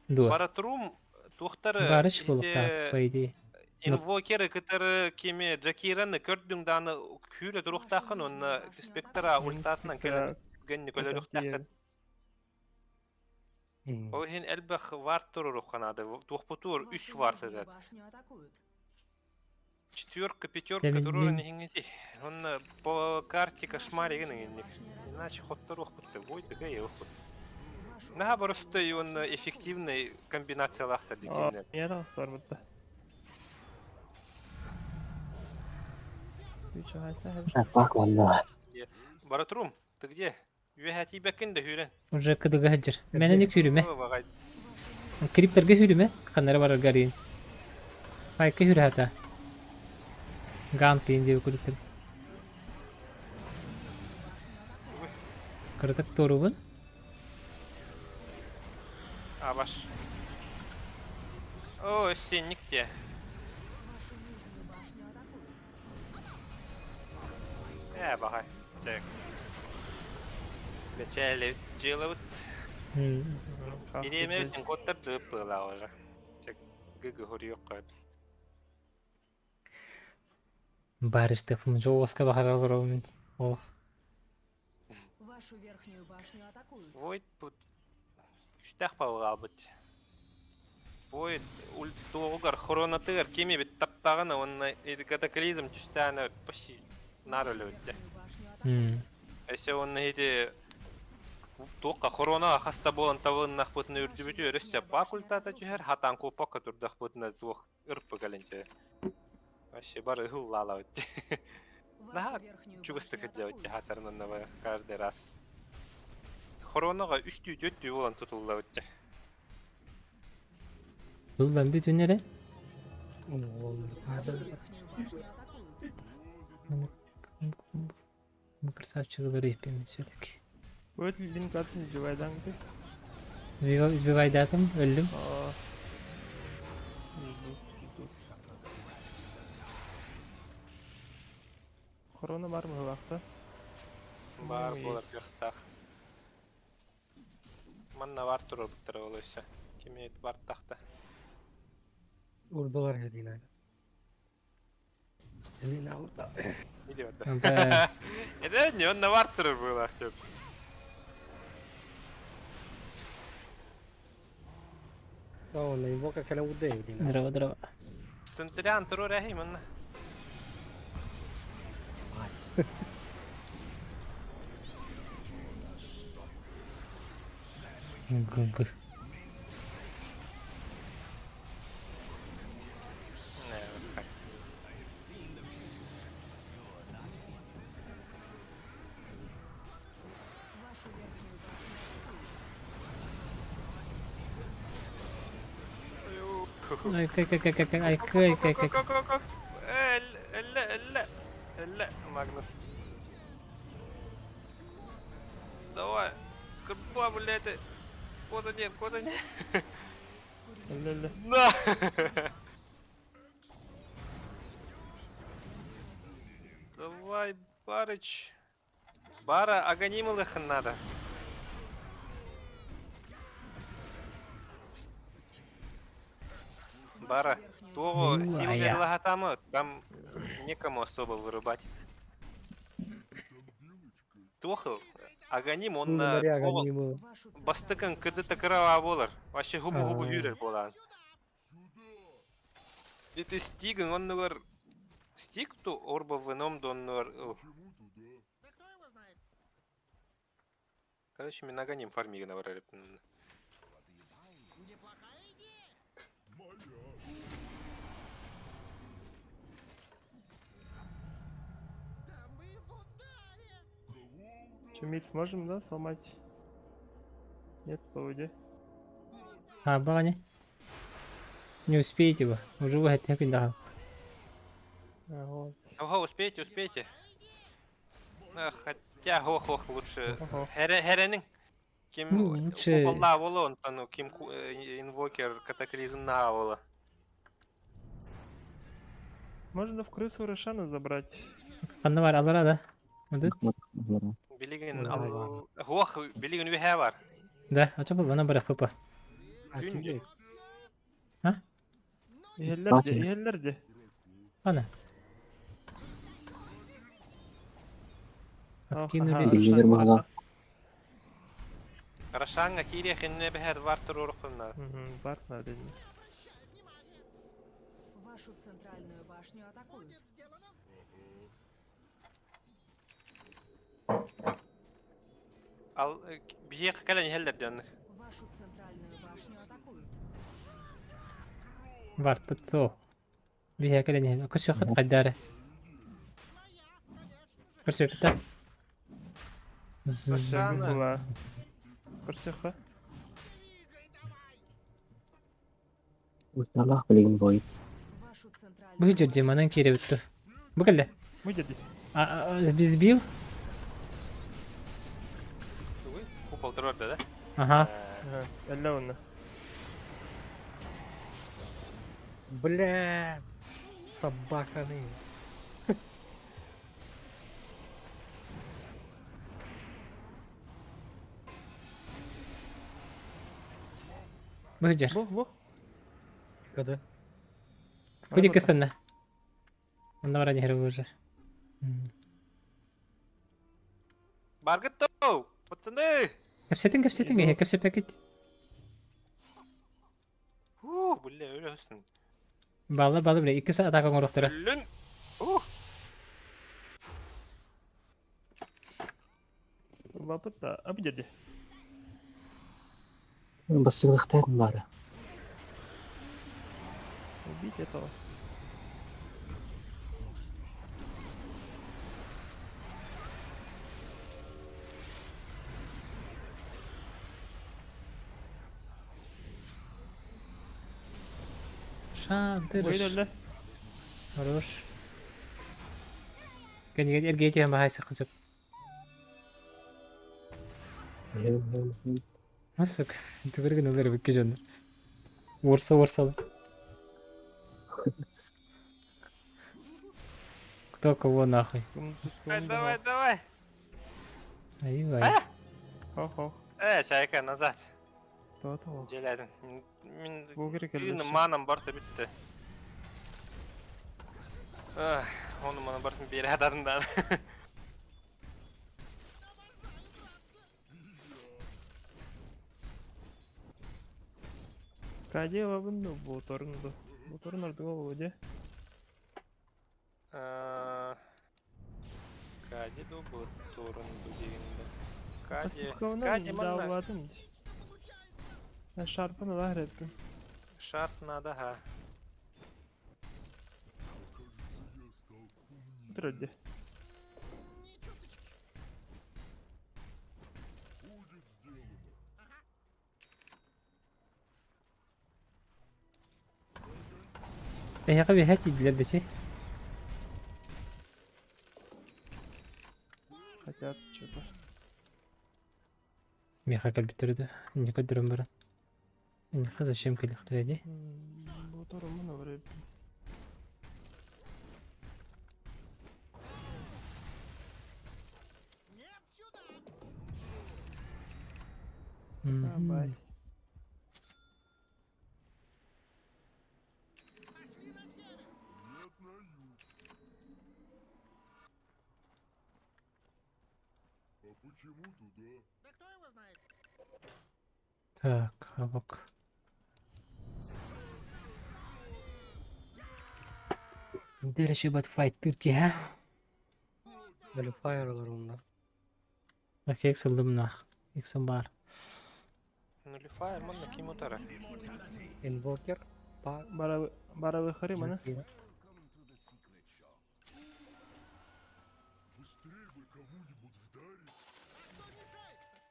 Дуо? Баратрум туохтары Барыч ити буолуохтаах, по идее. инвокеры кытары кими Джакираны көрдүҥ дааны күүрэ туруохтааххын уонна спектра ультаатынан кэлэн гэнни көлөрүөхтээххин. Ол иһин элбэх вард туруруохха наада. Туохпутуур үс Вашу вард нижнюю этэ. башню атакуют. Четверка, пятерка Мин- туруран мин- иһиҥҥити. Онно по карте Ваша кошмаригын нижняя иҥинник. башня Иначе разрушена. хотторуохпут ой тыга охпут. Вашу Наһаа центральную боростой башню уонна атакуют. эффективный комбинациялаахтар О, дикиннэр. меня там сорвато. Так манна. Баратрум, ты где? Үөһэ тиийбэккин да хүүрэн. Уже кыдыга сылдьар. Мэнэни күүрүмэ. О, баҕай. Криптерге хүүрүмэ. Ханнара барар гарин. Хайка хүүрэ хата. Гам пиин диэби курдуктар. Кыратык туорубун. Абаш. О, сенник те. Вашу нижнюю башню атакуют. Э, баҕай. Чек. Бэчээли дьыалабыт. Бириэмэбитин куоттардыбыт быылаа уже. Чек гыгы хоруйуохха. Барыштыппын жооска баҕарар олоробун. Ох. Вашу верхнюю башню атакуют. Войт бут күстээх павылаабыт. Войт ультуоҕугар хоронатыгар кими бит таптаҕына уонна катаклизм түстээнэ почти наар Вашу өлөбүттэ. верхнюю башню атакуют. Өссө уонна ити туохха хорона хаста буолан табылыннахпытына үрдүбүтү өрөссө пакультата түһэр хатаан куоппакка турдахпытына туох ырпы кэлэнчэ. Вообще бары ыһыллаалабыт. Вашу Наһаа верхнюю чугастык башню делать атакуют. хатарнаннаба каждый раз. Хоронага үстүү төрттүү болан тутуллабыт. Буллан бүтүн эрэ. Вашу верхнюю башню атакуют. Мы красавчиклары иппим все-таки. Будет ли линк атын сбивайдан ты? Избивайдатым, өллүм. О. Жду, жду. Корона бар мы вакта? Бар Ой. болар кыахтаах. Манна бар туруруттар ол өссө. Кими бар тахта. Урбалар хедина. Эмин аута. Идиот. Да. Это не он на бар турur было деп. Онна инвока кэлэн удэ хедина. Здорово, здорово. Центриан турur әһи манна. Гү-гү. Не, как. Вашу верхнюю башню атакуют. Ай, кай, кай, кай, кай, кай, ай, кай, кай, кай. Ла, ла, ла, Магнус. Давай. Курба, блядь. Кода нет, кода нет. Өллө. На! Давай, Барыч. Бара, аганималых надо. Бара, Вашу верхнюю того Ну, сил а я. Лагатама, там некому особо вырубать. Туох аганим он на Аганимы. Вашу центральную бастыкын башню кыды такырава болар. Вообще губу-губу А. хүрер болан. Это стигн, он нугар... Стиг ту орба вином дон нугар... Почему туда? Да кто его знает? Короче, мен аганим фармига наварали. Неплохая идея. Моя. Да мы в ударе. Кого ударить? Че, мид сможем, да, сломать? Нет, по воде. Вот А, баҕани. Не успеете вы. Уже вы это күндэҕэ. А, вот. Ого, успейте, успейте. Хотя, ох, ох, лучше. Ого. Херенин. Ким Ну, лучше- куполлаа онтон ну, ким инвокер катаклизмнаа буола. Можно в крысу Рошана забрать. Ханна бар алара да. Мындыт. Билигин Ой, ал хуох билигин үһэ бар. Да, ача бу бана бар папа. А Күн ты Иһэллэр де, иһэллэр де. Ана. Ох, Откинулись. ага. Инженер баҕала. Рошанга киирэ хинне бэһэр бар туруорукунна. Мгм, Барт надо. не. Вашу центральную башню атакуют. Будет сделано. Ал биһиэх кэлэн иһэллэр диэн. Вашу центральную башню атакуют. Бар пытсо. Биһэ кэлэн иһэн. Көсөхөт кайдары. Көрсөпүтэ. Рошана. Была. Көрсөххө. Усталаах билигин бой. Вашу центральную Бу жер демонан кире битти. Бу кэллэ. Выйдет. Биз бил? Тугуй, Купол туруорда да? Ага. Ага, Элле онно. Бля, собаканы. Бу жер. Бу, бу. Когда? Бу диккестенне. Онда бар нехер бу жер. Баргыт тоу! Пацаны! Кепсетин кепсетин кепсепекет. Хуу, бля, өлө өстүн. Балы балы биле 2 саат атака оҥоруохтара. Өллүн! Ух! Лапыт да, а будет. Бассыбыхтаатын баара. Убить этого. Шадыр. Ой, өллө. Хорош. Кэнигэн эргиэтиһэн баһайсы кызып. Сука, түгүргүн ылыр бикки жоннор. Уорса уорсалы. Кто кого нахуй? Давай, давай, давай! Ай-вай. Хо-хо. Чайка, назад. То-то. Дьиэлээтим. Мин Бу керек тыыным элле. маанам барта бүтте. Ах, Ону маны бартын биэрэ хатарындан. Каде лабын бу торын бу. Бу торын ардыга болу де. Кади ду бу турун ду дегенде. Кади, Пасивкалынан Кади манна даалладым. Мен шарпын ыла хереттим. шарт надо ха. Түрөдде. Ни чуточки. Будет сделано. Эһэҕэ биһэ тиийдилэр дэчи. Хотят что-то. Миэхэ кэлбиттэр да. Инньэ көрдөрөн баран. Инньэ зачем кэлиэхтэрэ дии? Бу торын муну бар. Нет, сюда. Давай. Пошли на север. Нет, на юг. А почему туда? Да кто его знает? Так, хабак. Дальше батфайт Түркия. Nullifier онно. Окей, сылдым нах. Иксым бар. Нулифайр манна ким утара. Инвокер. Па. Бара бара выхари мана. Джакира. Быстрее бы кому-нибудь вдарить. А кто мешает-то?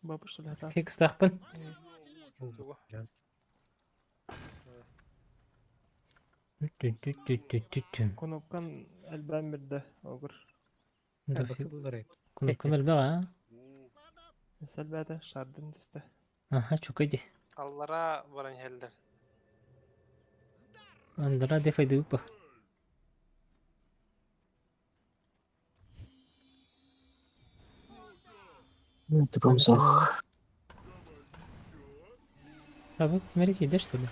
Бабы что ли это? Хекстаахпын. Тугу? Кнопкан элбээн бирде огур. Кнопкам элбэх аа? Сэлбээтэ шардын түстэ. Аха, чукай ди. Аллара баран иһэллэр. Андара дефайдыыппа. Тупом суох. А вы Америке идешь, что ли?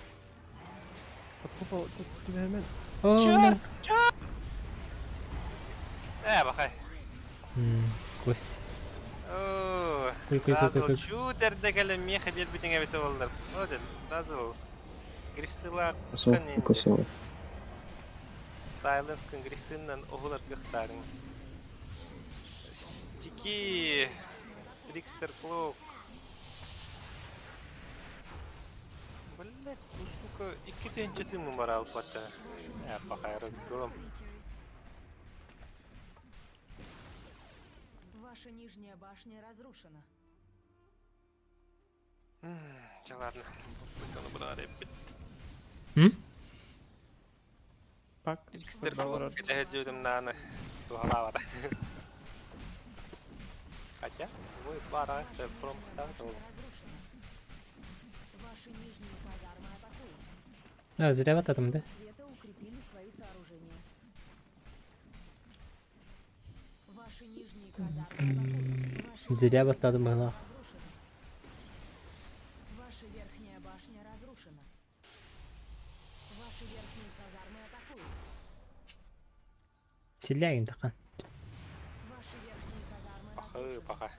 Подкупал тут түбэһэмэн. О, бля. Ээ, бахай. Кой. Оо, Кой, кой, кой, кой, Дазыл кой. чуу дэрдэ кэлэн миэхэ биэрбитиҥ эбитэ буоллар. О, дэн, Дазыл. Грифсыла Косо, косо. Сайленскын грифсыннан уһулар кыахтаарыҥ. Стики, Трикстер Клок. Блять, ну сука, икки тыһыынча тыыммын бараалбата. Э, пока разгром. Ваша нижняя башня разрушена. Чэ, ладно. Ону быраҕар эппит. М? Пак. Трикстер Клок кэтэһэ нааны туһалаабата. Хотя, ой, пара, это промахтаах Разрушена. Ваши нижние казармы атакуют. А, зря вот этом, да? Света укрепили свои сооружения. Ваши нижние казармы атакуют. Ваши Зря вот надо было. разрушены. Ваша верхняя башня разрушена. Ваши верхние казармы атакуют. Силляйын тахан. Ваши верхние казармы Паха, разрушены. паха.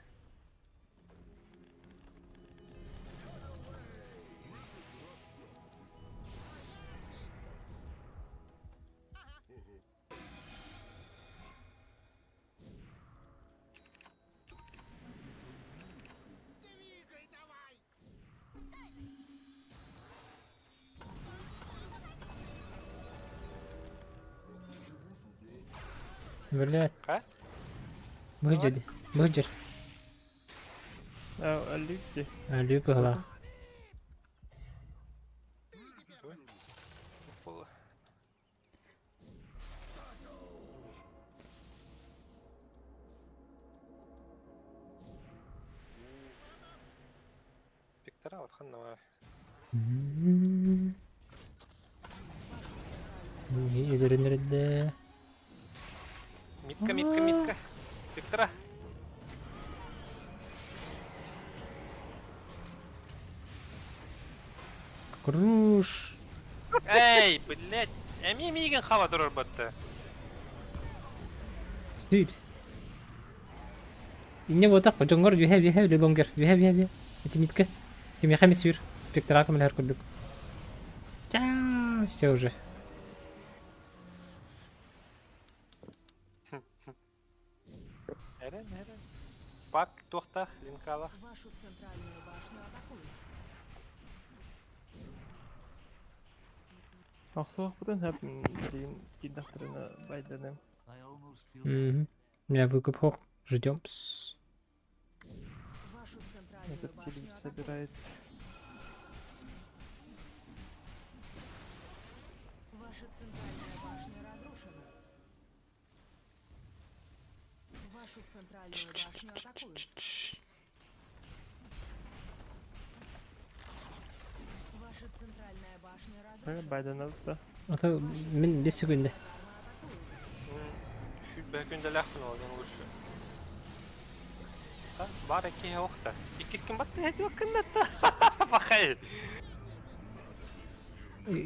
Двигай давай! Блядь. А? Быдьыр. Быдьыр. Алюки. Алюк ыла. Буолла. Виктора вот ханна бар. Өлөрөнөрдө. Митка, митка, митка. Виктора. Круш. Эй, блядь. Эми миигин хаба турар батта. Сүүр. Инне ботак жоңгор үһэ үһэ лонгер үһэ үһэ үһэ. Ити митка. Кимиэхэ эмис сүүр. Виктора көмөлөһөр курдук. Чаа, все уже. Эрен, эрен. Пак туохтаах, линкалах. Вашу центральную башню атакуют. Охсуохпутун хөп билигин киирдэхтэринэ байданым. Мгм. Я выкуп хок. Ждем. Вашу центральную Этот башню телек атакуют. собирает. Ваша центральная башня разрушена. Вашу центральную башню атакуют. Ваша центральная башня разрушена. Байданабыт да. А то мин бес секунда. Бөкүндэлээхпин ол лучше. Бар киһи охта. Иккис ким батты хәти баккыннатта. Бахай.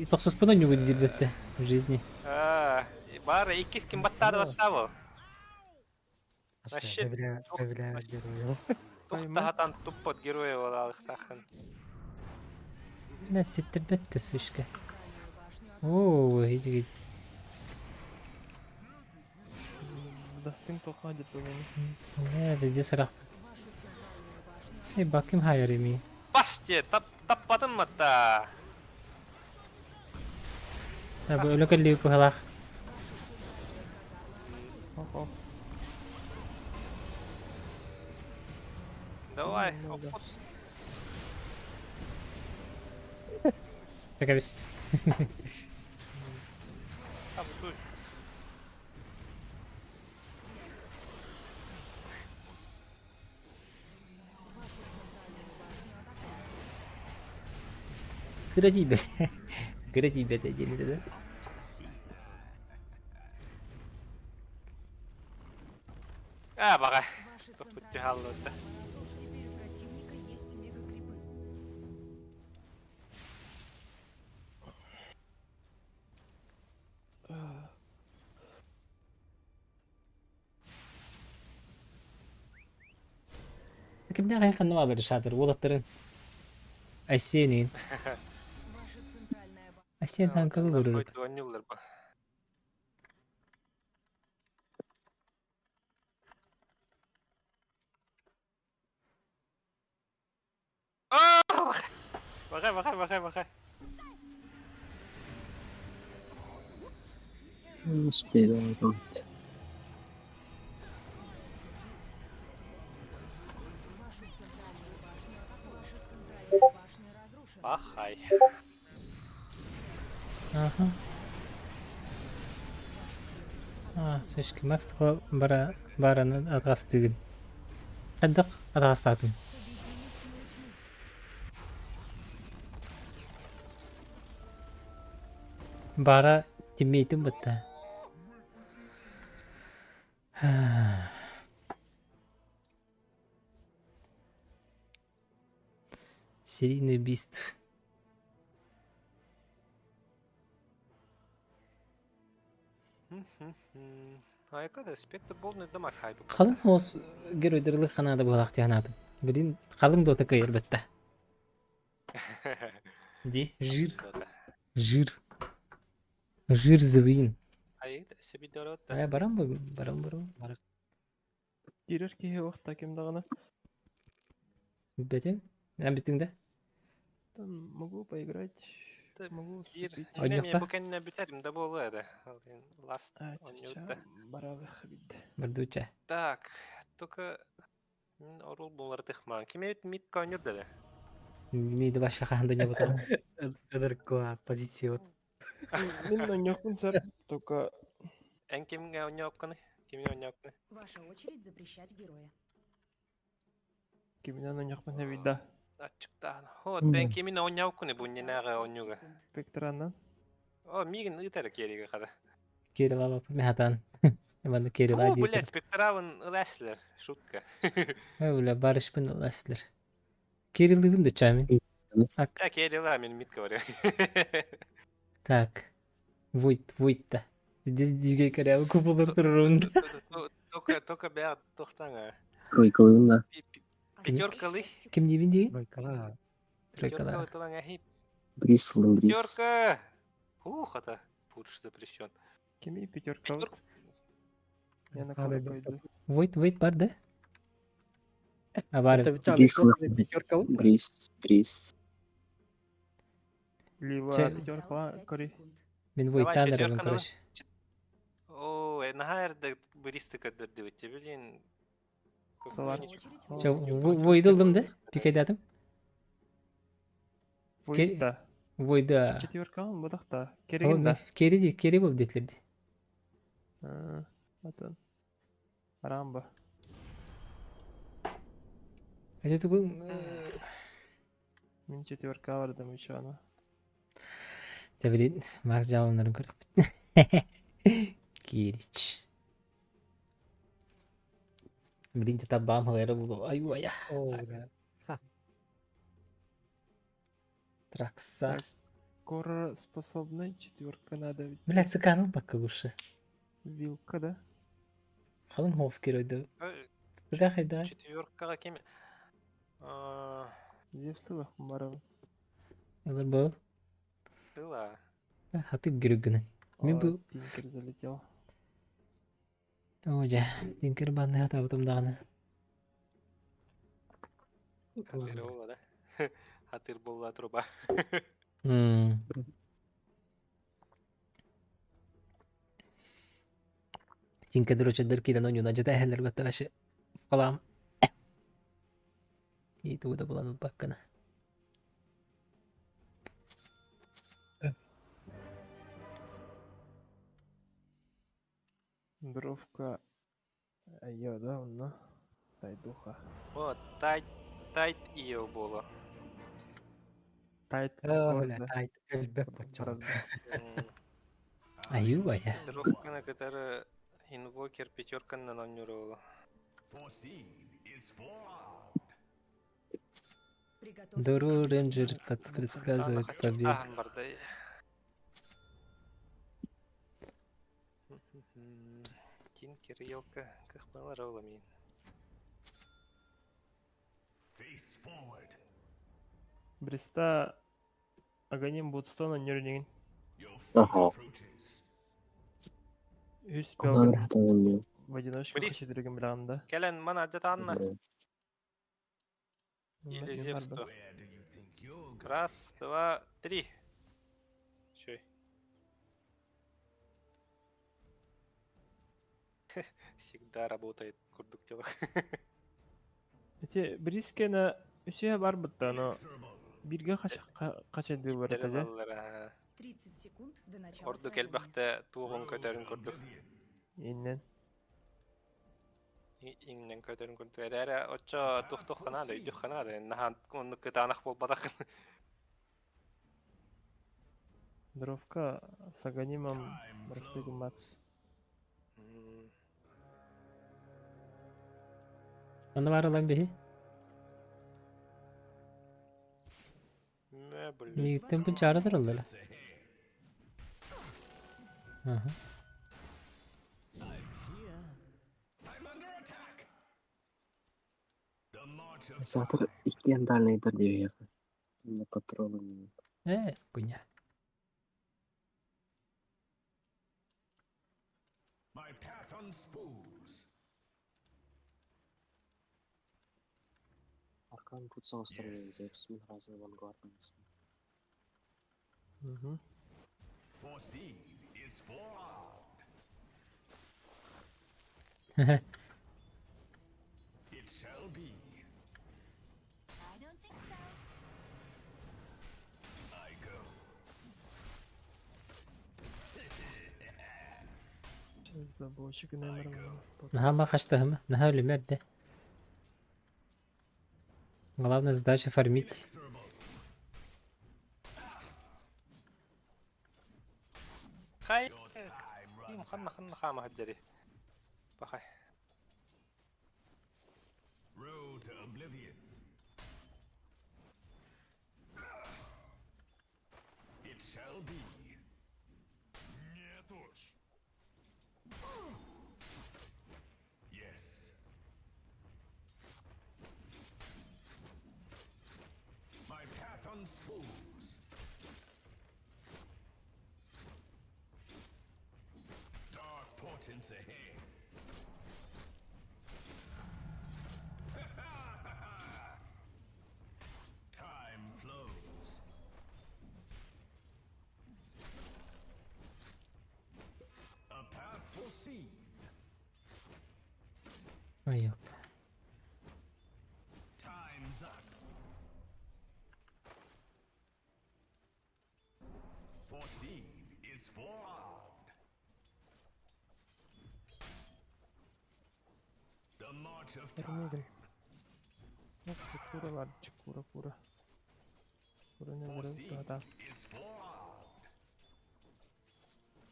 Тохсуспуна нюгун дирбетте в жизни. А, бар иккис ким баттады баттабы. Вообще, Тухта хатан туппот героя болалыктахын. Блядь, ситтербетте сышка. О, иди. Дастың тоққа деп бүгін. Бля, везде сырах. Сей бакым хайрими. Басте, тап таппадым матта. А бу өлөкөллүү пыһалаах. Охо. Давай, Много. опус. Так эбис. Абутуй. Вашу центральную башню атакуют. Кыра тиийбэт. Кыра тиийбэтэ диэн этэ да. Аа, баҕа. Ваша Тохпут центральная хааллыбыт. башня разрушена. Теперь у противника есть мегакрипы. Кимнээх эһи ханна бааллар шатыр уолаттарын Айсенин. Ваша центральная башня Айсен танкалы олорор. Оонньууллар бу. Аа, баҕа. Баҕа, баҕа, баҕа, баҕа. Успели. Вашу центральную башню атакуют. Ваша центральная башня разрушена. Бахай. Аха. Аа, сэшки Макс бара бараны атастыгын. Хайдах атастаатым. Победили силы тьмы. Бара тиммейтин бытта. Серийный убийств. Айка да спектр полный дамаг хайбы. Халыҥ хос геройдарлык ханаада буолаах ханаатым. Блин, халыҥ дота кыайар бэтта. Ди, жир, жир. Жир the win. Ай, себидорот. Э, барам бу, барам барам. Киирэр киһи уохта ким даҕаны. Бүтэтим. Эн бүттүҥ да? Там могу поиграть, могу Биир уступить. Эмиэ Онньуохха? бу кэннэ бүтэрим да буолуо да. Last А, онньуутта. баралых видно. Бардуча. Так, только мин орул булар тыхман. Ким эбит мид конюр да. Миди баша хаһан дөнья ботом. Эдеркоа позиция вот. Мин онньуохпун сэр, только Эн кимге онньуоккуну? Кимге онньуоккуну? Ваша очередь запрещать героя. киминэн онньуохпун эбит да. Ачыктаан. Вот, бен кимин онньуоккуну бу Осталось нинага 5 онньуга. секунд. Спектранан. О, мигин ытар кереге хада. Кирилла бап мехатан. Иван Кирилла О, диэтим. блядь, спектравын ыласлер. Шутка. Ой, бля, барышпын ыласлер. Кириллыбын да чамин. Так, Так, Кирилла, мин мид говорю. так. Войт, войт-то. Здесь дигей корявый куполар турурун. Только, только бя тохтаңа. Тройкалыын да. Пятерка ли? Осталось 5 секунд. Ким дибин дии? Тройкала. Пятерка Тройкала. тылаңа хип. Бриз, лым бриз. Пятерка! Ух, это пудж запрещен. Кими пятерка вот. Пятерка. Я на А, кого ребята. пойду. Войт, войт бар да? А бар. Это ведь Бриз, лым. пятерка вот. Бриз, бриз. Либо Че- пятерка Осталось 5 кори. секунд. Мин Давай, войтан четверка, эребин, давай. короче. О, нахайрда бристы кадырдыбыт, блин. Салар. Ваша очередь Ча, выбрать войдылдым да? Пикайдатым? Войт да. Войда. Четверка он бодахта. Керегин да. Кери ди, кери бол детлерди. Атын. Рамбо. Ача тугун Мин четверка бардым еще ана. Та блин, Макс жалынарын көрөк. Кирич. Блин, та бам халера булу. Ай ая. О, бля. Тракса. Кор способный четверка надо ведь. Бля, циканов бакка лучше. Вилка, да? Халың хоус геройды. Тыга хайда. Четверкаға кем? Зевсова барабын. Алар был. Была. Хатып герой Мин бу Тинкер залетел. О, жа, Тинкер банны хатабытым даганы. Хатыр була, да? Хатыр була труба. М. Тинкер дрочедер кирен ойнуна жата эхелер батташы. Калам. И тугу да булан ылбаккына. Дровка айо да онно тайдуха. О, тайт, тайт ио буолуо. Тайт Бля, тайт өлбөт боччоҕо. Аю ая. Дровканы кытары инвокер пятерканнан оонньуур буолуо. Приготовьтесь Дору к рейнджер атаке. предсказывает победу. Ааһан барда. Тинкер елка кахмалар оламин. Бриста Аганим Будстона нөрнигин. Ага. Үс Онон пелгин хатанын в одиночку Брист. хачыдырыгын билаанда. Кэлэн мана дьатаанна. Или Зевс-то. Раз, два, три. Чой. Всегда работает курдук телах. Эти Брискена үсүһэ бар бытта, но бирге качадыы бар этэ. 30 секунд до начала Ордук сражения. элбэхтэ туоҕун көтөрүн курдук. Иннен. Иҥнэн көтөрүн курдук. Эрээрэ оччо тух-тух ханаада, өйдүх ханаада. Наһаан оннук кытаанах буолбатах. Дровка с Аганимом Растыгмат. Аны бар ылан биһи. Мэ, блин. Миигиттэн бу чааратар ыллара. Аха. Саатар иккиэн дальнайдар диэхэ. На патроны. Э, хуйня. Аркан пут соостарынан Зевс мин разы авангард. Угу. I don't think so. Сейчас заблочек номер спорт. Наһаа махаштаһыма, наһаа үлүмэр дэ. Главная задача фармить. Хай. Им ханна ханна хаама хаджари. Пахай. Нет уж. Ой, ёп. Эрмигин. Кура бар, кура, кура. Кура не берет, да.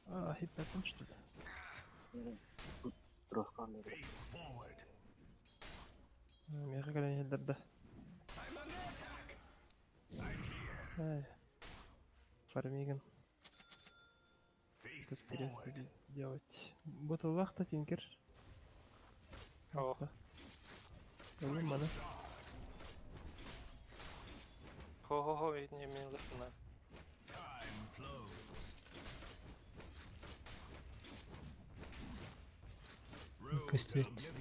А, хиппетом что ли? Дровканы. Меха кэлэн иһэллэр да. Ай. Фармиган. Тут крест будет делать. Ботуллах-то тинкер. Ох. Ылым маны. Хо-хо-хо, не мен лыхна. Көстүбэт.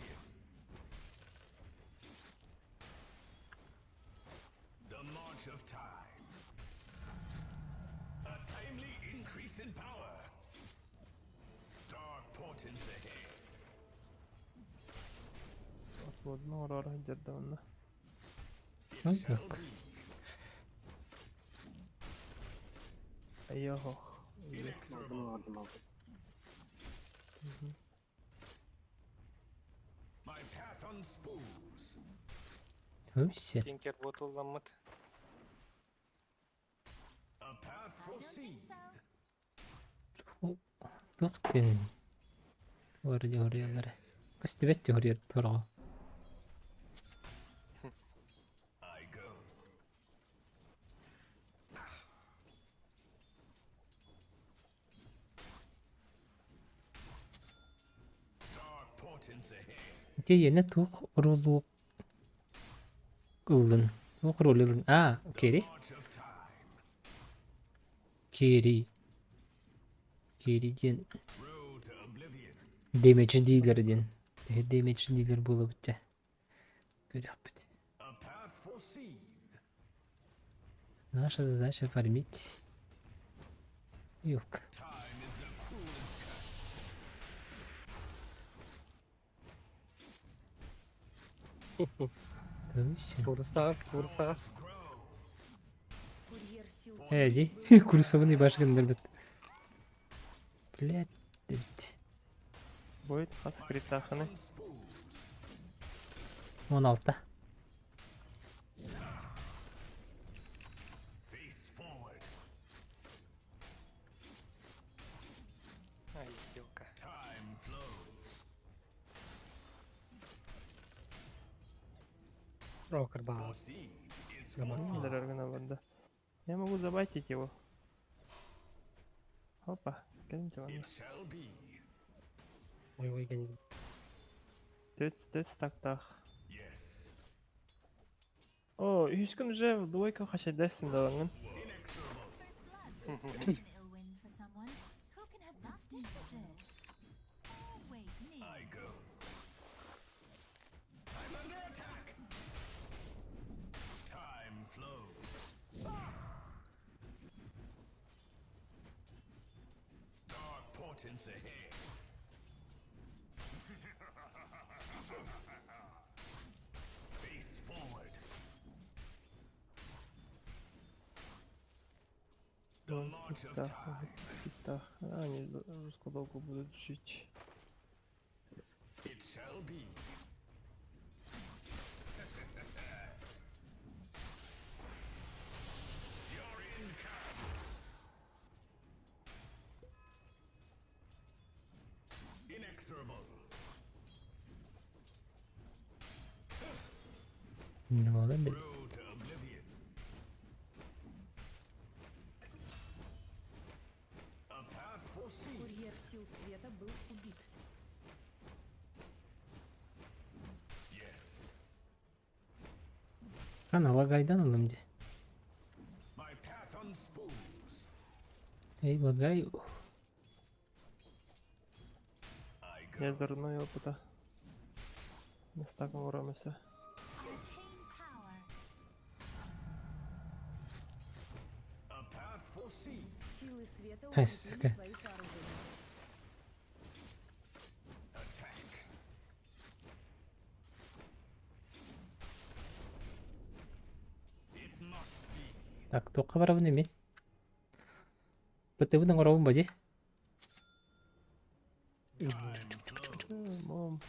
Отводно орор дердонна. Ну так. Айохох. Албын оҕордум албын. My path unspools. Все. Тинкер ботулламмыт. A path foreseen. Туох диэн Уордьуһуруйаллара. Көстүбэт дьуһуруйар туораҕа. I go. Dark portents ahead. Ити иэнэ туох оруолу ыллын? Туох оруолу ыллын? А, Керри? March of time. Керри. Керри диэн Road to oblivion. Damage dealer диэн. Төһө damage dealer буолабыт дьэ. Көрүөхпүт. A path foreseen. Наша задача фармить. Юлк. Time is the cruelest cut. Все. Курсаҕа, курсаҕа. Курьер сил Э, ди. Курсовый башкын бит. Блядь, ведь. Будет хас критаханы. 16. Face forward. Ай, елка. Time flows. Рокер баар. Foreseen is Гамак. Дорога да. Я могу забайтить его. Опа, киньте ладно. It shall be. Ой, ой, кэннин. Төт, төт стактах. Yes. О, үскүн уже в двойку хашайдайсың да лаңын. First blood. That's an ill wind for someone. Who can have not predicted this? Oh, wait, me. I go. I'm under attack. Time flows. Dark portents ahead. Face forward. The march of Стактах, time. стактах. А, Они жестко долго будут жить. It shall be. Your end comes. Inexorable. Не могу, блядь. Road to oblivion. A path foreseen. Курьер сил света был убит. Yes. Ана лагайдан ылым ди. My path unspools. Эй, лагай. I go. Я зарную опыта. На стаком уромся. Arcane power. A path foreseen. Силы света Ай, укрепили сука. свои сооружения. Attack. It must be. Так, тоққа барабын эми. Бытыбын оҥоробун бади. Мом.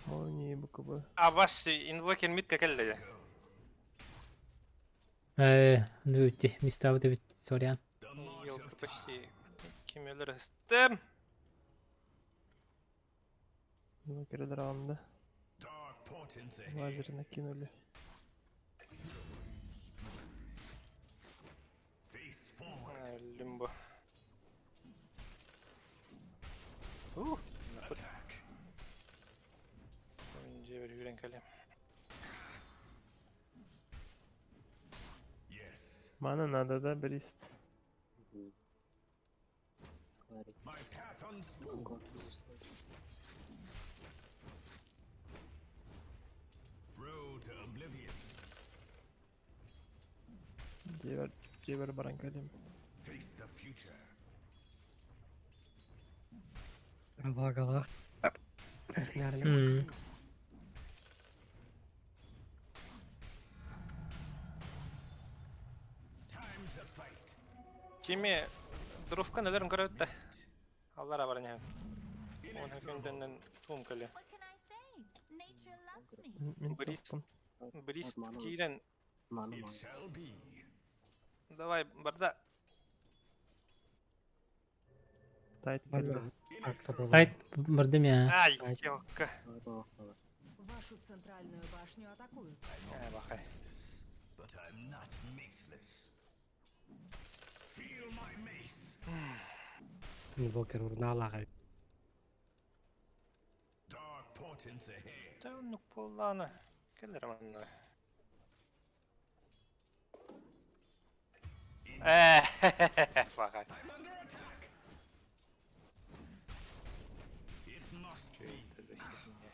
Молнии БКБ. А ваш инвокер митка келле. Э, ну үтти, мистабы бит, сорян. The march Елка of time. почти. Кимелер стем. Инвокеры да. Dark portents ahead. Лазер накинули. Face forward. Лимбо. Ух, Attack. Önce bir yürен кэлем. Yes. Мана надо, да, Брист? Clarity. My path unspools. Vanguard выслали. Road to oblivion. Дивер, дивер баранкалим. Face the future. Лагалах. М. Кими Дровкан өлөрөн көрөбүт да. Аллара баран иһэн. Уон күндэннэн туум кэлиэ. What can I say? Nature loves me. Мин Брист, топтум. Брист Мана, киирэн. мана, It мана. shall be. Давай, барда. Тайт кэллэ. Тайт бардым я. Ай, Ай. елка. Это охуенно. Вашу центральную башню атакуют. Э, бахай. But I'm not maceless. Feel my mace. Инвокер урнаалаах. Dark portents ahead. Та оннук буоллаҕына кэлэр манна. Э, бахай. I'm under attack. It must be. Это за херня?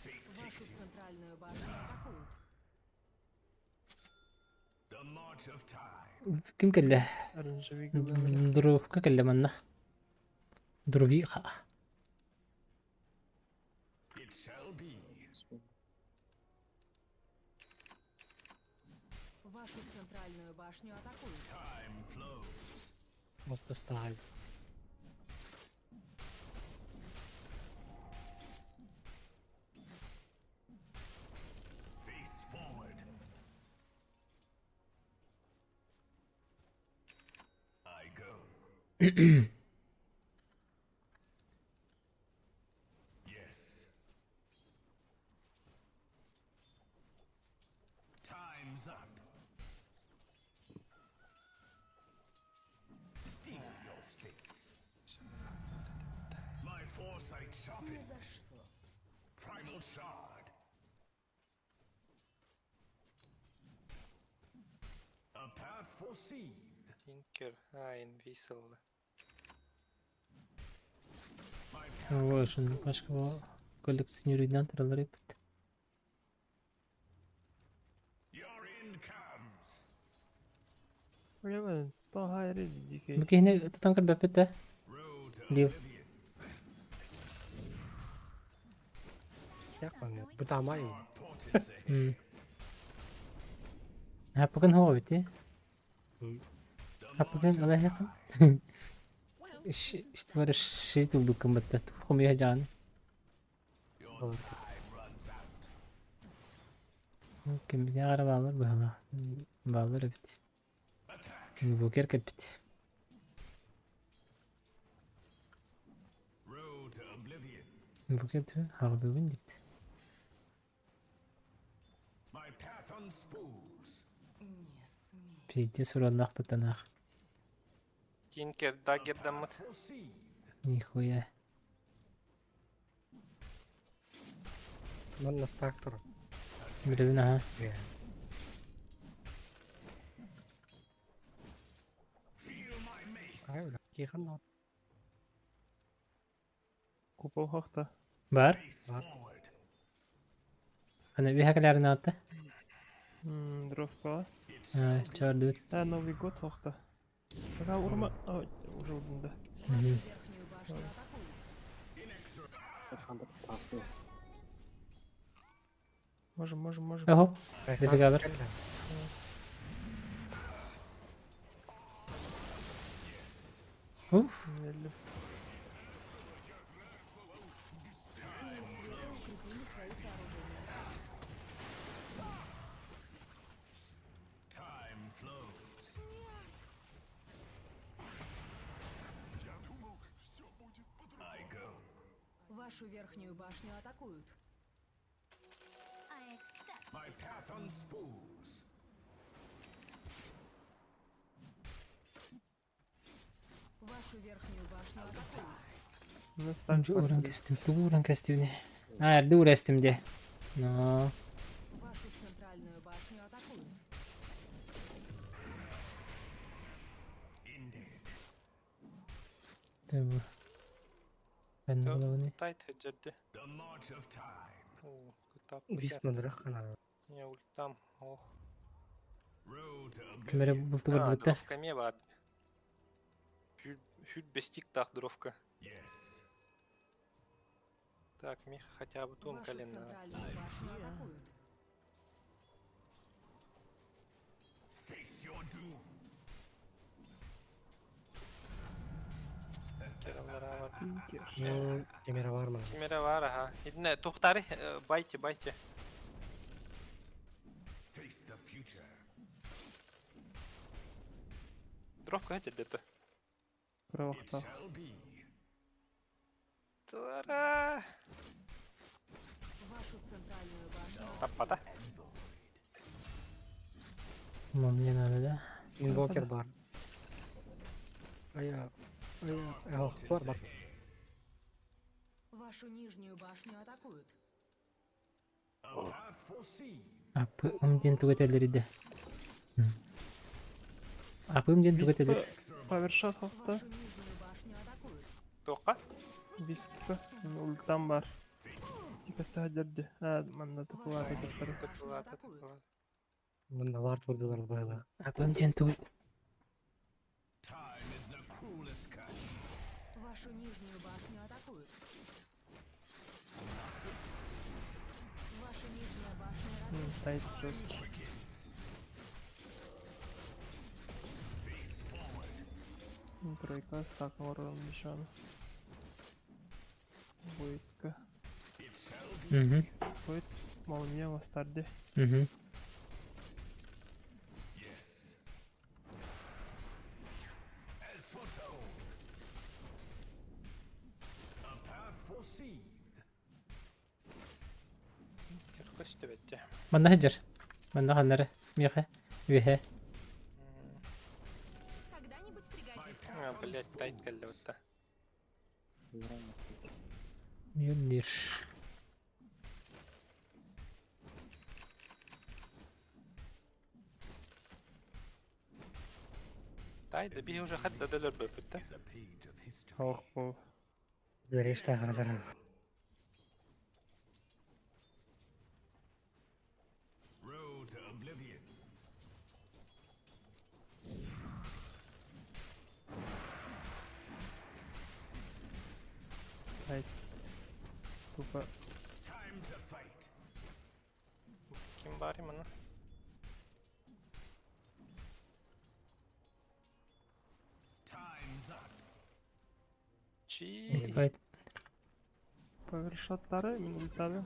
Fate Вашу takes you. центральную башню атакуют. The march of time. Ким кэллэ? Оранжевый гылымы. Дровка кэллэ манна. Дровиха. It shall be. Вашу центральную башню атакуют. Time flows. Оттостаай. Face forward. I go. Yes. Time's up. Steal your face. My foresight Ни sharpens. за что. Primal shard. A path foreseen. Тинкер, а, инвисел. My path Вот, пашка коллекционируйдан туралар эпит. Your end comes. Блин, то хайры дикий. Бу киһини тутан көрбөппүт да. Road to Лив. oblivion. Яқпан. Бутамай. Dark portents ahead. Хаппыкын хуа бити. The Хаппыкын march of ала хакын. time. Иштвар ши тулдуккын батта. Хумия жаан. Your time runs out. Ким бини ара баалар баала. Баалар эбит. Attack. Инвокер кэлбит. Road to oblivion. Инвокер түү хаалбын дип. My path unspools. Не смей. Пиди сураллах бутанах. Тинкер даггердаммыт. Foreseen. Нихуя. Манна стактор. Билебин аха. Feel my mace. Ай, кихан. Купол хохта. Бар. Face forward. Аны биһакаларын аатта. Дровка. Аа, чардыт. Да, Новый год хохта. Пока урма... А, уже урдунда. Вашу верхнюю башню атакуют. Хантер классный. Можем, можем, можем. Охо. Дефигабер. Уф. Еле. Силы света укрепили свои сооружения. Time flows. I go. Вашу верхнюю башню атакуют. I accept My path unspools. Вашу верхнюю башню атакуют. У нас так Ончу уран пошли. кестим. Тугу уран кестивни. Аа, эрди урестим де. Но. Вашу центральную башню атакуют. Indeed. Тэбу. Мен головны. Тайт хаджарды. The march of time. О, кытап. Вис манрах хана. Не ультам. Ох. Road to oblivion. Кемере булту А, бар бутта. дровка ме бар. Хүл бестик тах дровка. Yes. Так, меха хотя бы тум Вашу колено. центральную башню атакуют. your doom. Ну, Кемера бар мана. Кимере бар, аха. Итинэ тухтары байте, байте. Face the future. Дровка хэтэ дэто. It Кыра shall be. Тура. Вашу центральную башню Таппата. Ну, мне надо, да? Инвокер бар. Ая, ая, эх, бар бар. Вашу нижнюю башню атакуют. A path foreseen. Апым диэн тугу этэллэр дэ. Апым диэн тугу этэллэр. Павершот хохта. Вашу нижнюю башню атакуют. Туохха? Виспка. Ультам бар. Тикаста дерди. А, манна Вашу тупулата нижнюю кеттары. башню Тупулата, атакуют. тупулата. Мында бар турдулар байла. Апым диэн тугу... Time is the cruelest cut. Вашу нижнюю башню атакуют. Ваша нижняя башня разрушена. Тайт жесткий. Quickens. Face forward. Тройка стак ворон нишан. Бойка. It shall be. Мгм. Бойт. Молния мастарди. Мгм. Yes. As foretold. A path foreseen. Көстүбэттэ. Манна хыдьар. Манна ханнары. Миэхэ. Үөһэ. Когда-нибудь пригодится. А, блять, тайт кэллэ Мюллер. Тай да биһи уже хат да дөлөр бөпүттэ. Is a page of history. Ох, бу. Береште ханадар. Road to oblivion. Тайт. Тупо. Time to fight. Ким бар манна? Time's up. Чи. Митбайт. Павершоттары мин ультаны.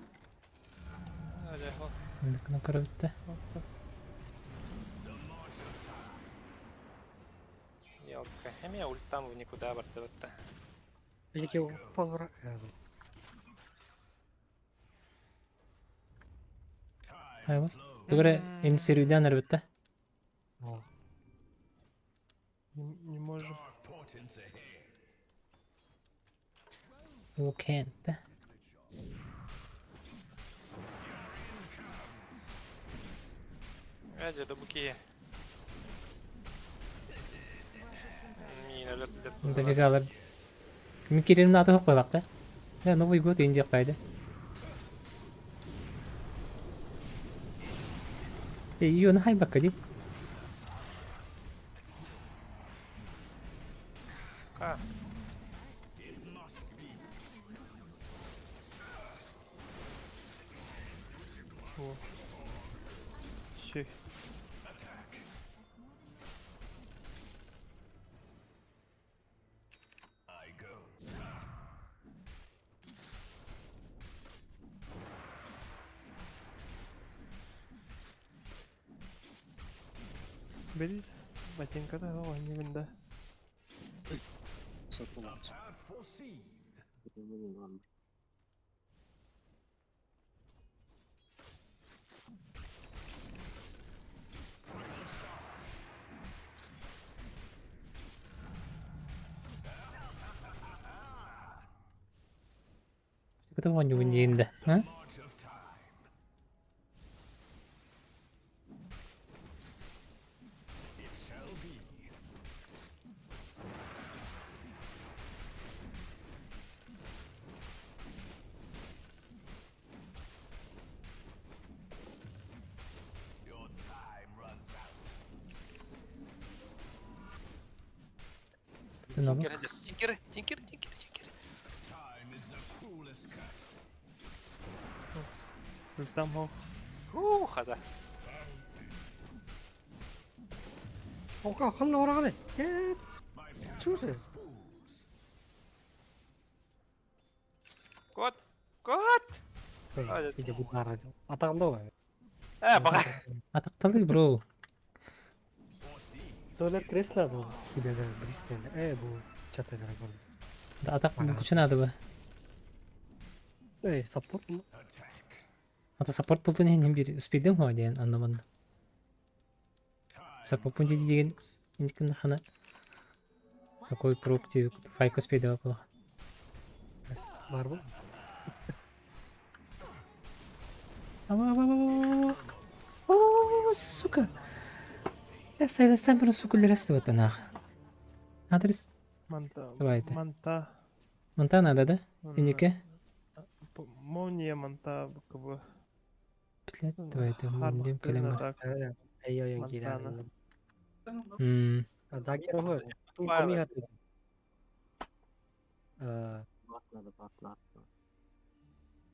Алехо. Ну, көрөбүттэ. Хохта. The march of time. Ялка. Эме ультам в никуда бардыбытта. Эки полура. Time Айва. flows. Тугура инсирүүдэн арбытта. О, Не, не можем. Dark portents ahead. Укент. Эже да буки. Мин өлөп Дофигалар. Мин кирерин аты хоккойлакта. Я Новый год инде кайды. Э, юны хай баккади. Ка. It must be. О. Щи. Attack. I go. Берис ботинкада о, не гында. A path foreseen. Primal shock. Кыты воню инде. А? March of time. It shall be. Your time runs out. Новый. Тинкер, тинкер, тинкер, тинкер, тинкер. Time is the cruelest cut. Ультам хох. Ух, хата. 我靠，很老了嘞！哎，就是。 Кот! Кот! Атаҕым Э, баҕа. Атахталый, бро. Solar крест надо тебе да бристен. Э, бу чата дракон. Да атах күчү надо бы. Эй, саппорт му? Ата саппорт бултун иһин бир успейдым хуа диэн аннаман. Саппопун диди деген индикин хана. Какой прук ти файк успейдева була. Бар бу. О, сука. Я сайластан бір сука лерасты нах. Адрес Манта. Давайте. Манта. Манта надо, да? Инике? Молния манта БКБ. Блядь, давайте молниям кэлэн бар. Эй, Монтана. Дагер хой. Ту коми хаты. Бат надо, бат надо.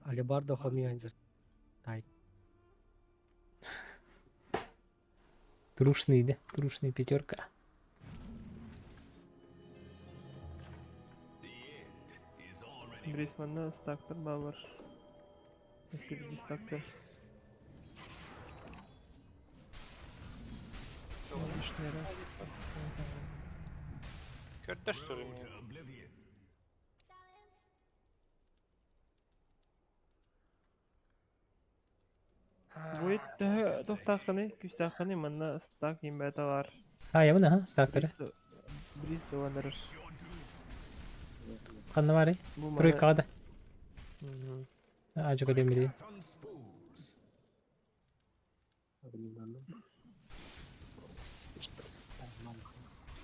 Алебарда хоми ханжар. Тай. Трушный, да? Трушный пятерка. Брисмана стактер балар. Спасибо, стактер. Лишний раз. Көрдө что ли? Будет тохтаханы, күстаханы, манна стак имбета бар. А, я буду, ха, стактеры. Бриз оланырыш. Ханна бары. Тройкаға да. Ажы көлем били.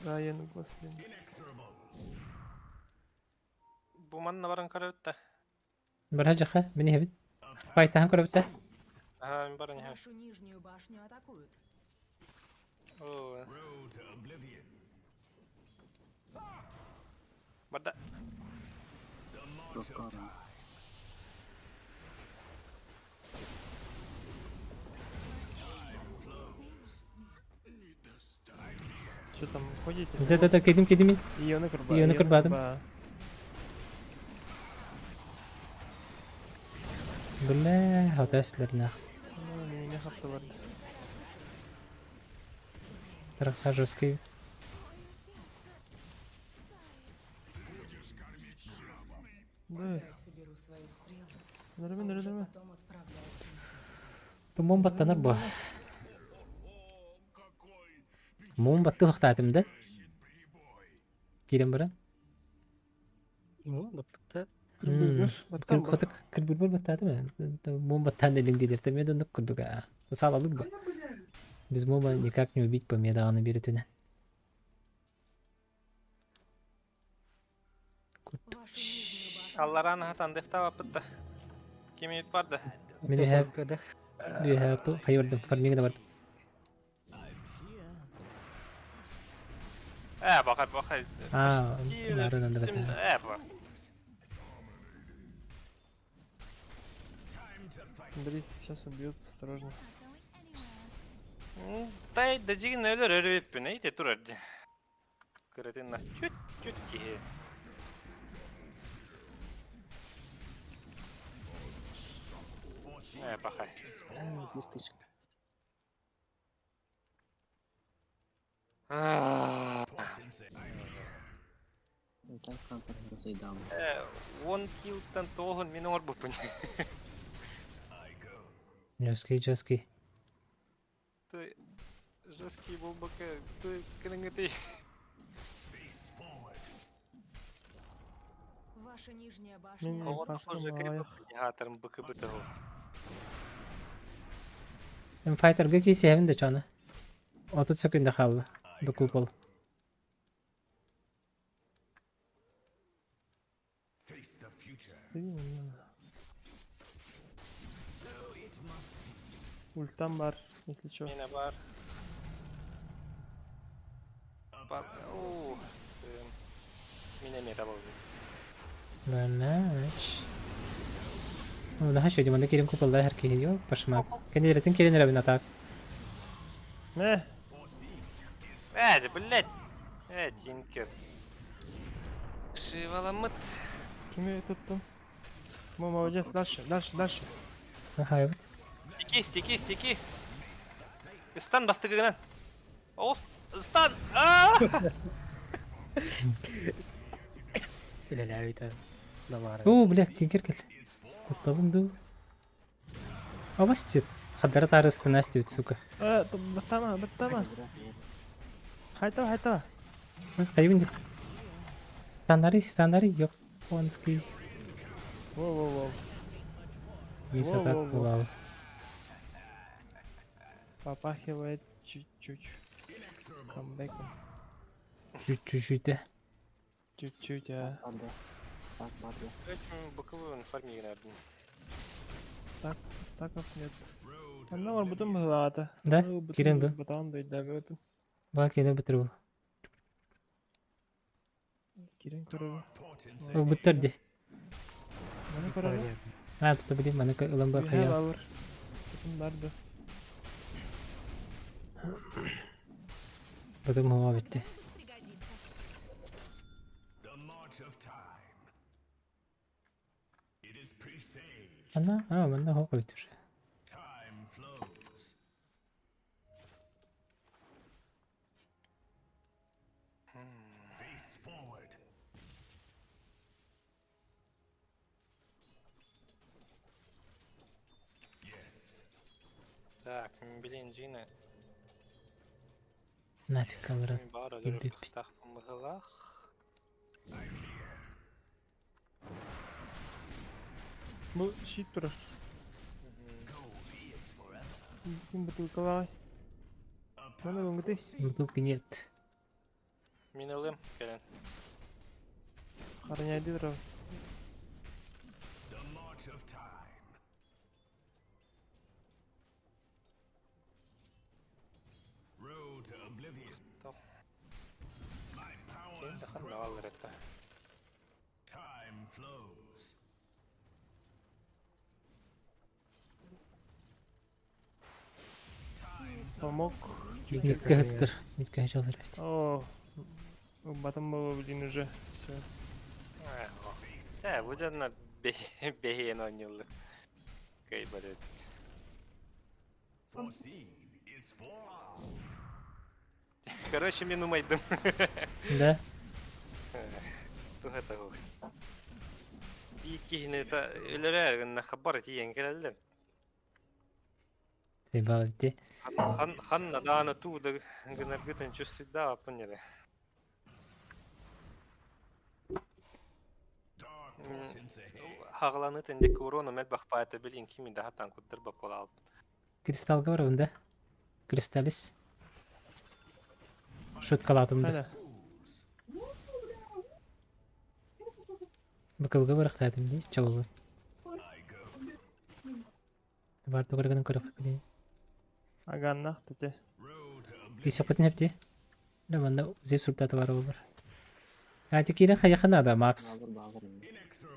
Райан Гослинг. Бу манна баран көрөбүт Бар жаха, мени хебит. Байтахан көрөбүт да. Ага, мен баран Вашу нижнюю башню атакуют. О. Барда. Что там, ходите? Да, да, да, кедим, кедим. Ионы кырба. Ионы кырбадым. Бля, хатаслар нах. Не хапты бар. Тарахса жесткий. Да. Соберу свои стрелы. Нормально, нормально. Потом отправляйся. Тумон баттанар бу. Мун батты хактатым да? Кирен баран. Ну, баттыкта. Кырбыр кырбыр баттатым. Мун баттан делин дилер. Мен донук курдук. Салалык бу. Без моба никак не убить по медаганы беретүнен. Аллараны хатан дефтава пытта. Кими барды? Мен have we have to хайвардым фарминг да бардым. Э, бакай, бакай. А, нарын анда бата. Э, ба. Брис сейчас убьют, осторожно. Тай дажигин өлөр өрүппүн, эйте турар. Көрөтүн на чүт чүт киһи. Э, бакай. Мистичка. Э, он килтан тоғын мен оңор буппун. Жесткий, жесткий. Ты жесткий болбака, ты кырыңы Ваша нижняя башня. Мен Оҕор похоже крип БКБ того. Файтерге кейси хемин де чаны. 30 секунда қалды. До купол. Ультам бар, если чё. Мина бар. Бар. О, Мина мета болды. Блядь. Ну, да, еще один кирим купол, да, херки йо, пошма. Кенеретін келен рабин атак. Не! Ээ, блядь. Ээ, Тинкер. Шиваламмыт. Кими туттум? Мо, молодец, дальше, дальше, дальше. Ага, вот. Стики, стики, стики. Стан бастыгынан. Оус, стан! Аа! Үлэлээбитэ Намара. О, блядь, Тинкер кэл. Кутталым дуу. Авастит. Хадара таарыста Настя сука. Э, баттама, баттама. Хайта, хайта. Хайбин. Станари, станари, японский. Воу-воу-воу. Мисс атак Во-во-во. Попахивает чуть-чуть. Камбэком. Чуть-чуть, да. Чуть-чуть, а. Боковую он фармигнардын. Так, стаков нет. Онно барбытым быһылаата. Да? Кирен да? Батаан дойдабытым. Ба кирен бітіру. Кирен көрөбүн. Ол бүттер де. Маны көрөбүн. А, тут блин, маны ылан бар We have хая. our. Бутум барды. Потом хуа битте. The march of time. It is presaged. Ана, а, манна хуа бит уже. Time flows. Face forward. Yes. Так, блин, Джина. Нафиг алырат. Бар Бит- өлөрүп тахпын Бу щит турар. Ким бутылкалаҕай? Маны ылыҥҥытый? Бутылки нет. Мин ылым, кэлэн. Хараняйды турар. The march of time. Road to oblivion. Топ. My Ким powers дахан grow. алырата. Time flows. Помог. Нитка хыттыр. Нитка хачалар бит. О, батым было, блин, уже. Все. Э, бу жанна бэһиэн оонньууллар. Кый барыт. Foreseen is forearmed. Короче, мин умайдым. Да. Туха тагы. Икиһини та өлөрөр гынна хабар тиен келелер. Заебал битте. Хан хан надааны туу да гынаргытын чувствует поняли. Dark portents ahead. Хагаланытын дек урона мел бахпаата билин кими да хатан куттар бакол алып. Кристаллга бар да. Кристаллис. Шуткалатым да. Хайда. БКБга барахтаатым ди чабылы. Бар тугыргын көрөп билин. Аганна, тете. Road to oblivion. Бисопытын хепти. Да манда зеп султаты бар олар. А ти кирен хая ханада, Макс.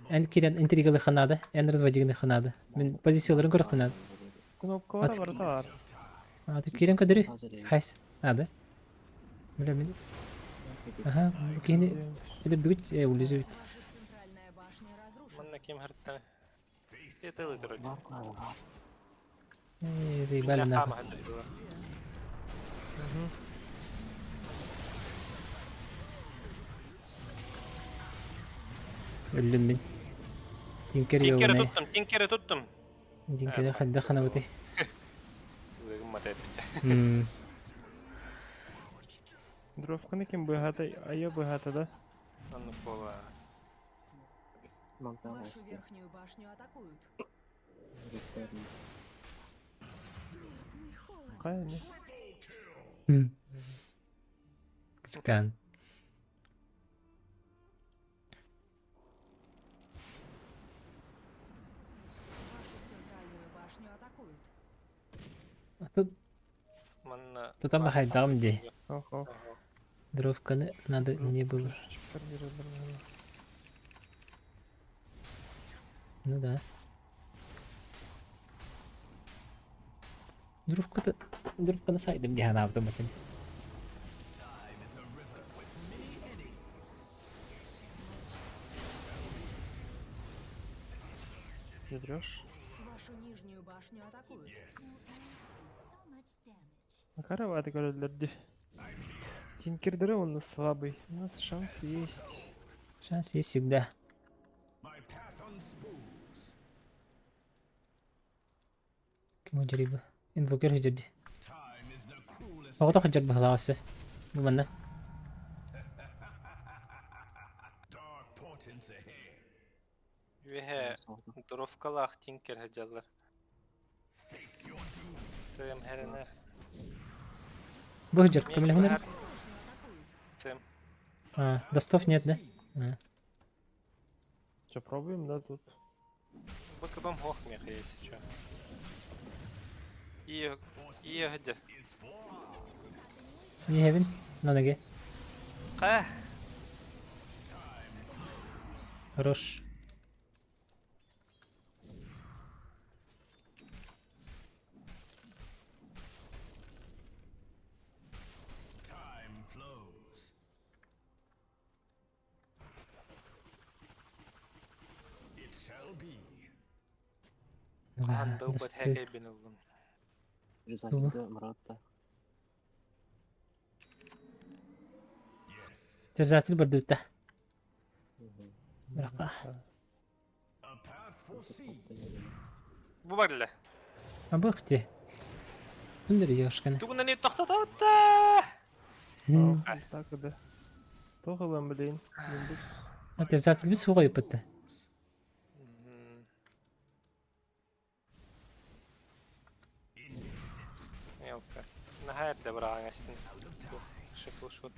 Эн кирен интригалы ханада, эн разводигны ханада. Мен позицияларын көрөп ханада. Кнопка бар, Ат- барыта бар. А ти кирен көдөрү. Хайс. Ада. Биле мен. Аха, кини биле дүгүт э улизүт. Ваша центральная башня разрушена. Манна ким хартта. Это короче. Э заебали нахуй. Өллүм мин. Тинкер Тинкери йоғунай. туттум, тинкери туттум. Тинкери хадда ханабыты. Угым мата эппит. Мм. Дровканы ким быһата, айа быһата да. Анны пола. Вашу верхнюю башню атакуют. Смертный холод. Хайа не. Мм. Кычкан. Вашу центральную башню атакуют. А Тут Манна. тут там хайдам де. Охо. Дровканы надо не было. Ну да. Дровка-то... Дровканы сайдым диян автоматын. Врешь. Вашу нижнюю башню атакуют. Yes. So much damage. Макарова это говорят, Тинкер он у нас слабый. У нас шанс есть. Шанс есть всегда. My path unspools. Ким дьарыйбы? Инвокер хыдьырди. Time is the cruelest. Оҕото хыдьар быһылаҕасы. Бу манна. Dark portents ahead. Үөһэ дровкалаах тинкер сылдьаллар. Face your doom. Цэм хэрэнэр. Бу хыдьар көмөлөһүнэр. Башню Цэм. А, достов нет, да? А. Че, пробуем, да, тут? БКБ мох меха, если чё. И и где? Is for all. Нихевин? Нанаге. Ха! Хорош. Time flows. It shall be. Хан долбат Досты. хэкэй бин ыллым. Резакига Мурата. Yes. Терзатель бардутта. Мгм. Брака. A path foreseen. Бу бар А бу где? Күндер ёшканы. Тугунан и тохтотоотта! Так, да. Плохо вам, блин. Нимбус. А терзатель бис хугай пытты. Мелко. Наһаа эрдэ быраҕаҥастын. Шифл шут.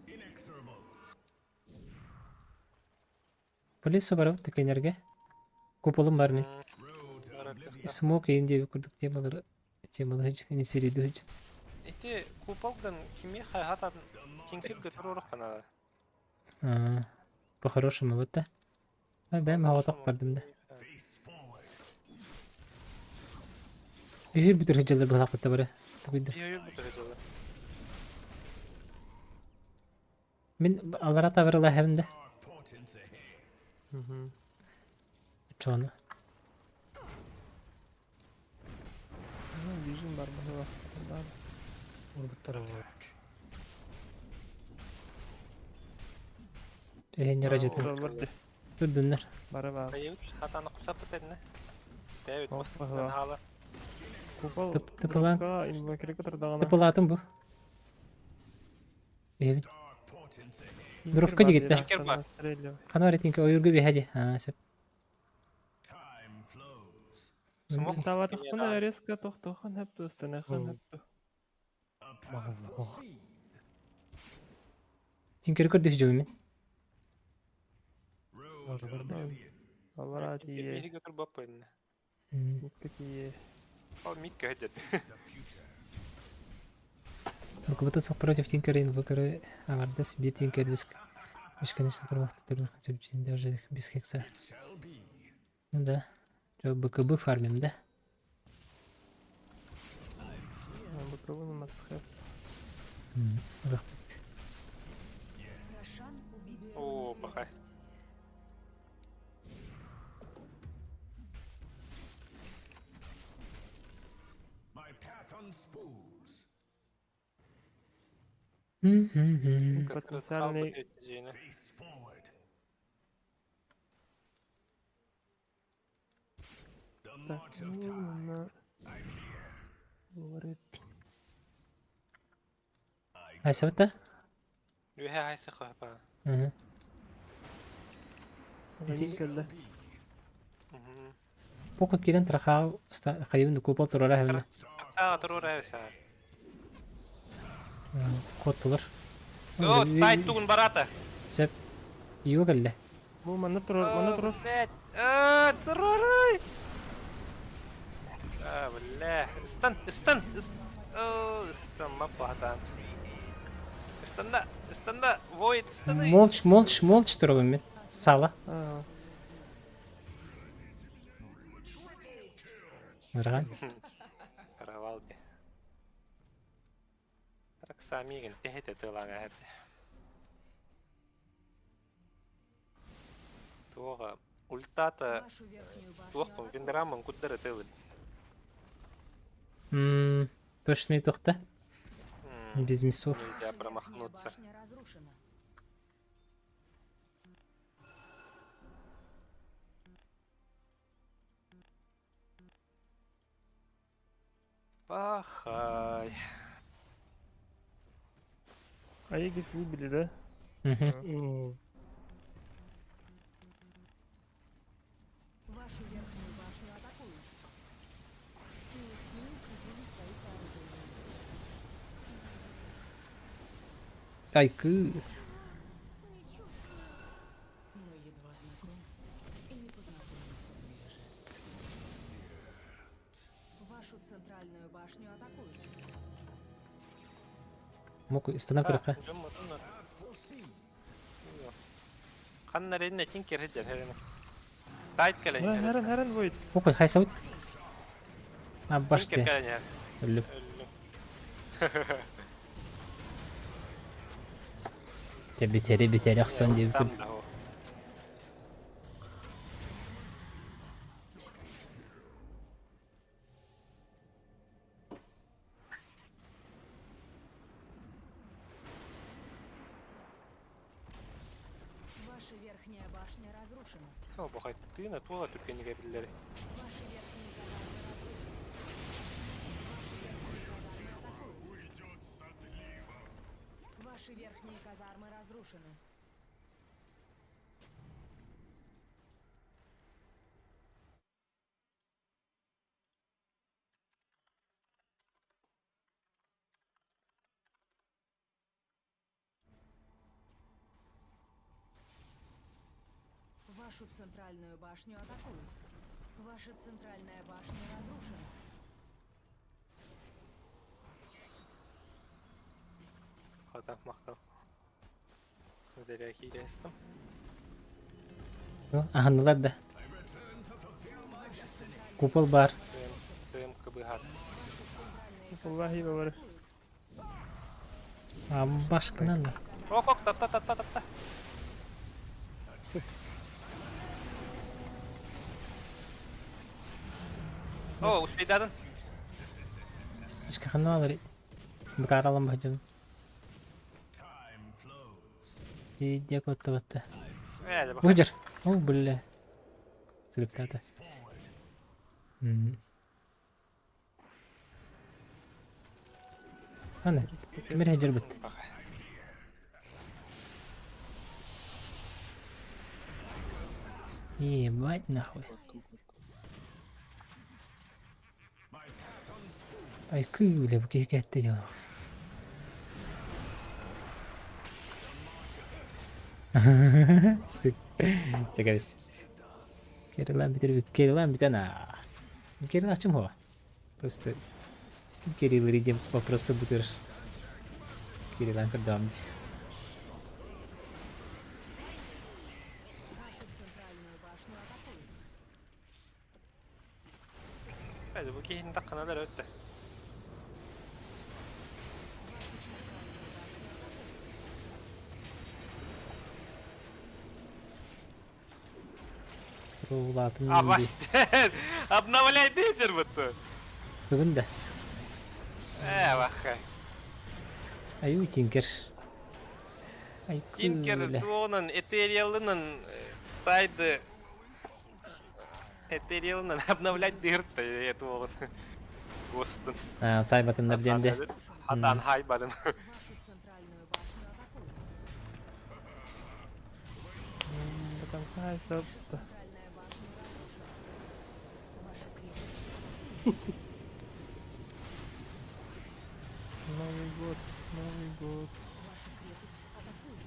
Inexorable. Полиция бар такенерге. Куполым бар мин. Road to oblivion. Смок инде курдук темалар темалар не сериду. Ити куполган кими хайхатан тинкер көтөр канала. А, по-хорошему вот да. А бэм хаватак бардым да. Face forward. Үһү бүтүр хыдьалар быһаакпытта бары. Тугуйда. Йо бүтөр жылы. Мин алара тавырла хәмдә. Dark portents ahead. Угу. Чоны. Ну, вижу, бар было. Да. Урбуттар бар. Эхенер ажатын. Бар Түрдүннер. Бары бар. Хайыбыт хатаны кусап битедине. Дэвид Ох, бастыктан ага. хала. Купол. Тып- тыпылан. Инвокер дагана. Тыпылатын бу. Эбин. Dark portents ahead. Дровка дигитте. Тинкер бар. Канар этинке ойургу биһади. А, сөп. Time flows. Смок Тава тахпына резко тохтохан хэпту, станахан хэпту. A path foreseen. Тинкер көрдү жөмүн. Road to oblivion. Алара тие. Бири көтөр баппын. Митка тие. Ол микке хөдет. The future. Руководство сох против Тинкера инвокеры Авардас бир Тинкер без бесконечно промахта даже без хекса. It shall be. Ну да. Чё, БКБ фармим, да? Быковын масхеп. Рахмет. Рошан убит. О, бахай. My path unspools. Мгм. Потенциальный Face forward. The Так, march of ну, time. на... I'm here. Говорит. I Айсабыта? Үһэ хайсы хапа. Мгм. Келді. Пока кирен траха хайын купол турара хәмне. Сага турура эса. Коттулар. О, тай тугун барата. Сеп. Юу кэллэ. Бу манна турар, манна турар. Блять. А, турурай. А, бля. Стан, стан, О, стан мапатан. Станда, станда, void станы. Молч, молч, молч турабын мен. Сала. А, Мырган. Каравалды. Раксамигин техете тылага хәтте. Туоҕа ультата Вашу верхнюю башню туохпун атакуют. Виндрамын куддар ытыыбын. М, Точный тухта. М, Без мясов. Нельзя Ваша верхняя промахнуться. башня разрушена. Пахай. Аегис выбили, да? Мгм. Вашу верхнюю башню атакуют. Силы тьмы укрепили свои сооружения. Айкы. Мы едва знакомы и не познакомимся ближе. Вашу центральную башню атакуют. Мог истана көрөххө. Ханна ренне тинкер хеджер херен. Тайт кэлэн Да, Харен, Харен будет. Охой, хай саут. А Тинкер баште. кэлэн Өллүм. Дьэ бүтэри бүтэри охсон диэбиккин. Ваша верхняя башня разрушена. Бухайттыына туола түргэннигэ биллэри. Ваши верхние казармы разрушены. Ваши верхние казармы атакуют. Уйдет с отливом. Ваши верхние казармы разрушены. Вашу центральную башню атакуют. Ваша центральная башня разрушена. Хата махтал. Зря киирестим. Аһыннылар да. Купол бар. Цм кыбыһар. Аллахи бар. А башкынан да. Ок ок тапта тапта тапта. О, успейдадын. Сучка ханналар. Быкаралам бахжым. Иди коттабатта. Выдер. О, бля. Сырыптата. Ана, кимер хеджер бит. Ебать нахуй. Ай, кыля, бу киһи кэттэ дьон. Чекабис. Керилан битер Керилан битен а. Керилан ачым хова. Просто Кирилл ридим вопросы бутыр. Кириллан кырдам ди. Вашу центральную башню атакуют. Hadi bu kihinin takkaнаlar öttü. Вашу центральную башню атакуют. Улатын А баште. Обновляй ветер вот. Бүгүн да. Э, вахай. Аю Тинкер. Ай Тинкер кыля. туонан этериалынан тайды. Этериалынан обновлять дырт это вот. Гостун. А, сайбатыннар диэнде. Хатан хайбадын. Вашу центральную башню атакуют. До конца и всё. Центральная башня разрушена. Вашу крепость атакуют. Новый год, Новый год. Вашу крепость атакуют.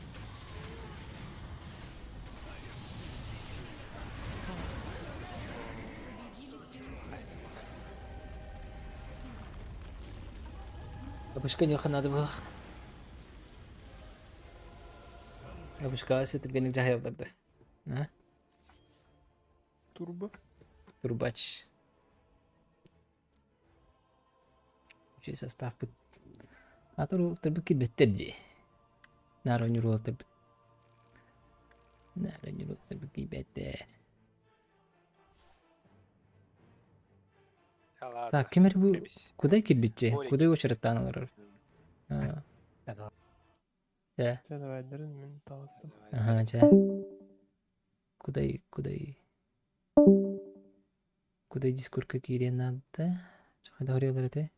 Победили силы света. Бабушка не надо было. Бабушка сөтүргеник жахайылдарды. А? Турбо. Турбач. Үчүй состав бут. Атыр ултырбыт кирбеттер дии. Нар ойнуур ултырбыт. Наара ньуруктар киирбэттэр. Ладно. Так, ким эрэ бу Кэбис. кудай кирбитчи? Борик. Кудай очереттаан олорор? А, Чэ. Чэ, давайдарын мин таҕыстым. Аха, чэ. Кудай, кудай. Кудай дискурка киириэн наада. Хайда хоруйалар этэй?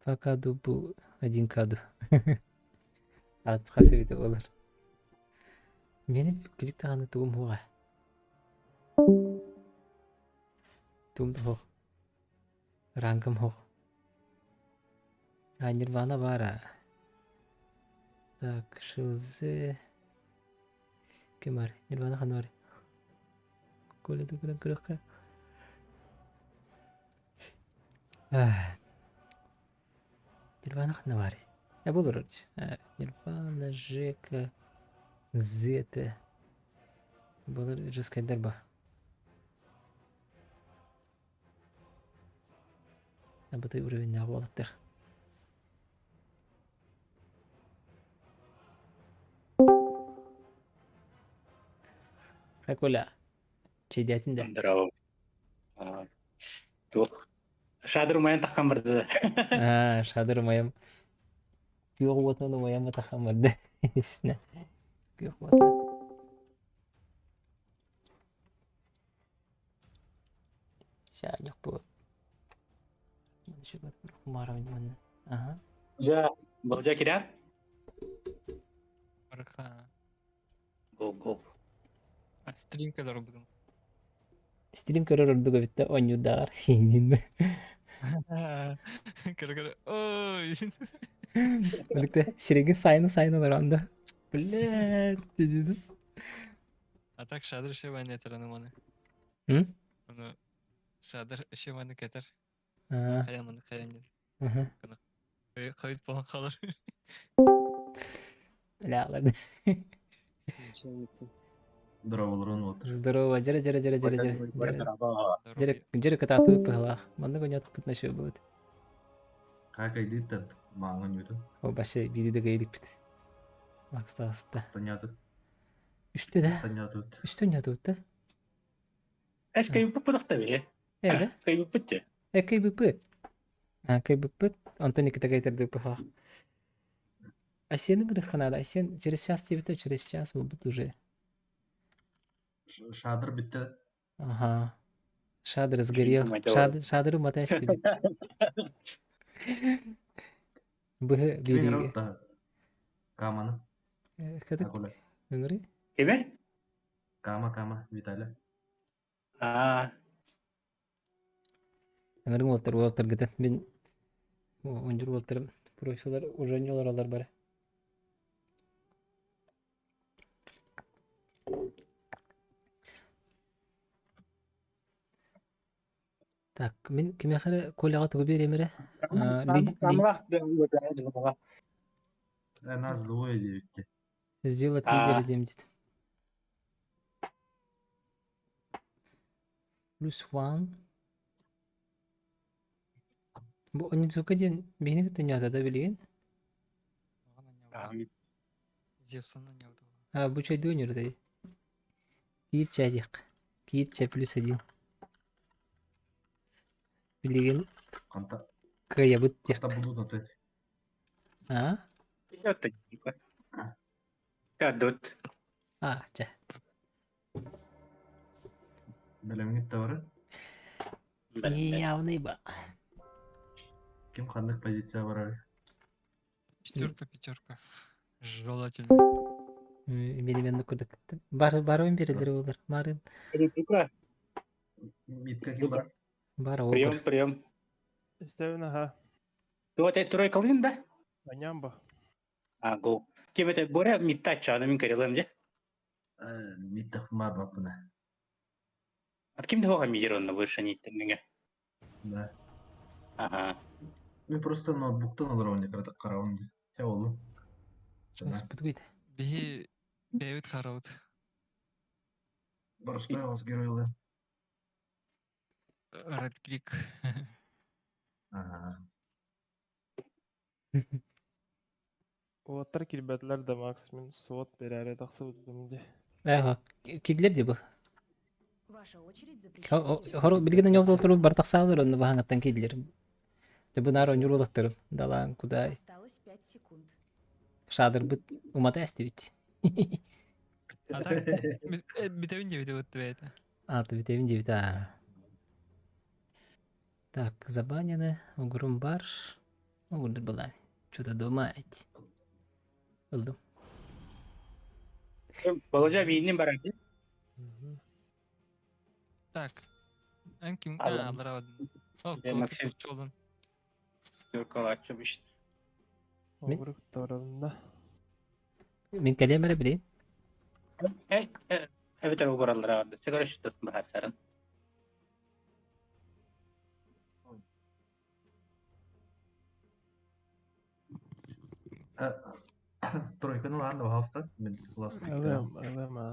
Пока бу один каду. Ат хас эбитэ буолар. Мени кижик даҕаны тугум хуга. Тугум да суох. Рангым суох. А, Нирвана баара. Так, Шилзе. Ким бар? Нирвана ханна бар? Коля да көрөн көрүөххэ. Нирвана ханна баарый? Э, бу олорор Нирвана, Жека, Зета. Булар жескайдар ба. Абытай уровеннээх уолаттар. Хай, Коля, чэйдээтин да? Здорово. Туох. Шадыр умайан таххан барды. Аа, шадыр умайам. Күөх уотунан умайан батахан барды. Истинэ. Күөх уотунан. Ща, буот. Ага. Дьэ, Болдьа кирэр? Барыха. Го, го. А, стрим кэлэр бугун. Стрим көрөр ордук эбит да оонньуурдааҕар. Көрө көрө. Ой. Мындыкта сирегин сайына сайына олорон да. Блядь, дедим. А так шадыр шебани этер аны маны. М? Аны шадыр шебани кетер. Аа. Хайа маны хайа диэн. Аха. Хойут буолан хаалар. Бля, Здорово, вот. Здорово, дьэрэ дьэрэ дьэрэ дьэрэ дьэрэ. Дьэрэ Здорово. дьэрэ дьэрэ кытаатыы пыһалаах. Маннык ойнотохпут насчет будет. Как айдыттан маңын үтін. О, башы бири да гейдикпит. Макс таҕыста. Станятыт. Үстэ да. Станятыт. Үстэ ойнотубут да. Эс кайбыппыт бе. Э да. Кайбыппыт те. Э кайбыппыт. А кайбыппыт. Онтон Никита кайтердик пыһалаах. Асен говорит, надо. Асен через час тебе через час будет уже. Шадыр бітті. Ага. Шадр сгорел. Шадр, шадры матасты. Б бириге. Каманы. Кадык. Өңүрү? Кеме? Кама, кама, Виталий. А. Өңүрүң уолтар, уолтар гытын. Мен онжур уолтарым профилар уже не олоролор бары. Так, мин кимиэхэ Коляҕа тугу биэриэм эрэ? Нас двое девять. Сделать лидера диэм дит. Плюс one. Бу Онидзука диэн биһини кытта ньаата да билигин? Зевсаны ньауда. А, бу чайдыы ньурдай. Киир чай диэх. Киир чай плюс один. Билигин Канта. кыайабыт диэх. Канта будут от А? Кадут. А, чэ. Бэлэмҥит бары. Явный ба. Ким ханнык позиция барар? Четверка, пятерка. Желательно. Мени курдук. Бар барыбын берелер олар. Марын. Митка ким бар? Бар ол. Прием, прием. Истэбин аха. Туот турай кылын да? Анямба. А, го. Кемете боря миттача, аны мин карелем де. Митта бар бапына. От ким дохо мидер больше не теңге. Да. Ага. Мен просто ноутбуктан олорон карата караун ди. Ча олу. Спутгуйт. Биһи бэйбит хараут. Боростой оҕус геройлы. Ред клик. Ага. Уолаттар киирбэтилэр да Макс мин суот бэрээри тахсыбытым дии. Эҕэ, киирдилэр дии бу. Ваша очередь запрещать Хоро билигин онньоҕу бар тахсаалар онно баһаҥаттан киирдилэр. Дьэ бу наар оонньуур уолаттарым. Далаан кудай. Осталось 5 секунд. Шадырбыт умата эстибит. А так бүтэбин диэбити бытты бэйэтэ. А, ты бүтэбин диэбит аа. Так, забанены, угрум бар. Угурдур была. Что-то думать. Ылдым. Володя миинин барар дии. Так. Эн ким? Аллан. А, аллара О, Э, Максим. Чолдун. Түркалааччы бишт. Мин- Огурuk торовна. Мин кэлиэм эрэ билин. Э, э, эбэтэр угураллара барда. Чэ, короче, тут баһарсарын. Тройканы ылаан да пожалуйста. Мин лас Ылым, ылым а.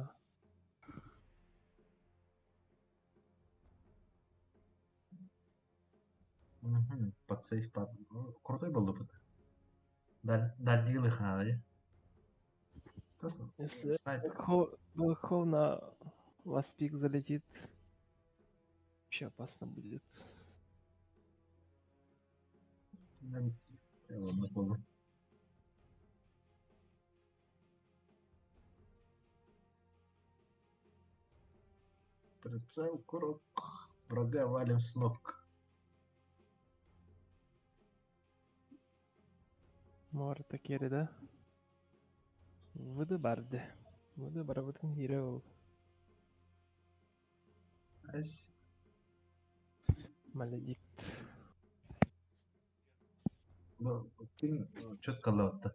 Под сейф под... Ну, крутой был опыт. Дальний лыха, да? Если Снайпер. Блэкхол на ласпик залетит, вообще опасно будет. Ладно, понял. Прицел, курок. Врага валим с ног. Морта кери, да? Выды барды. Выды барабытын хире ол. Ась. Маледикт. Ну, ты четко лаутта.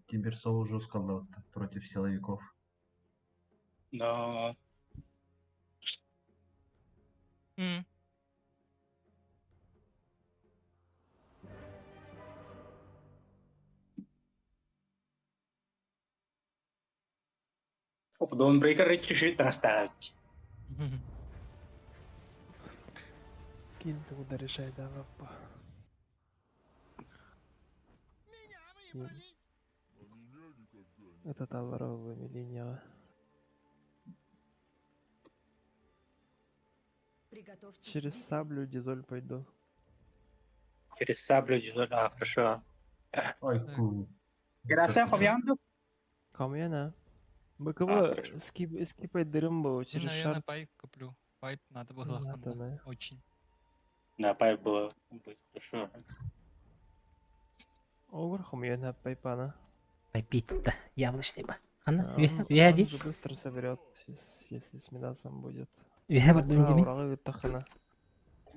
Тимберсол жестко лаутта против силовиков. Но Донбрейкер чуть-чуть расставить. Кинь ты куда решай, да, лапа. Меня выбрали. Это Алваро линия. Приготовьтесь. к Через битве. саблю дизоль пойду. Через саблю дизоль. А, хорошо. Ой, ку. Герасим Фабианду? Камена. А, БКВ хорошо. скип, скипает дырымбу Ну, через наверное, шар. пайп куплю. Пайп надо было. Надо, да. Очень. Да, пайп было. Будет хорошо. Огр хумьена пайпана. Попить-то яблочный ба. Анна, А, Он, вяди. он же быстро соберет, если с Мидасом будет. Вя бардым Ура, димин. уралы тахана.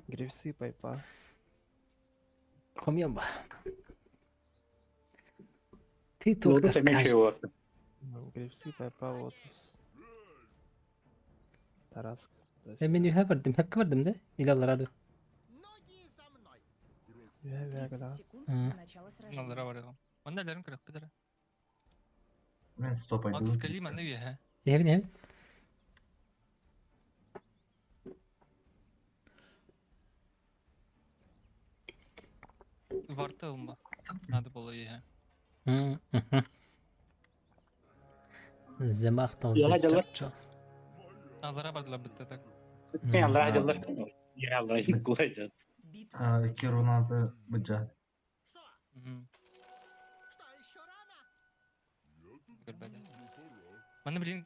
Грифсы пайпа. Хомьем ба. Ты Ну, только тут меньше скажи. его. Ну, Грифсы пайпа лотос. Тараск. Э, Мен үһэ бардым, хэпкэ бардым да? Или аллараду. Ноги за мной. 30 секунд М. до начала сражения. Аллара бар. Онда ләрін көріп бітір. Мен стоп пойду. Макс Калима не веге. Эбин эбин. Варта ылма. Надо было еге. М, мгм. Замахтал Яла дьаллар. Аллара бардылар бітті так. Не, Аллах дьаллар. Я Аллах куда Битва А, Киру надо быджа. Что? Мгм. Что, еще рано? Көрбәді. Маны блин,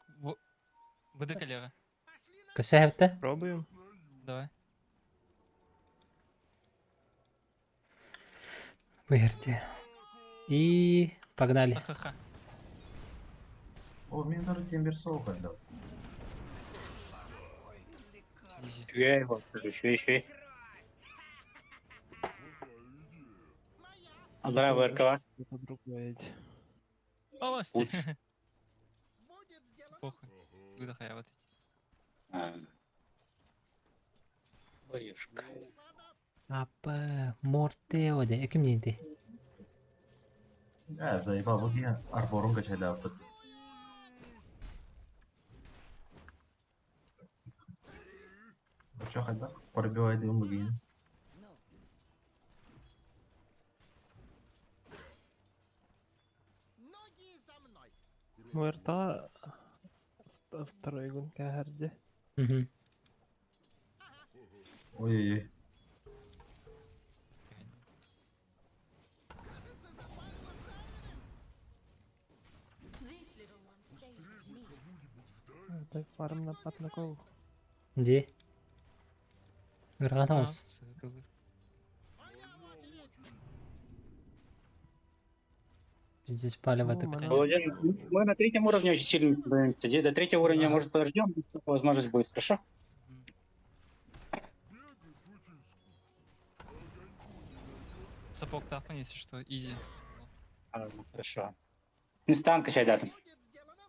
ВД коллега. Пошли на Көсө хэпте? Пробуем. Давай. Выгерте. И погнали. Ха-ха-ха. О, мен даже Тимберсол когда. Изи. Еще его, еще, еще. Аллах Варкова. Это другое. эти. Полости. Лучше. Будет сделано. Похуй. Куда хая вот эти. Боюшка. Апа, морте оде. Эким нейди? А, заебал, вот я арборун качали опыт. Чё хайдах пробивайдыым бүгүн? Ноги за мной. Муэрта второй гун кээһэрдэ. Мгм. Ой-ой-ой. Кажется, запахло жареным. This little one stays with me. Это фарм на патнаков. Дии. Ыарҕан А, оҕус. сытылыр. Моя очередь. Пиздец, палево О, так. мана. Володя, мы на третьем уровне очень сильно становимся. Где До третьего уровня, Да. может, подождем, возможность будет, хорошо? Мгм. Сапог тапан, если что, изи. А, ну, Хорошо. Инстант качай дату. Будет сделано.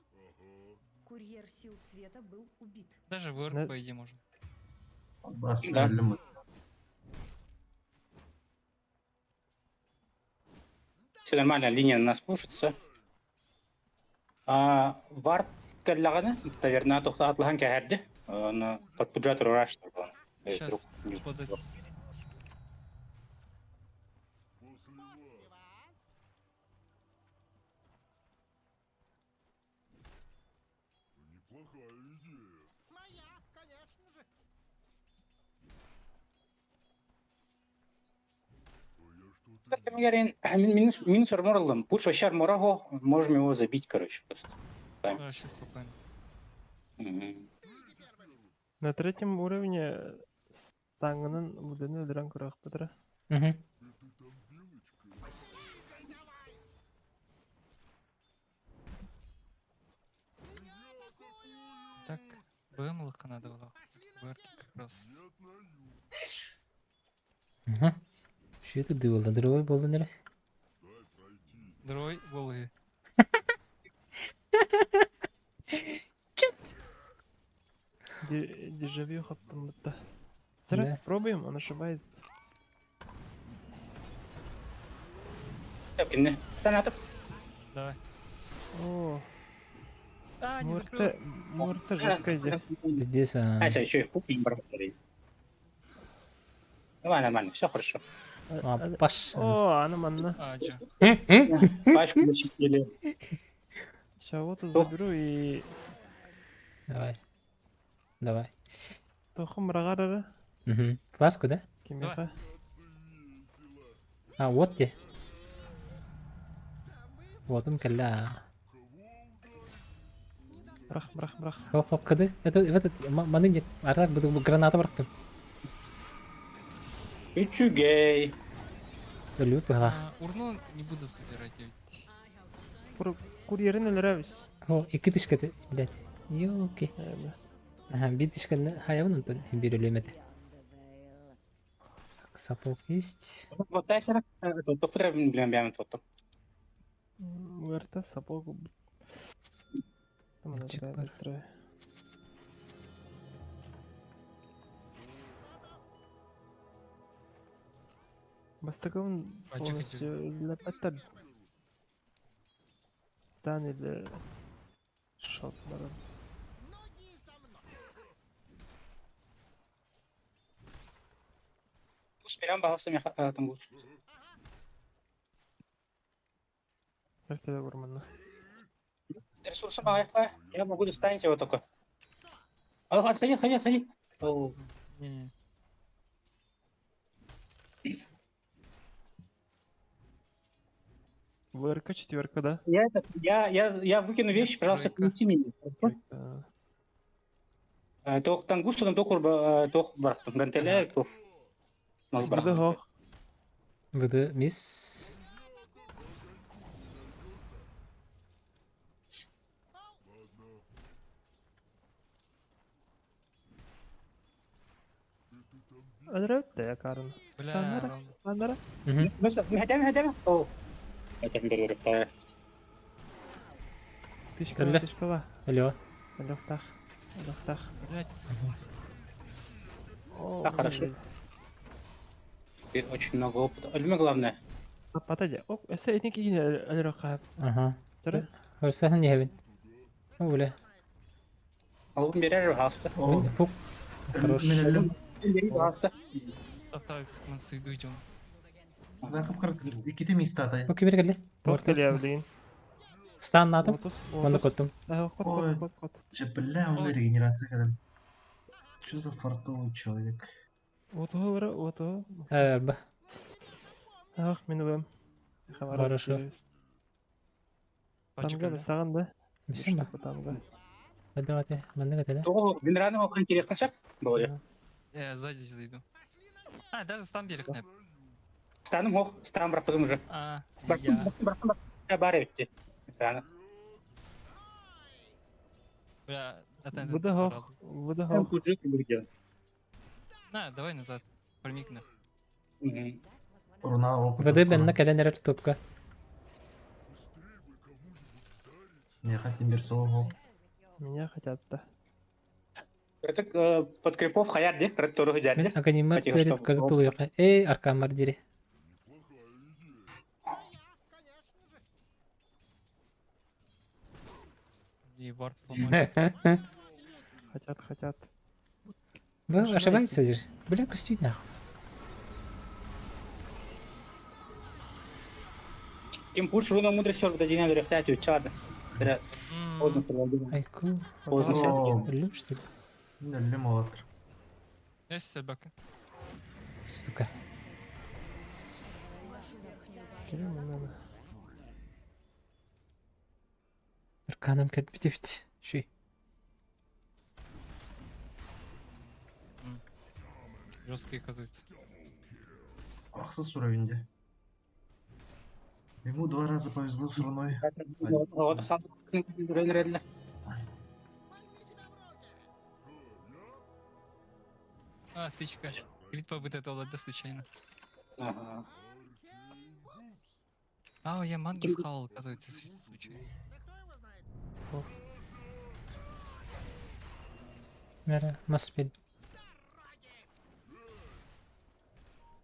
Курьер сил света был убит. Даже в На- по идее, можем. Бас Да. өллүм. Все нормально, линия на нас пушится. А, вард кэллэҕинэ, наверное, тохтоһон кэһэрди. Оны подпуджатор ураш Сейчас подать. После вас. Неплохая идея. Моя, конечно же. А я что-то Минус, минус армор ыллым. Пуш вообще армора го, можем его забить, короче, просто. Вообще спокойно. Мгм. На третьем уровне стаңынан буданы өлөрөн көрөөхпүтүрэ. Мгм. Это там белочка? Двигай давай. Меня атакуют. Так, БМ надо было. Пошли на БРки север. как раз. Нет, на юг. Мгм. Что это дывылда? Дырывой болдун эрэ. Дай пройти. Дрой волы. Дежавю хаптым бутта. Сера, Да. пробуем, он ошибается. Так, инне. Стан атып. Давай. О, А, не закрыл. Мурте, Мурте жестко идет. Пиздец. а. А, сейчас еще и хук не барбарий. Давай, нормально, все хорошо. А, Паш. О, ана манна. А, чё? Пачку защитили. Сейчас вот Ох. заберу и... Давай. Давай. Тохум рагарара. Мгм. Фласку, да? Кимиха. А, вот где. Вот он, кля. Брах, брах, брах. Хоп, хоп, кады. Это, в этот, маны нет. А так буду граната брахтым. Үчүгэй. Өлүт быһа. А, урну не буду собирать, я ведь. Курьерин өлөрөбүз. О, икки тышка ты, блядь. Ёлки. Ага, бир тышканы хаябын онтон бир өлөмөтө. Так, сапог есть. Вот так, сера. Тоқтыр білем бәмін тоқтым. Мурте сапог. Там она Мальчик такая бар. быстрая. Бастакын Мальчик полностью лепетер. Стан или шот баран. Ноги за мной. Берем бағасы мен таңгу. Как это ворманна? Ресурсы бағаяққа. Я могу достанет его только. А, Отходи, отходи, отходи. О, Не-не. ВРК четверка, да? Я, это, я, я, я выкину вещи, пожалуйста, Тройка. принеси мне. Хорошо? Тройка. Э, Тох тангустан тох урба тох барахтым. Гантеля тох. Маз БД барахтым. хох. ВД мисс. Өлөрөт да Карен. Бля, Саннара, ром. Саннара. Мгм. Хотя, О. Хотя, бер Тышкала, Өллө. тышкала. Алло. Өлөхтах. Өлөхтах. Блядь, О, Да, хорошо. блин. Теперь очень много опыта. Өлмө главное. Подожди. О, эсэ этник игин өлөрөк хап. Ага. Сера? Хөрсәһен не О, бля. Албын берер, пожалуйста. О, Фук. Хорош. мин өллүм. Пожалуйста. Тотой, мы суйду идем. Иккити мистатай. Бу кибер кэлли. Тот кэлиэ билигин. Станнатым. Лотус, Манна лотус. коттум. Э, хот, Ой. хот, хот, хот. Че, бля, он регенерация кэлэн. Что за фартовый человек? Отуһу бара, отуһу. Э, б. Ах, мин ылым. Хорошо. Танга саган да. Мисен ба. Танга. Давайте, манна кэтэлэ. Того, Винраны охан интересно шап? Более. Я сзади зайду. А, даже стан берег не. Станым хох, стан браппадым уже. А, Браттым, я. браттым, браттым, браттым. Бар эбитти. Винраны. Бля, это Выдохох, выдохох. Куджи где. На, давай назад. Промикни. Руна опыта Воды скоро. бэнна кэлэн эрэр тупка. Не хотим берсового. Меня хотят, да. Это подкрепов хаяр де, крат тору Мен дядя. аганимар Хотел, терит чтобы- кырды тулуйка. Эй, аркамар дири. И вард сломали. Хотят, хотят. Вы ошибаетесь, дир. Бля, кустить нахуй. Ким пульш руна мудрости орда дина дөрөхтәти чады. Бира поздно проводил. Айку. Поздно О, Өлүм, что ли? Өлүм олатыр. Есть собака. Сука. Кирилл, не надо. Арканом кэлбит Шүй. Жесткие, оказывается. Ахсыз уровеньде. Ему два раза повезло с руной. Вот сам А, тычка. Крит побыт это да, случайно. Ага. А, я мангу схавал, оказывается, случайно. Мера, маспид.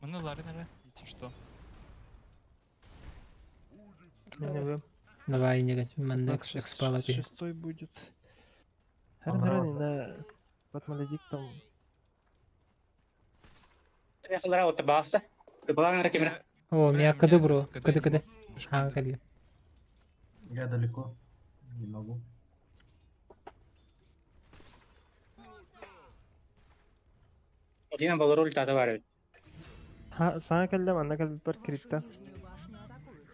Мы Ларнера, если что. Меня вы. Давай, не манна экспала ти. Шестой будет. Понравился. Харин на под маледиктом. Яхлара вот баста. Ты была на камера. О, Бля, меня у кады меня бро. КД Кады кады. Пешком А, иду. кады. Я далеко. Не могу. Один был руль тата бар. Ха, саңа кэллем, анна кэлбиппэр Вашу крипта. нижнюю башню атакуют.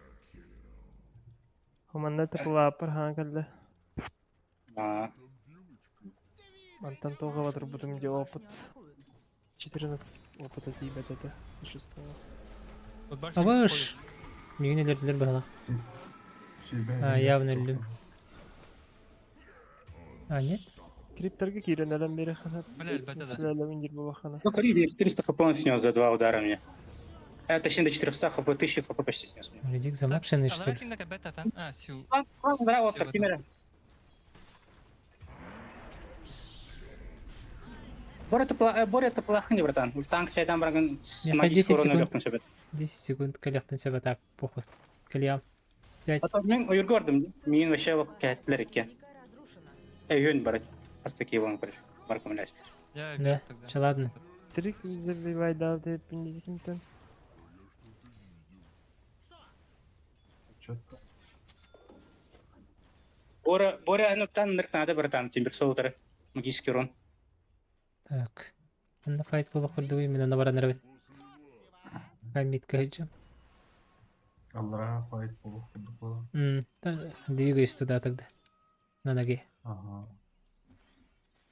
Хуманна тыпылааппар хаҥа кэллэ. А. Мантан тоҕо Вашу батырбытым нижнюю де башню опыт. атакуют. 14 опыта тиийбэт этэ. Шестого. Вот башня Абыш. Мигин элердилер баһала. Сүрбэ А, өлүм. явно өлүм. А, нет? Криптерге киирэн өлөн биэриэххэ хана. Бля, ребята, да. Сүлэлэмин дир буоллаххына. Ну, Кариб 400 хп он снес за два удара мне. А, точнее, до 400 хп, 1000 хп почти снес мне. Ледик замапшенный, что ли? А, сил. Браво, Сил это. камера. Боря это плохо не, братан. Танк чайдан браган с Я хоть магической 10 уроном секунд. легким себе. 10 секунд кэлэхпин себе так, похуй. Кэлиам. 5. А то мен уйгордым, мин вообще лох кәтлер ике. Особняка разрушена. Эй, юн барат. Астаки вон короче. Барком ляст. Я Да, вверх тогда. че ладно. Трик забивай да ты пиндикинтен. Четко. Боря, Боря, ну там нырк надо, братан, тимберсоутер. Магический урон. Так. Анна файт була курдугу именно на баран рабын. Камитка хеджа. Аллара файт болуп курдук була. Двигаюсь туда тогда. На ноге. Ага.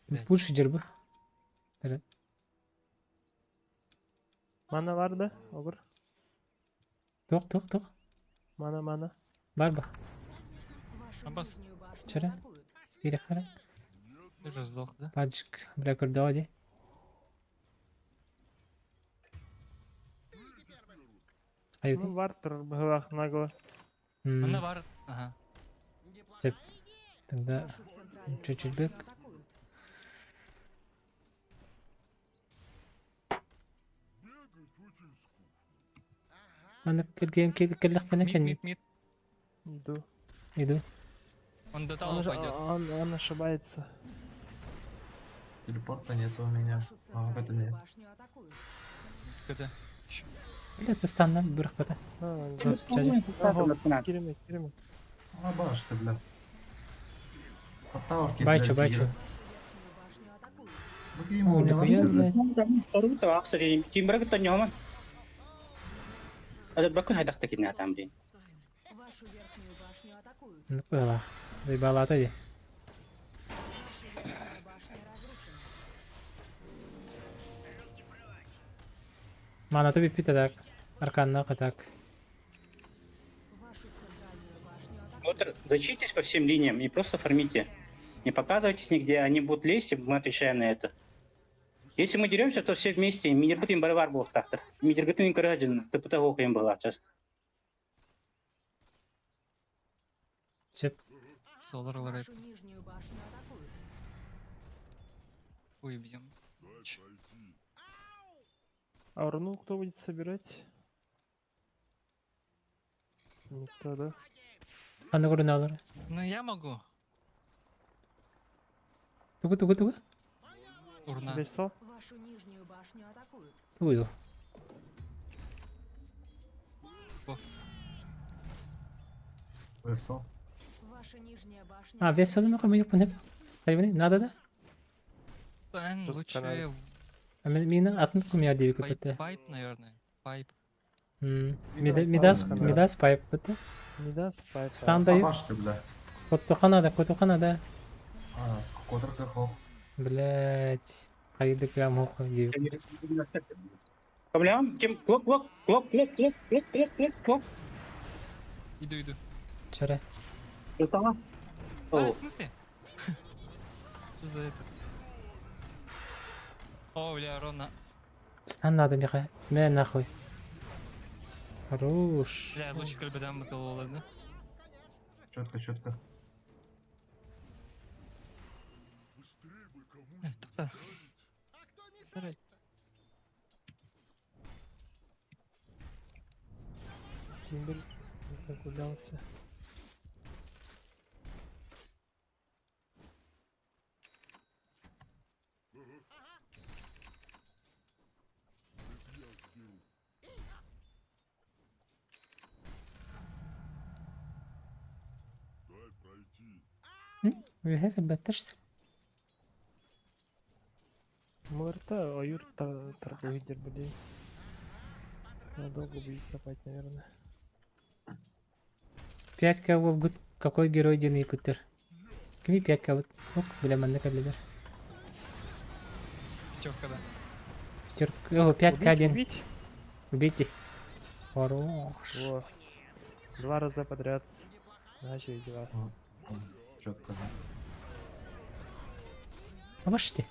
Блядь. Пульш дербу. Мана бар да, огур. Тох, тох, тох. Мана, мана. Барба. Вашу Аббас. нижнюю башню Вчера? атакуют. Кире хара. Ты же сдох, да? Паджик. Бля, курдоди. Аюты. Ну, вартер быһылаах нагло. Она вар. Ага. Цеп. Тогда Вашу центральную чуть-чуть башню бэк. атакуют. Аны кэлген кэллэх Мид, кен мид, мид. Иду. иду. Он до Он, талого же- пойдет. он, он ошибается. Телепорта нет у меня. Вашу А, вот это центральную нет. башню атакуют. Когда? Бля, ты станна бырахпата. А, Ча- ча- Ага, кириме, кириме. А, баш ты, бля. Под Байчу, байчу. Вашу верхнюю башню атакуют. Ну, ему О, не нихуя, надо блядь. Торута ахсари тимбраг таньома. Это бакын хайдахта кине там блин. Вашу верхнюю башню атакуют. Ну куяла. Заебала ди. Ваша верхняя башня разрушена. Маната биппит так. Арканна катак. Вашу центральную башню атакуют. Вот зачитесь по всем линиям и просто фармите. Не показывайтесь нигде, они будут лезть, и мы отвечаем на это. Если мы деремся, то все вместе. Мидергытын барвар был тахтар. Мидергытын көрөдүн, тыпыта хохуен была часто. Сөп. Солар ларай. Вашу нижнюю башню атакуют. Уебьем. Дай пройти. А руну кто будет собирать? Никто, да? Ханна көрүнө алар. Ну я могу. Тугу тугу тугу. Урна. Весо? Вашу нижнюю башню атакуют. Тугу. Весо. Ваша нижняя башня. А, весел ну кому юпнеп. Хайвани, надо да? Эн, Тут лучше канал. А мина атын кумя диби пайп, көпөтө. пайп, наверное. Пайп. Мидас мидас пайп бит. Не даст пайп. Стан А, даю. баш ты, бля. Коттуханада, коттуханада. А, котр хох. Блять. Хайды прям хох диби. Каблям, кем клок клок клок клок клок клок клок клок клок. Иду, иду. Чара. Готово? А, О, в смысле? Что за это? О, бля, Рона. Стан надо миха. Мэ нахуй. Хорош. Бля, лучше кальбедам бытыл ладно? Четко, четко. Быстрей бы кому Тоқтар. Жарайды. Тимбер загулялся. я сберу. Дай пройти. Батташ. МРТ, а Юр торгует блин. Надолго будет копать, наверное. 5к волгут. Какой герой ден ыпыттыр? Кими 5к вот. Ок, бля, манна каблелер. Пятерка, да. Пятерка. О, 5к Убить, один. убить? Убейте. Хорош. Во. Два раза подряд. Начали дела. Четко, да. Обаште.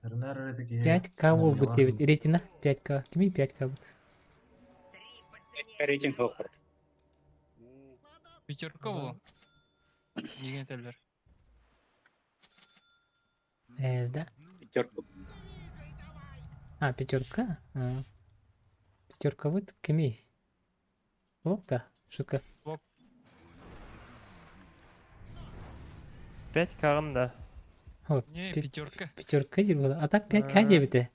РНР такие. 5к волгут 9. Рейтина 5к. Кими 5к вот. рейтинг хохор. Пятерка было. Деген тәлер. Эс, да? Пятерку. А, пятерка? А. Пятерка вот кими. Вот да, шутка. 5 кағым да. О, Не, пятерка. Пятерка было. А так 5к 9.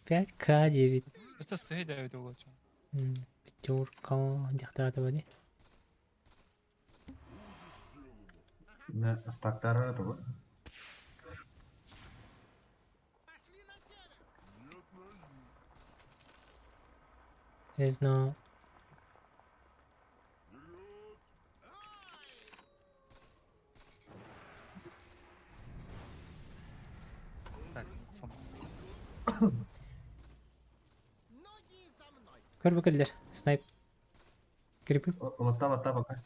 5к 9. Это сей да это лучше. Пятерка. Дихтатова не? Не, стактар этого. Не знаю. Так, сам. Көр бөкөллөр. Снайп. Крипы. Латта, латта пока. Так,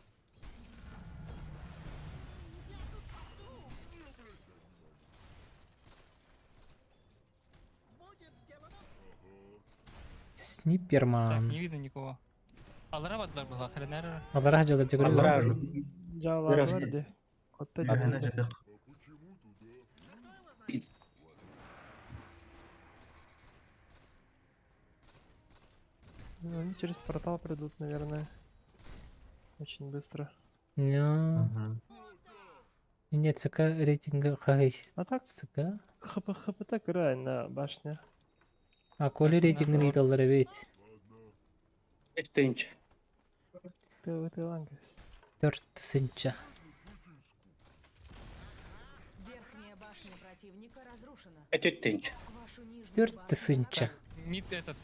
Сниперман. не видно никого. Алара бадлар была, хренер. Алара жала дегөр. Алара. Жала бар де. Котта Ага, деді. жетек. Почему туда? Ну, Они через портал придут, наверное. Очень быстро. Ну. Нет, ЦК рейтинга хай. А так ЦК. ХП ХП кыра на башня. А Коля рейтингин ыыталлар эбит. Тынч. Ты ланга. Төрт тысынча. Верхняя башня противника разрушена. Тынч. Вашу нижнюю Төрт башню тысынча. Так, мид этот.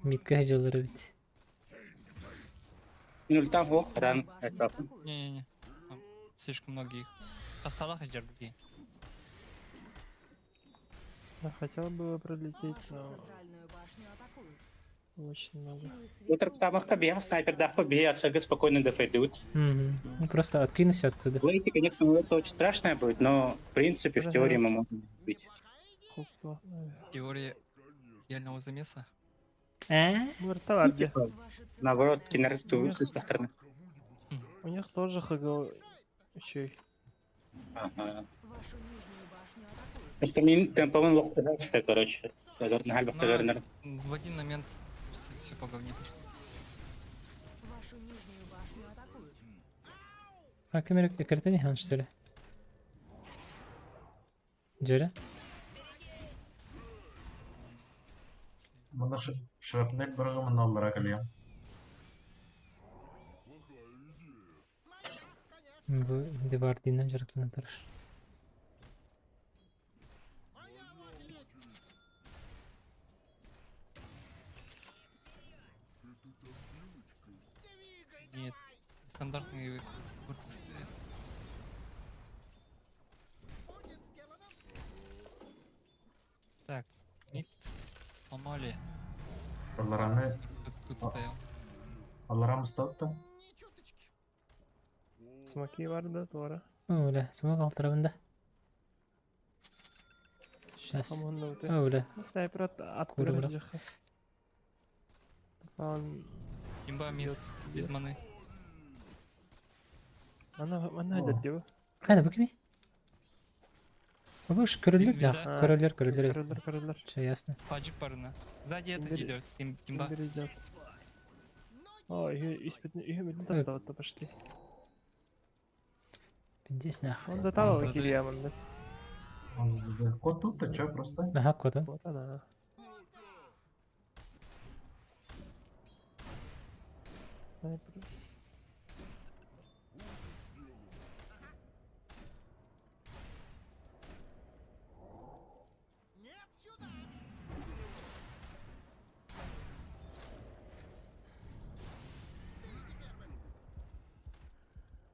Мидка дьаллар эбит. Нуль там ох, ран. Башню атакуют. Не-не-не. Там слишком много их. Осталось джарбуки. Я хотел бы пролететь, Вашу но центральную башню атакуют. очень много. Силы света Утр самых бега, снайпер даха бега, отсага спокойно дефайдут. Мгм. Ну просто откинусь отсюда. Лейте, конечно, ну, это очень страшное будет, но в принципе, в теории мы можем бить. Хопла. Теория идеального замеса. А? Вартовар где? Типа, Ваша Наоборот, центральная кинер башня с стороны. У них тоже ХГ еще. Ага. Вашу нижнюю башню атакуют. Просто мин темповын локтыгашты, короче. Но в один момент просто все по говне пошло. Вашу нижнюю башню атакуют. А камера карта не хан, что ли? Джера? Мына шрапнель быргы мына аллара калия. Девардина жарыктан турар. Нет, стандартные вырты стоят. Так, мид сломали. Аллараны Тут, тут стоял. алларам стопта. Смоки варда, Тора. О, бля, смог алтырабында. Сейчас. Хамон ты. О, бля. Снайпер от от Кура, бра. Он Имба мид без маны. Она она О. идет дева. Кайда бу кими? Бу көрүлөр да. Да. Көрүлөр, көрүлөр. Коридор, коридор. Все ясно. Паджик парына. Сзади этот Бери. идет, тимба. Тимбер идет. О, ее испит, ее Э. видно пошли. Пиздец нахуй. Он заталил задает. Кириаман, да? Он задает. Кот тут-то чё, просто? Ага, кота. Вот она. Снайпер.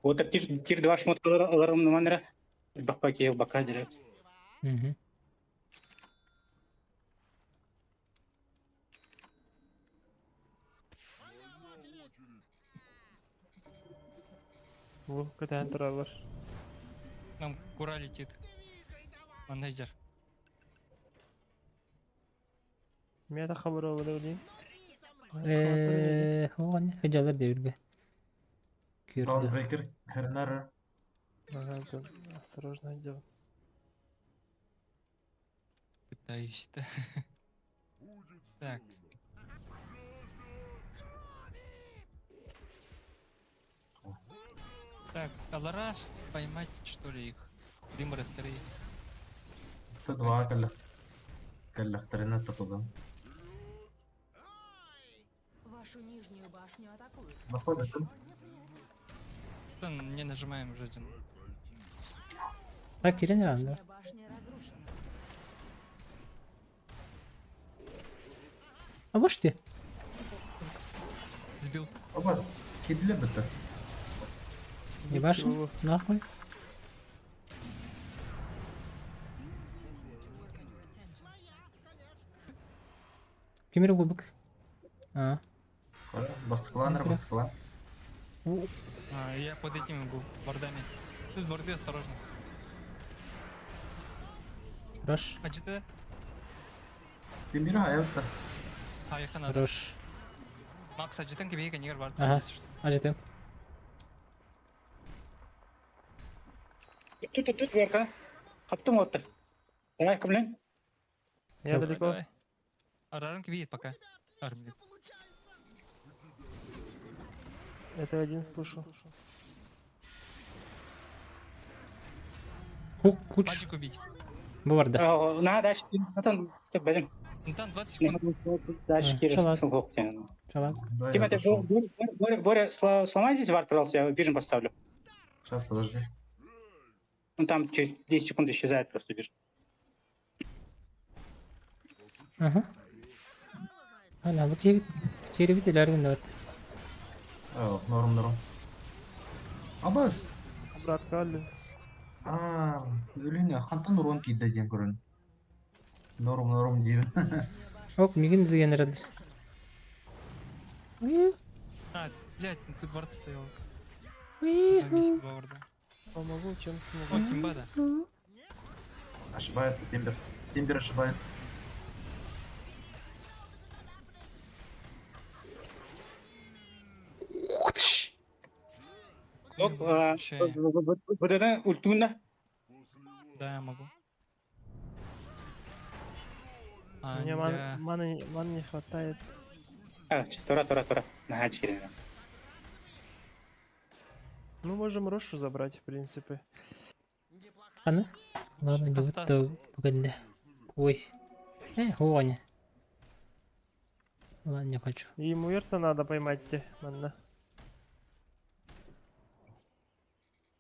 Вот тир, тир 2 шмотка аларым манера. Бакпаки бака директ. Угу. Во, куда бар. Нам кура летит. Менеджер. Меня хабар блин. Оған хыжалар дебилге. Көрдү. Даунбрейкер Хернер. Ага, да, осторожно идем. Пытаюсь-то. Так. Так, Алара поймать, что ли, их? Риморы вторые. Т2 каллах. Каллахтарина тападан. Вашу нижнюю башню атакуют. Заходит. Да, не нажимаем уже один. А кирен ранда. Нижняя башня разрушена. А бош ти? Сбил. Оба, кидле бітті. Не башен? Нахуй. Кемер губык. А. Бастықланыр, бастықлан. А, я под этим был, вардами. Тут варды осторожно. Хорош. А что Темир хаятта. А, их надо. Хорош. Макс, а джитан тебе канигар вард. Ага. если что. Ажитым. Тут, тут, тут, Верка. Хаптым отыр. Давай, кімлен? Я Всё. далеко. Давай. А Раранг видит пока. Армит. Это один спушу. Хук, куч. Маджик убить. Бу барда. На, дальше. Натан, бэдим. Ну там 20 секунд. Дальше А, чалат. Кира. Чалат. Да, я Тимати, дошел. Боря, Боря, Боря, сломай здесь вард, пожалуйста, я вижен поставлю. Сейчас, подожди. Ну там через 10 секунд исчезает просто вижен. Ага. Ана, бу киһи киирбит илэргин да. О, норм, норм. Абас! Обратка өллүм. Аа, өлүнэ, хантан урон киирдэ диэн көрөн. Норм, норм диибин. Ок, мигин зыгенердер. А, блядь, ну тут вард стоял. В одном месте два варда. Помогу, чем смогу. О, Кимбада. Ошибается Тимбер. Тимбер ошибается. Лок, Вообще. БДН ультуна. Да, я могу. А, Мне ман, бля. маны, маны не хватает. А, тура, тура, тура. На, Кира. Ну, можем Рошу забрать, в принципе. Аны? Ладно, Астас. бүгүт бүгүндэ. Ой. Э, хуаня. Ладно, не хочу. И Муэрта надо поймать те, манна.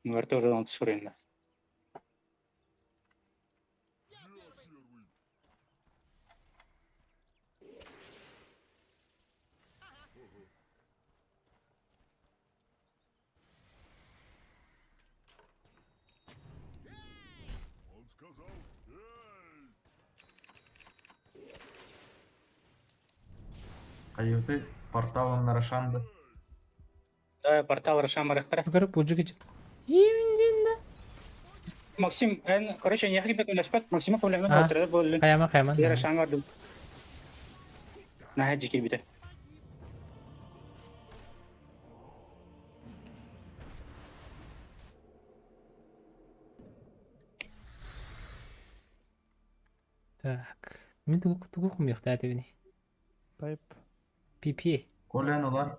Ну, тоже он сурен. Он сказал, эй! Каюты порталом на Рошанда. Да, портал Рошама Рахара. Көрө пуджик. Индинда. Максим, короче, я хотел бы Максима проблема А. отырды был. Хаяма, хаяма. Я Рошан гордым. На, жики бите. Так. Мин тугу тугу хумьяхта дебини. Пайп. PP. Колян улар.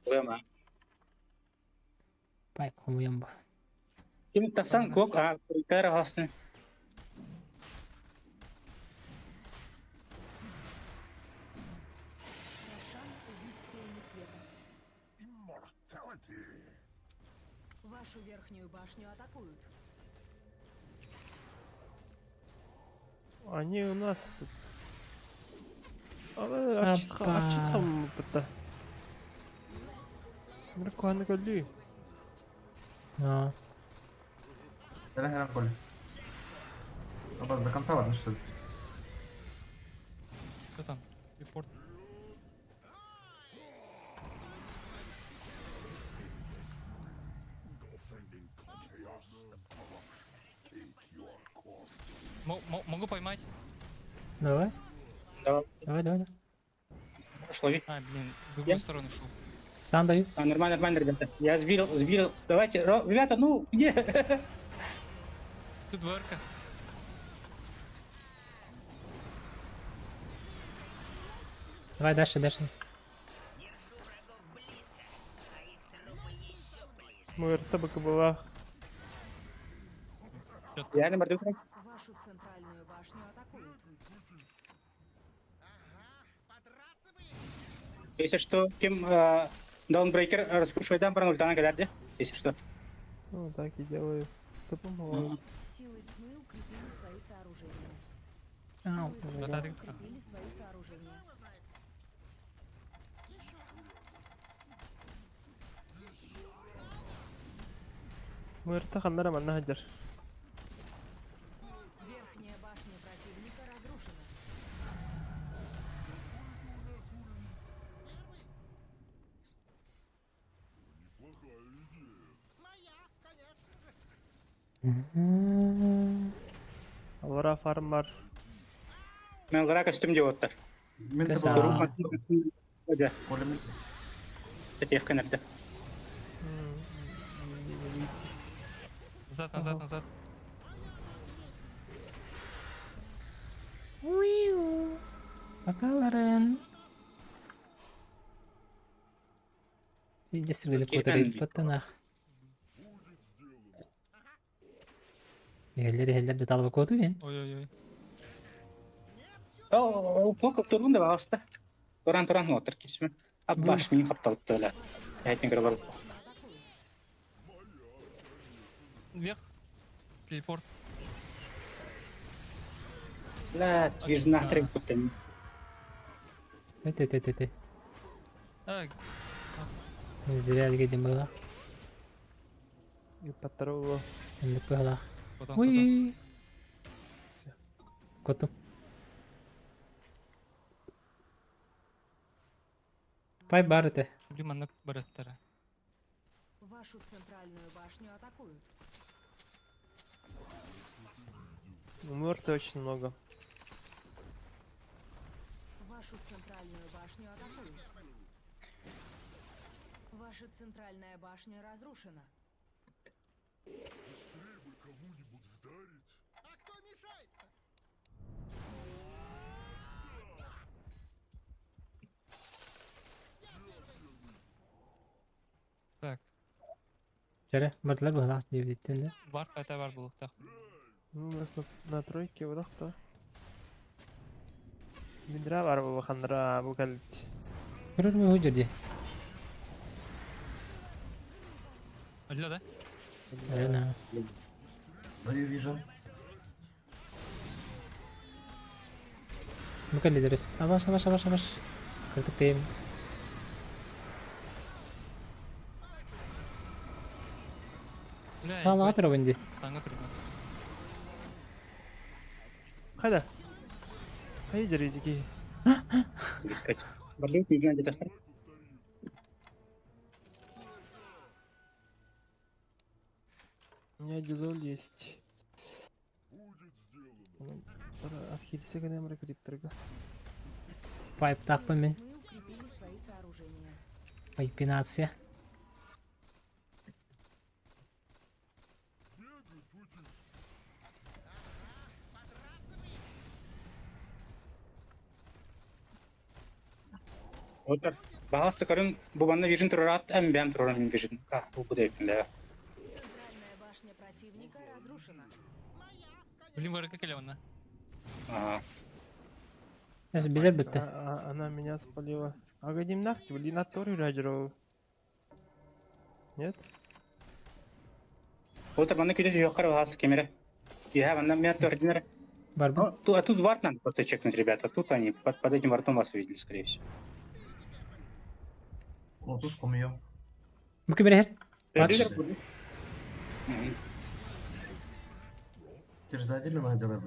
Проблема. Пайп хумуям бу. Ким тасан клок, а, кара хасны. Рошан убит силами света. Вашу верхнюю башню атакуют. Они у нас тут. А, Апа. арчитхам бытта. Ныркуаны көллүү. А. Херен херен Коля. Абас, до конца ладно, что ли? Кто там? Репорт. Могу поймать? Давай. Давай. Давай, давай. Пошло, ви. А, блин, в другую сторону шел. Стан даю. А, нормально, нормально, ребята. Я сбил, сбил. Давайте, ребята, ну, где? Тут дверка. Давай дальше, дальше. Муэрта была. Я не борду. Вашу центральную башню атакуют. Если что, кем даунбрейкер раскушивает дам про ультана гадарде, если что. Ну, так и делаю. Кто помогает? Силы тьмы укрепили свои сооружения. Ау. Силы Вот света это укрепили свои сооружения. Муэрта ханнара манна хаджар. Верхняя башня противника разрушена. Алара фармар. Мен гра костюм делаттар. Мен Красава. табалар. Коля мен. Техка нерде. Назад, назад, назад. Пока, Лорен. Иди сюда, Окей, куда Энди. патанах. Иһэллэр иһэллэр да талба куоту иһин. Ой-ой-ой. О, плохо турун да баста. Туран туран отыр кичме. Аббаш мин хапталыттыла. Әйтин көрө бар. Вверх. Телепорт. Ла, вижу нахрен кутын. Эт эт эт эт. А, Зря дим было. И подторовало. Было. потом, потом. Ой. Коту. Пай бар это. Блин, маннык барыстара. Вашу центральную башню атакуют. Мертвых очень много. Вашу центральную башню атакуют. Ваша центральная башня разрушена. Быстрее бы кому-нибудь вдарить. А кто мешает-то? Так, Чара, бардылар быһылаах диэбиттэн да. бар қайта бар булуктах. Ну, у нас на тройке вот кто. Бендра бар бу хандра бу калит. Көрөр мө жерде. Алло, да? Арена. Даю вижен. Ну-ка лидерес. Абаш, абаш, абаш, абаш. Кыртык дейм. Бля, Салаға ебать. тұра бенде. Таңға тұрды. Хайда. Хайда жердики. Искать. Барлык не знаю, где-то. У меня дизоль есть. Будет сделано. Отхилися гэнэмрэ криптерга. Пайп тақпын мен. Тьмы укрепили свои сооружения. Пайпинация. Бегать очень Отыр. Бағасы көрін, бу банна вижен турарат, әм бәм турарам вижен. Ка, бу бу дейпин да. Центральная башня противника разрушена. Блин, варка калевана. Ага. Әз билер бітті. А, она меня спалила. Агадим нахти, блин, на торе раджеров. Нет? Отыр банна күдес жоққар бағасы кемере. Я банна мен турдинер. Бар Ну, а тут вард надо просто чекнуть, ребята. Тут они под этим вартом вас увидели, скорее всего. Лотус комуем. Бүке берер. Бач. Мгм. Терзатель надо делать.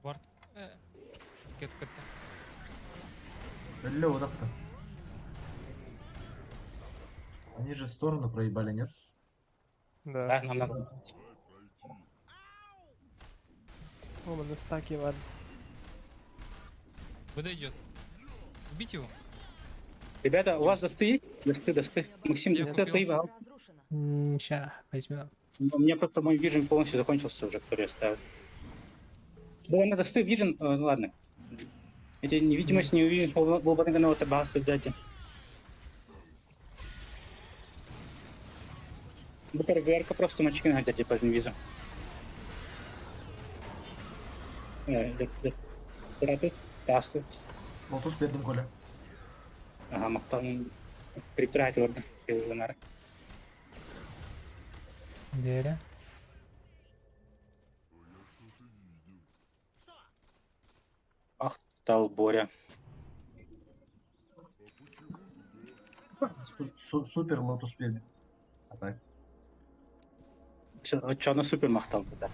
Вард. Кет кетті. Алло, вот так-то. Они же сторону проебали, нет? Да. Да, нам надо. О, на стаке вар. БД идет. Убить его. Ребята, у вас досты есть? Досты, досты. Максим, Я досты купил. твои, ага. Разрушена. Ща, возьмем. У меня просто мой вижен полностью закончился уже, который я ставил. Было на досты вижен, ну ладно. Эти невидимость не увиден, был бы на вот басы дяди. Бутер ВРК просто мочки на дяди по визу. Лотус бердим Коля. Ага, мактан криптурать орды. Дере. Ах, тал Боря. Супер лотус бердим. А так. Чё, на супер махтал да.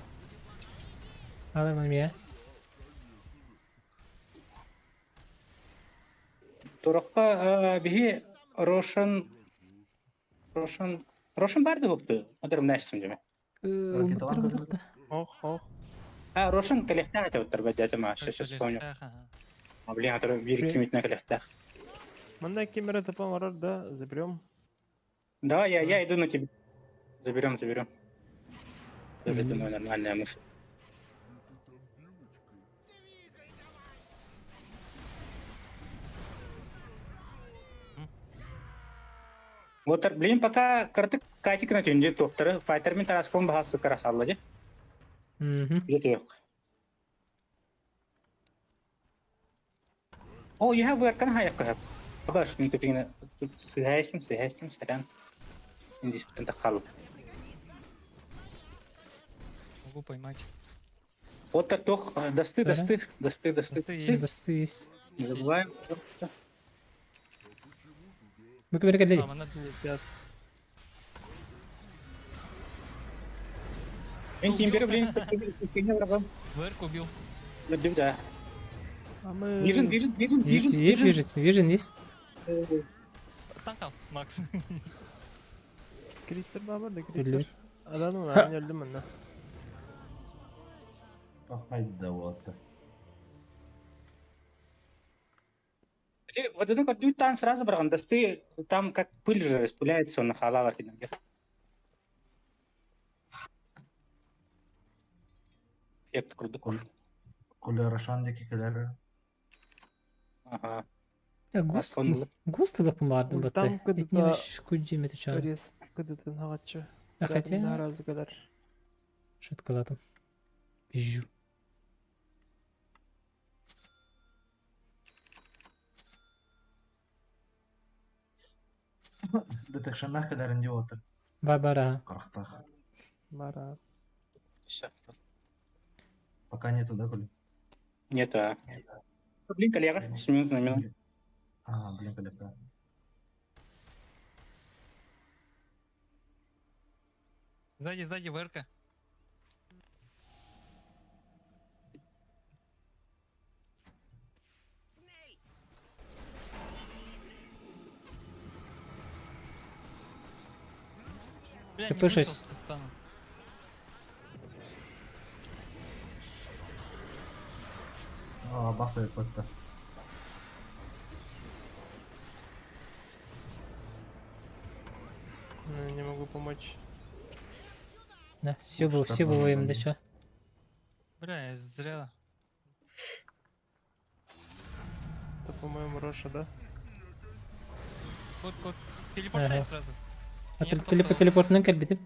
Алар мен Тураққа биһи Рошан Рошан Рошан барды болыпты. Адарым нэстим деме. Ракеталар көрдүм. Ох, ох. А Рошан коллектар это вот дядя ма, сейчас вспомню. А блин, а то бир кимитне коллектар. Манда кемера тапан варар, да, заберем. Давай я иду на тебя. Заберем, заберем. Тоже думаю, нормальная мысль. Вот, блин, пока кырдык Катик на түнде туохтары файтермен тараскабын баһа сыкара хаалла дьэ. Мгм. Где yok. О, я выркан хаякка. Баш, мен көтүгүнэ сыһайстым, сыһайстым, саран. Индиспитен тахалып. Могу поймать. Вот так тох, досты, Да. досты, досты, досты. Досты есть. Досты есть. Есть, Не забываем. Вы каберка А, она Летят. Мен тимбері блин, сексене врагом. ВР убил. Да. А мы... Вижен, вижен, вижен, Есть, вижен. есть вижен, вижен есть. Танкал, Макс. Криттер бар да, Өллүбүт. криттер. Адан Ха. уна, мен өлдүм онна. Пахмайда вот. Вот это как там сразу браган, досты, там как пыль же распыляется, он на халалах. Эффект курдук. Коля Рошан деки келер. Ага. Я густ, Асконлы. густ да помардым Ультам батты. кыдыта- Итнебеш куджи метечан. Рез кыдытын хагатчы. А хотя, Разы кадар. шуткалатым. Пизжу. Детекшеннах келерин диотыр. Барбара. Карахтах. Мара. Всё. Пока нету, да, Коля? Нет, а. Блин, коллега, с минуты на минуту. А, блин, Коля, да. Сзади, сзади ВРК. Бля, не ТП вышел шесть. со стана. А, басовый подта. Ну, Не могу помочь. Да, все было, Штаб все было им, да надо. чё? Бля, я зря. Это, по-моему, Роша, да? Кот, кот. Телепортай Ага. сразу. А Нет, телеп телепортның кәлбитеп.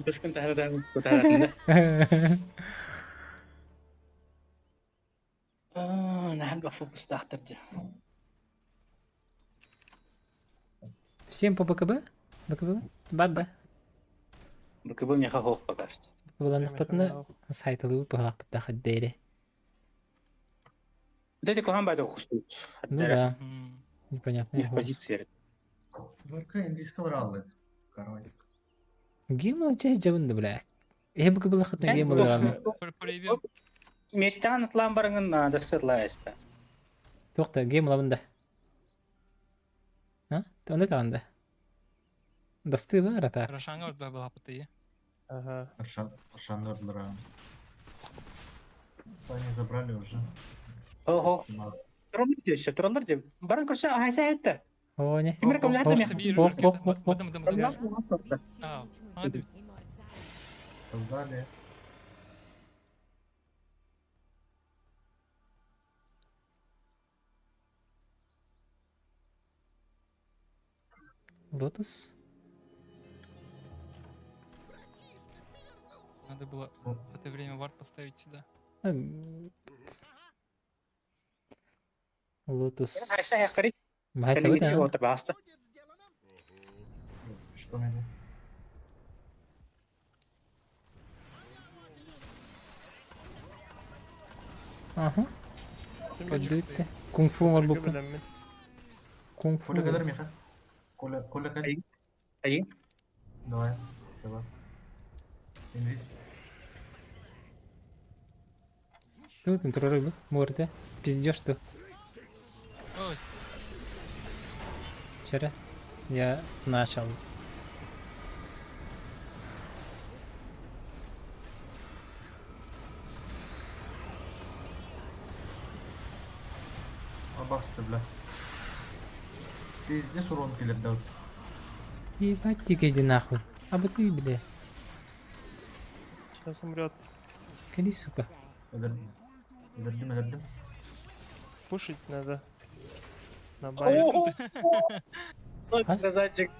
Баскын тахарадан, кутаратында. А, нахал фокус тахтырды. Всем по БКБ? БКБ? Бад да. БКБ меха хох пока что. Булан патны сайтылы пахак тахаддери. Вот эти кухан байда хустут. Ну да, М, непонятно. Не в позиции. ВРК индийского раллы. Короче. Гейм чай жабынды, блядь. Э БКБ лахатна гейм алганы. Проебем. Местан атлан барыңын дастырла СП. Тохта гейм лабында. А? Онда таганда. Дасты бар ата. Рошанга да была ПТЕ. Ага. Аршан, Аршан Ордлера. Они забрали уже. Ого. На- Туралар еще, туралар деп. Барын көрсө айса айтты. О, не. Кимер кемлерде О, ме? Сабир, Ох, ох, ох, ох. Бадым, бадым, бадым. А, а, Создали. Лотус. Надо было Ну. в это время вард поставить сюда. Лотус. Айса яккари. Майса быта. Отыр басты. Что надо? Ага. Точек стоит. Кунг-фу бар бу. Билем мин. Кунг-фу. Коля кадр, Миха. Коля, Коля кадр. Ай. Давай, давай. Инвиз. Тут контроль бу. Морде. Пиздешь ты. Ой, Вчера я начал. Абасты, бля. Пиздец урон киллер дал. Ебать, тик иди нахуй. А бы ты, бля. Сейчас умрет. Кини, сука. Өлөрдүм, өлөрдүм, өлөрдүм. Пушить надо. На бай. А? Красавчик.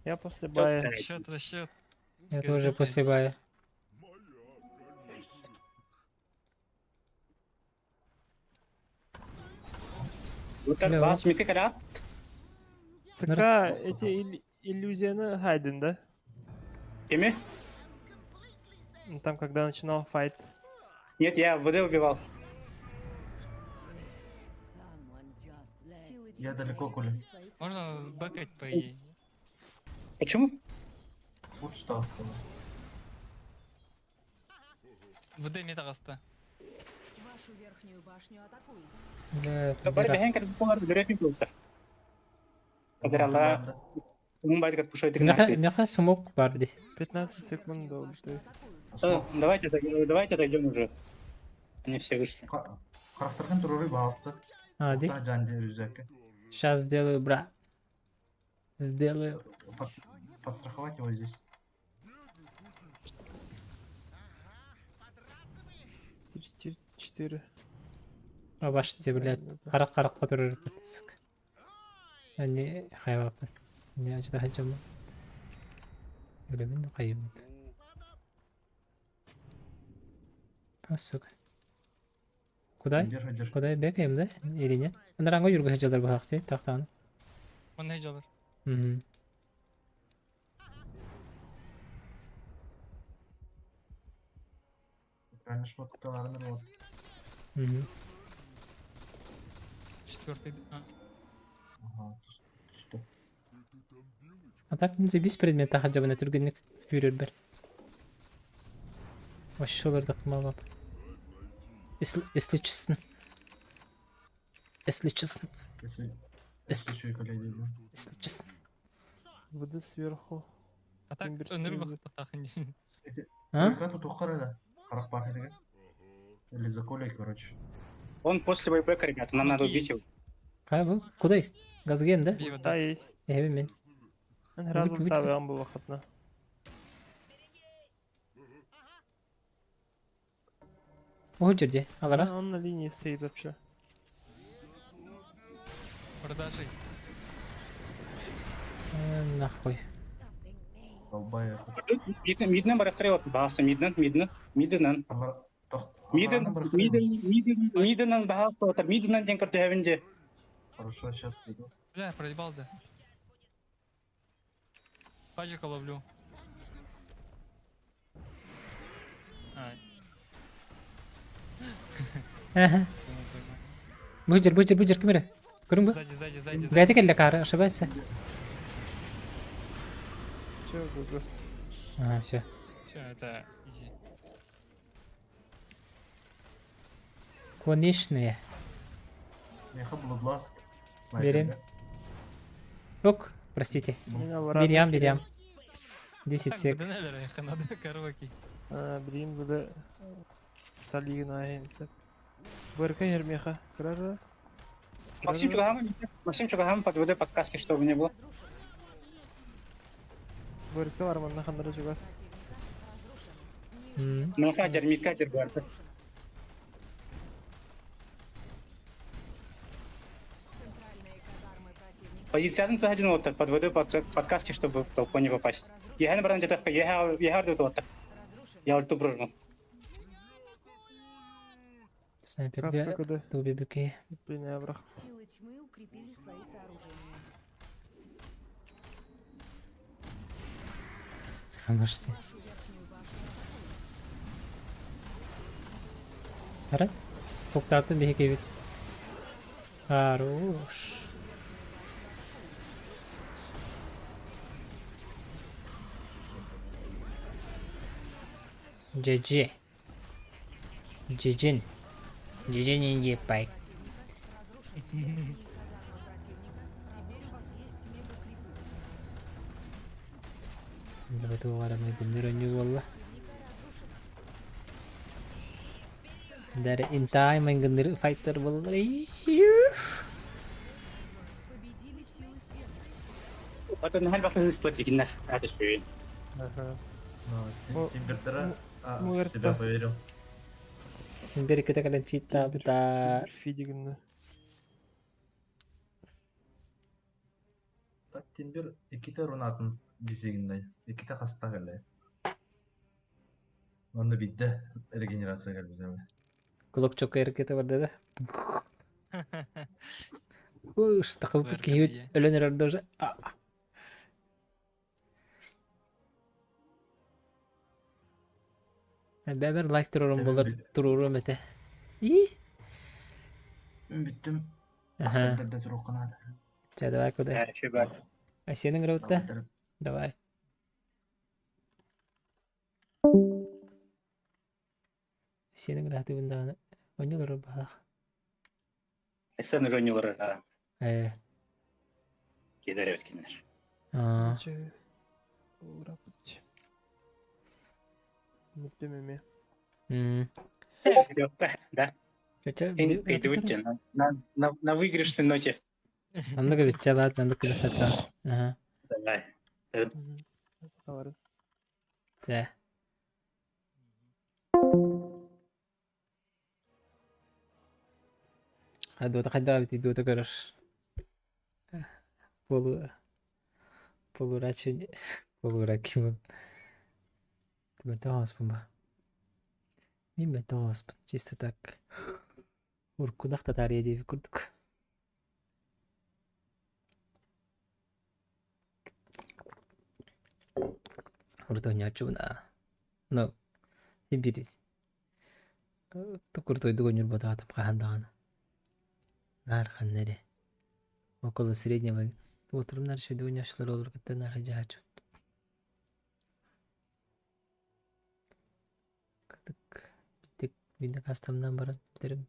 Я после бая. Расчет, расчет. Я тоже после бая. Бутар бас мика кара. ЦК эти иллюзияны Хайден, да? Кими? Ну, там, когда начинал файт. Нет, я ВД убивал. Я далеко, Коля. Можно бэкать, по идее. Почему? Лучше стало с тобой. ВД метагаста. Вашу верхнюю башню атакуют. Бля, Бар дыра. бэхэн кэрб болар өлөрөтүн болта. Кадыралла. Ун байдык пушой Меха, меха смок бар ди. 15 секунд до ульты. Давайте, давайте отойдем уже. Они все вышли. Харахтаргын туруру баалысты. А, ди. Жанди рюкзакка. Сейчас сделаю, брат. Сделаю. Подстраховать его здесь. 4. Абаште, блядь. Харак-харак которыр, сука. Они хайвапы. Не ачта хаджамы. Өлөмүн кайым. А, сука. Куда? Куда бекаем, да? Или нет? Анаранга жүргө жылдар бахакты, тактан. Он не жалар. Мгм. Реально шмоткаларын вот. Мгм. Четвертый. А. Ага, что? А так, заебись предмет хаджабына түргенник фюрер бер. Вообще малап. Если, если честно. Если честно. Если, Если, если если честно. ВД сверху. А так, Тимбер өнөр снизу. А? Тут ухара, харах бар Или за Колей, короче. Он после байбека, ребята, нам надо убить его. Кай бу? Куда? Газген, да? Да, есть. Я мен. Раз ставил, было хотна. О, жерде, алара. Он на линии стоит вообще. Продажи. Нахуй. Долбай. Миднен барахтыры баасы, миднен, миднен, миднен. Миден, миден, миден, миденен баасы, миденен ден көрдөбүнде. Хорошо, сейчас приду. Бля, проебал, да. Паджика ловлю. А. Ага. Быжыр, быжыр, быжыр, ким эре? Көрүң бу? Сзади, сзади, сзади, сзади. Бәйте келле кары, ошибайся. Че, гугу? Ага, все. Все, это изи. Конечные. Меха Bloodlust. Берем. Ок, простите. Меня Берем, берем. 10 Так, сек. надо, караоке. А, блин, буду салигна агенция. БРК Ермеха. Крара. Максим Чугахама, Максим Чугахама под ВД подсказки, чтобы не было. БРК Арман на хандра чугас. Мхадер, Микадер, БРК. Позиция один вот под ВД под подсказки, чтобы в толпу не попасть. Я на бран где-то я я вот Я ульту прожму. Снайпер, где? Тубибики. Блин, я враг. Силы тьмы укрепили свои сооружения. Можете. Ара? Токтатын бихи ведь. Хорош. GG. GG. GG не пайк. Давай мы не волла. Dari in time гынныр fighter боллар. Это на хальбах стратегия. Это что? Ага. Тимбердера. А, в себя поверил. Бер кете кэлэн фиттаабыта. Фидигинна. Так Тимбер иккитэ рунатын дизигиннай. Иккитэ хаста кэллэ. Онно бидде регенерация кэлбитэ. Кулак чокка эркете барда да. Уш, такыл киһибит өлөн эрэр даже. Бэбэр лайк турорум болар туруорум этэ. И? Бүттүм. Ахсардарда туруохха наада. Чэ, давай куда? А сенің роутта? Давай. Сенің ыраатыбын даҕаны онньу олорор баһаах. Эсен уже не олорор, а. Ээ. Киэлэр эбит кинилэр. Аа. Бүттүм эмиэ. Да. На, на, на выигрышной ноте. Оннук эбитчэ ладно, оннук күлүк Ага. Давай. Чэ. Дуота хайдах эбитий дуота көрөр. Полу полурачи полуракимын. Мөлтөх ба. Мин мөлтөх Чисто так. Уркунах татаарыйа диэбит курдук. Урут оонньооччубун аа. Ну, биир курдук ньурбатаатым хаһан даҕаны. Наар ханна эрэ около среднего уотурумнар үчүгэй оонньооччулар олор кытта наар сылдьааччыбыт. Кытык биттик биирдэ кастомнаан баран бүтэрим.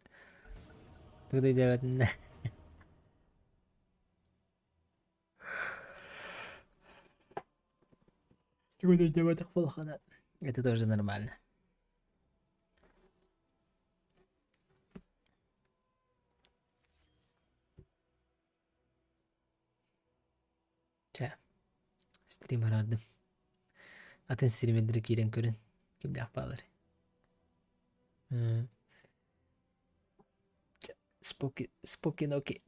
Тугу да өйдөөбөтүм да. Тугу да өйдөөбөтөх буоллаххына это тоже нормально. Чэ, стрим араардым. Атын стримердери киирэн көрүн. Кимдээх баалар. Споки, споки ноки.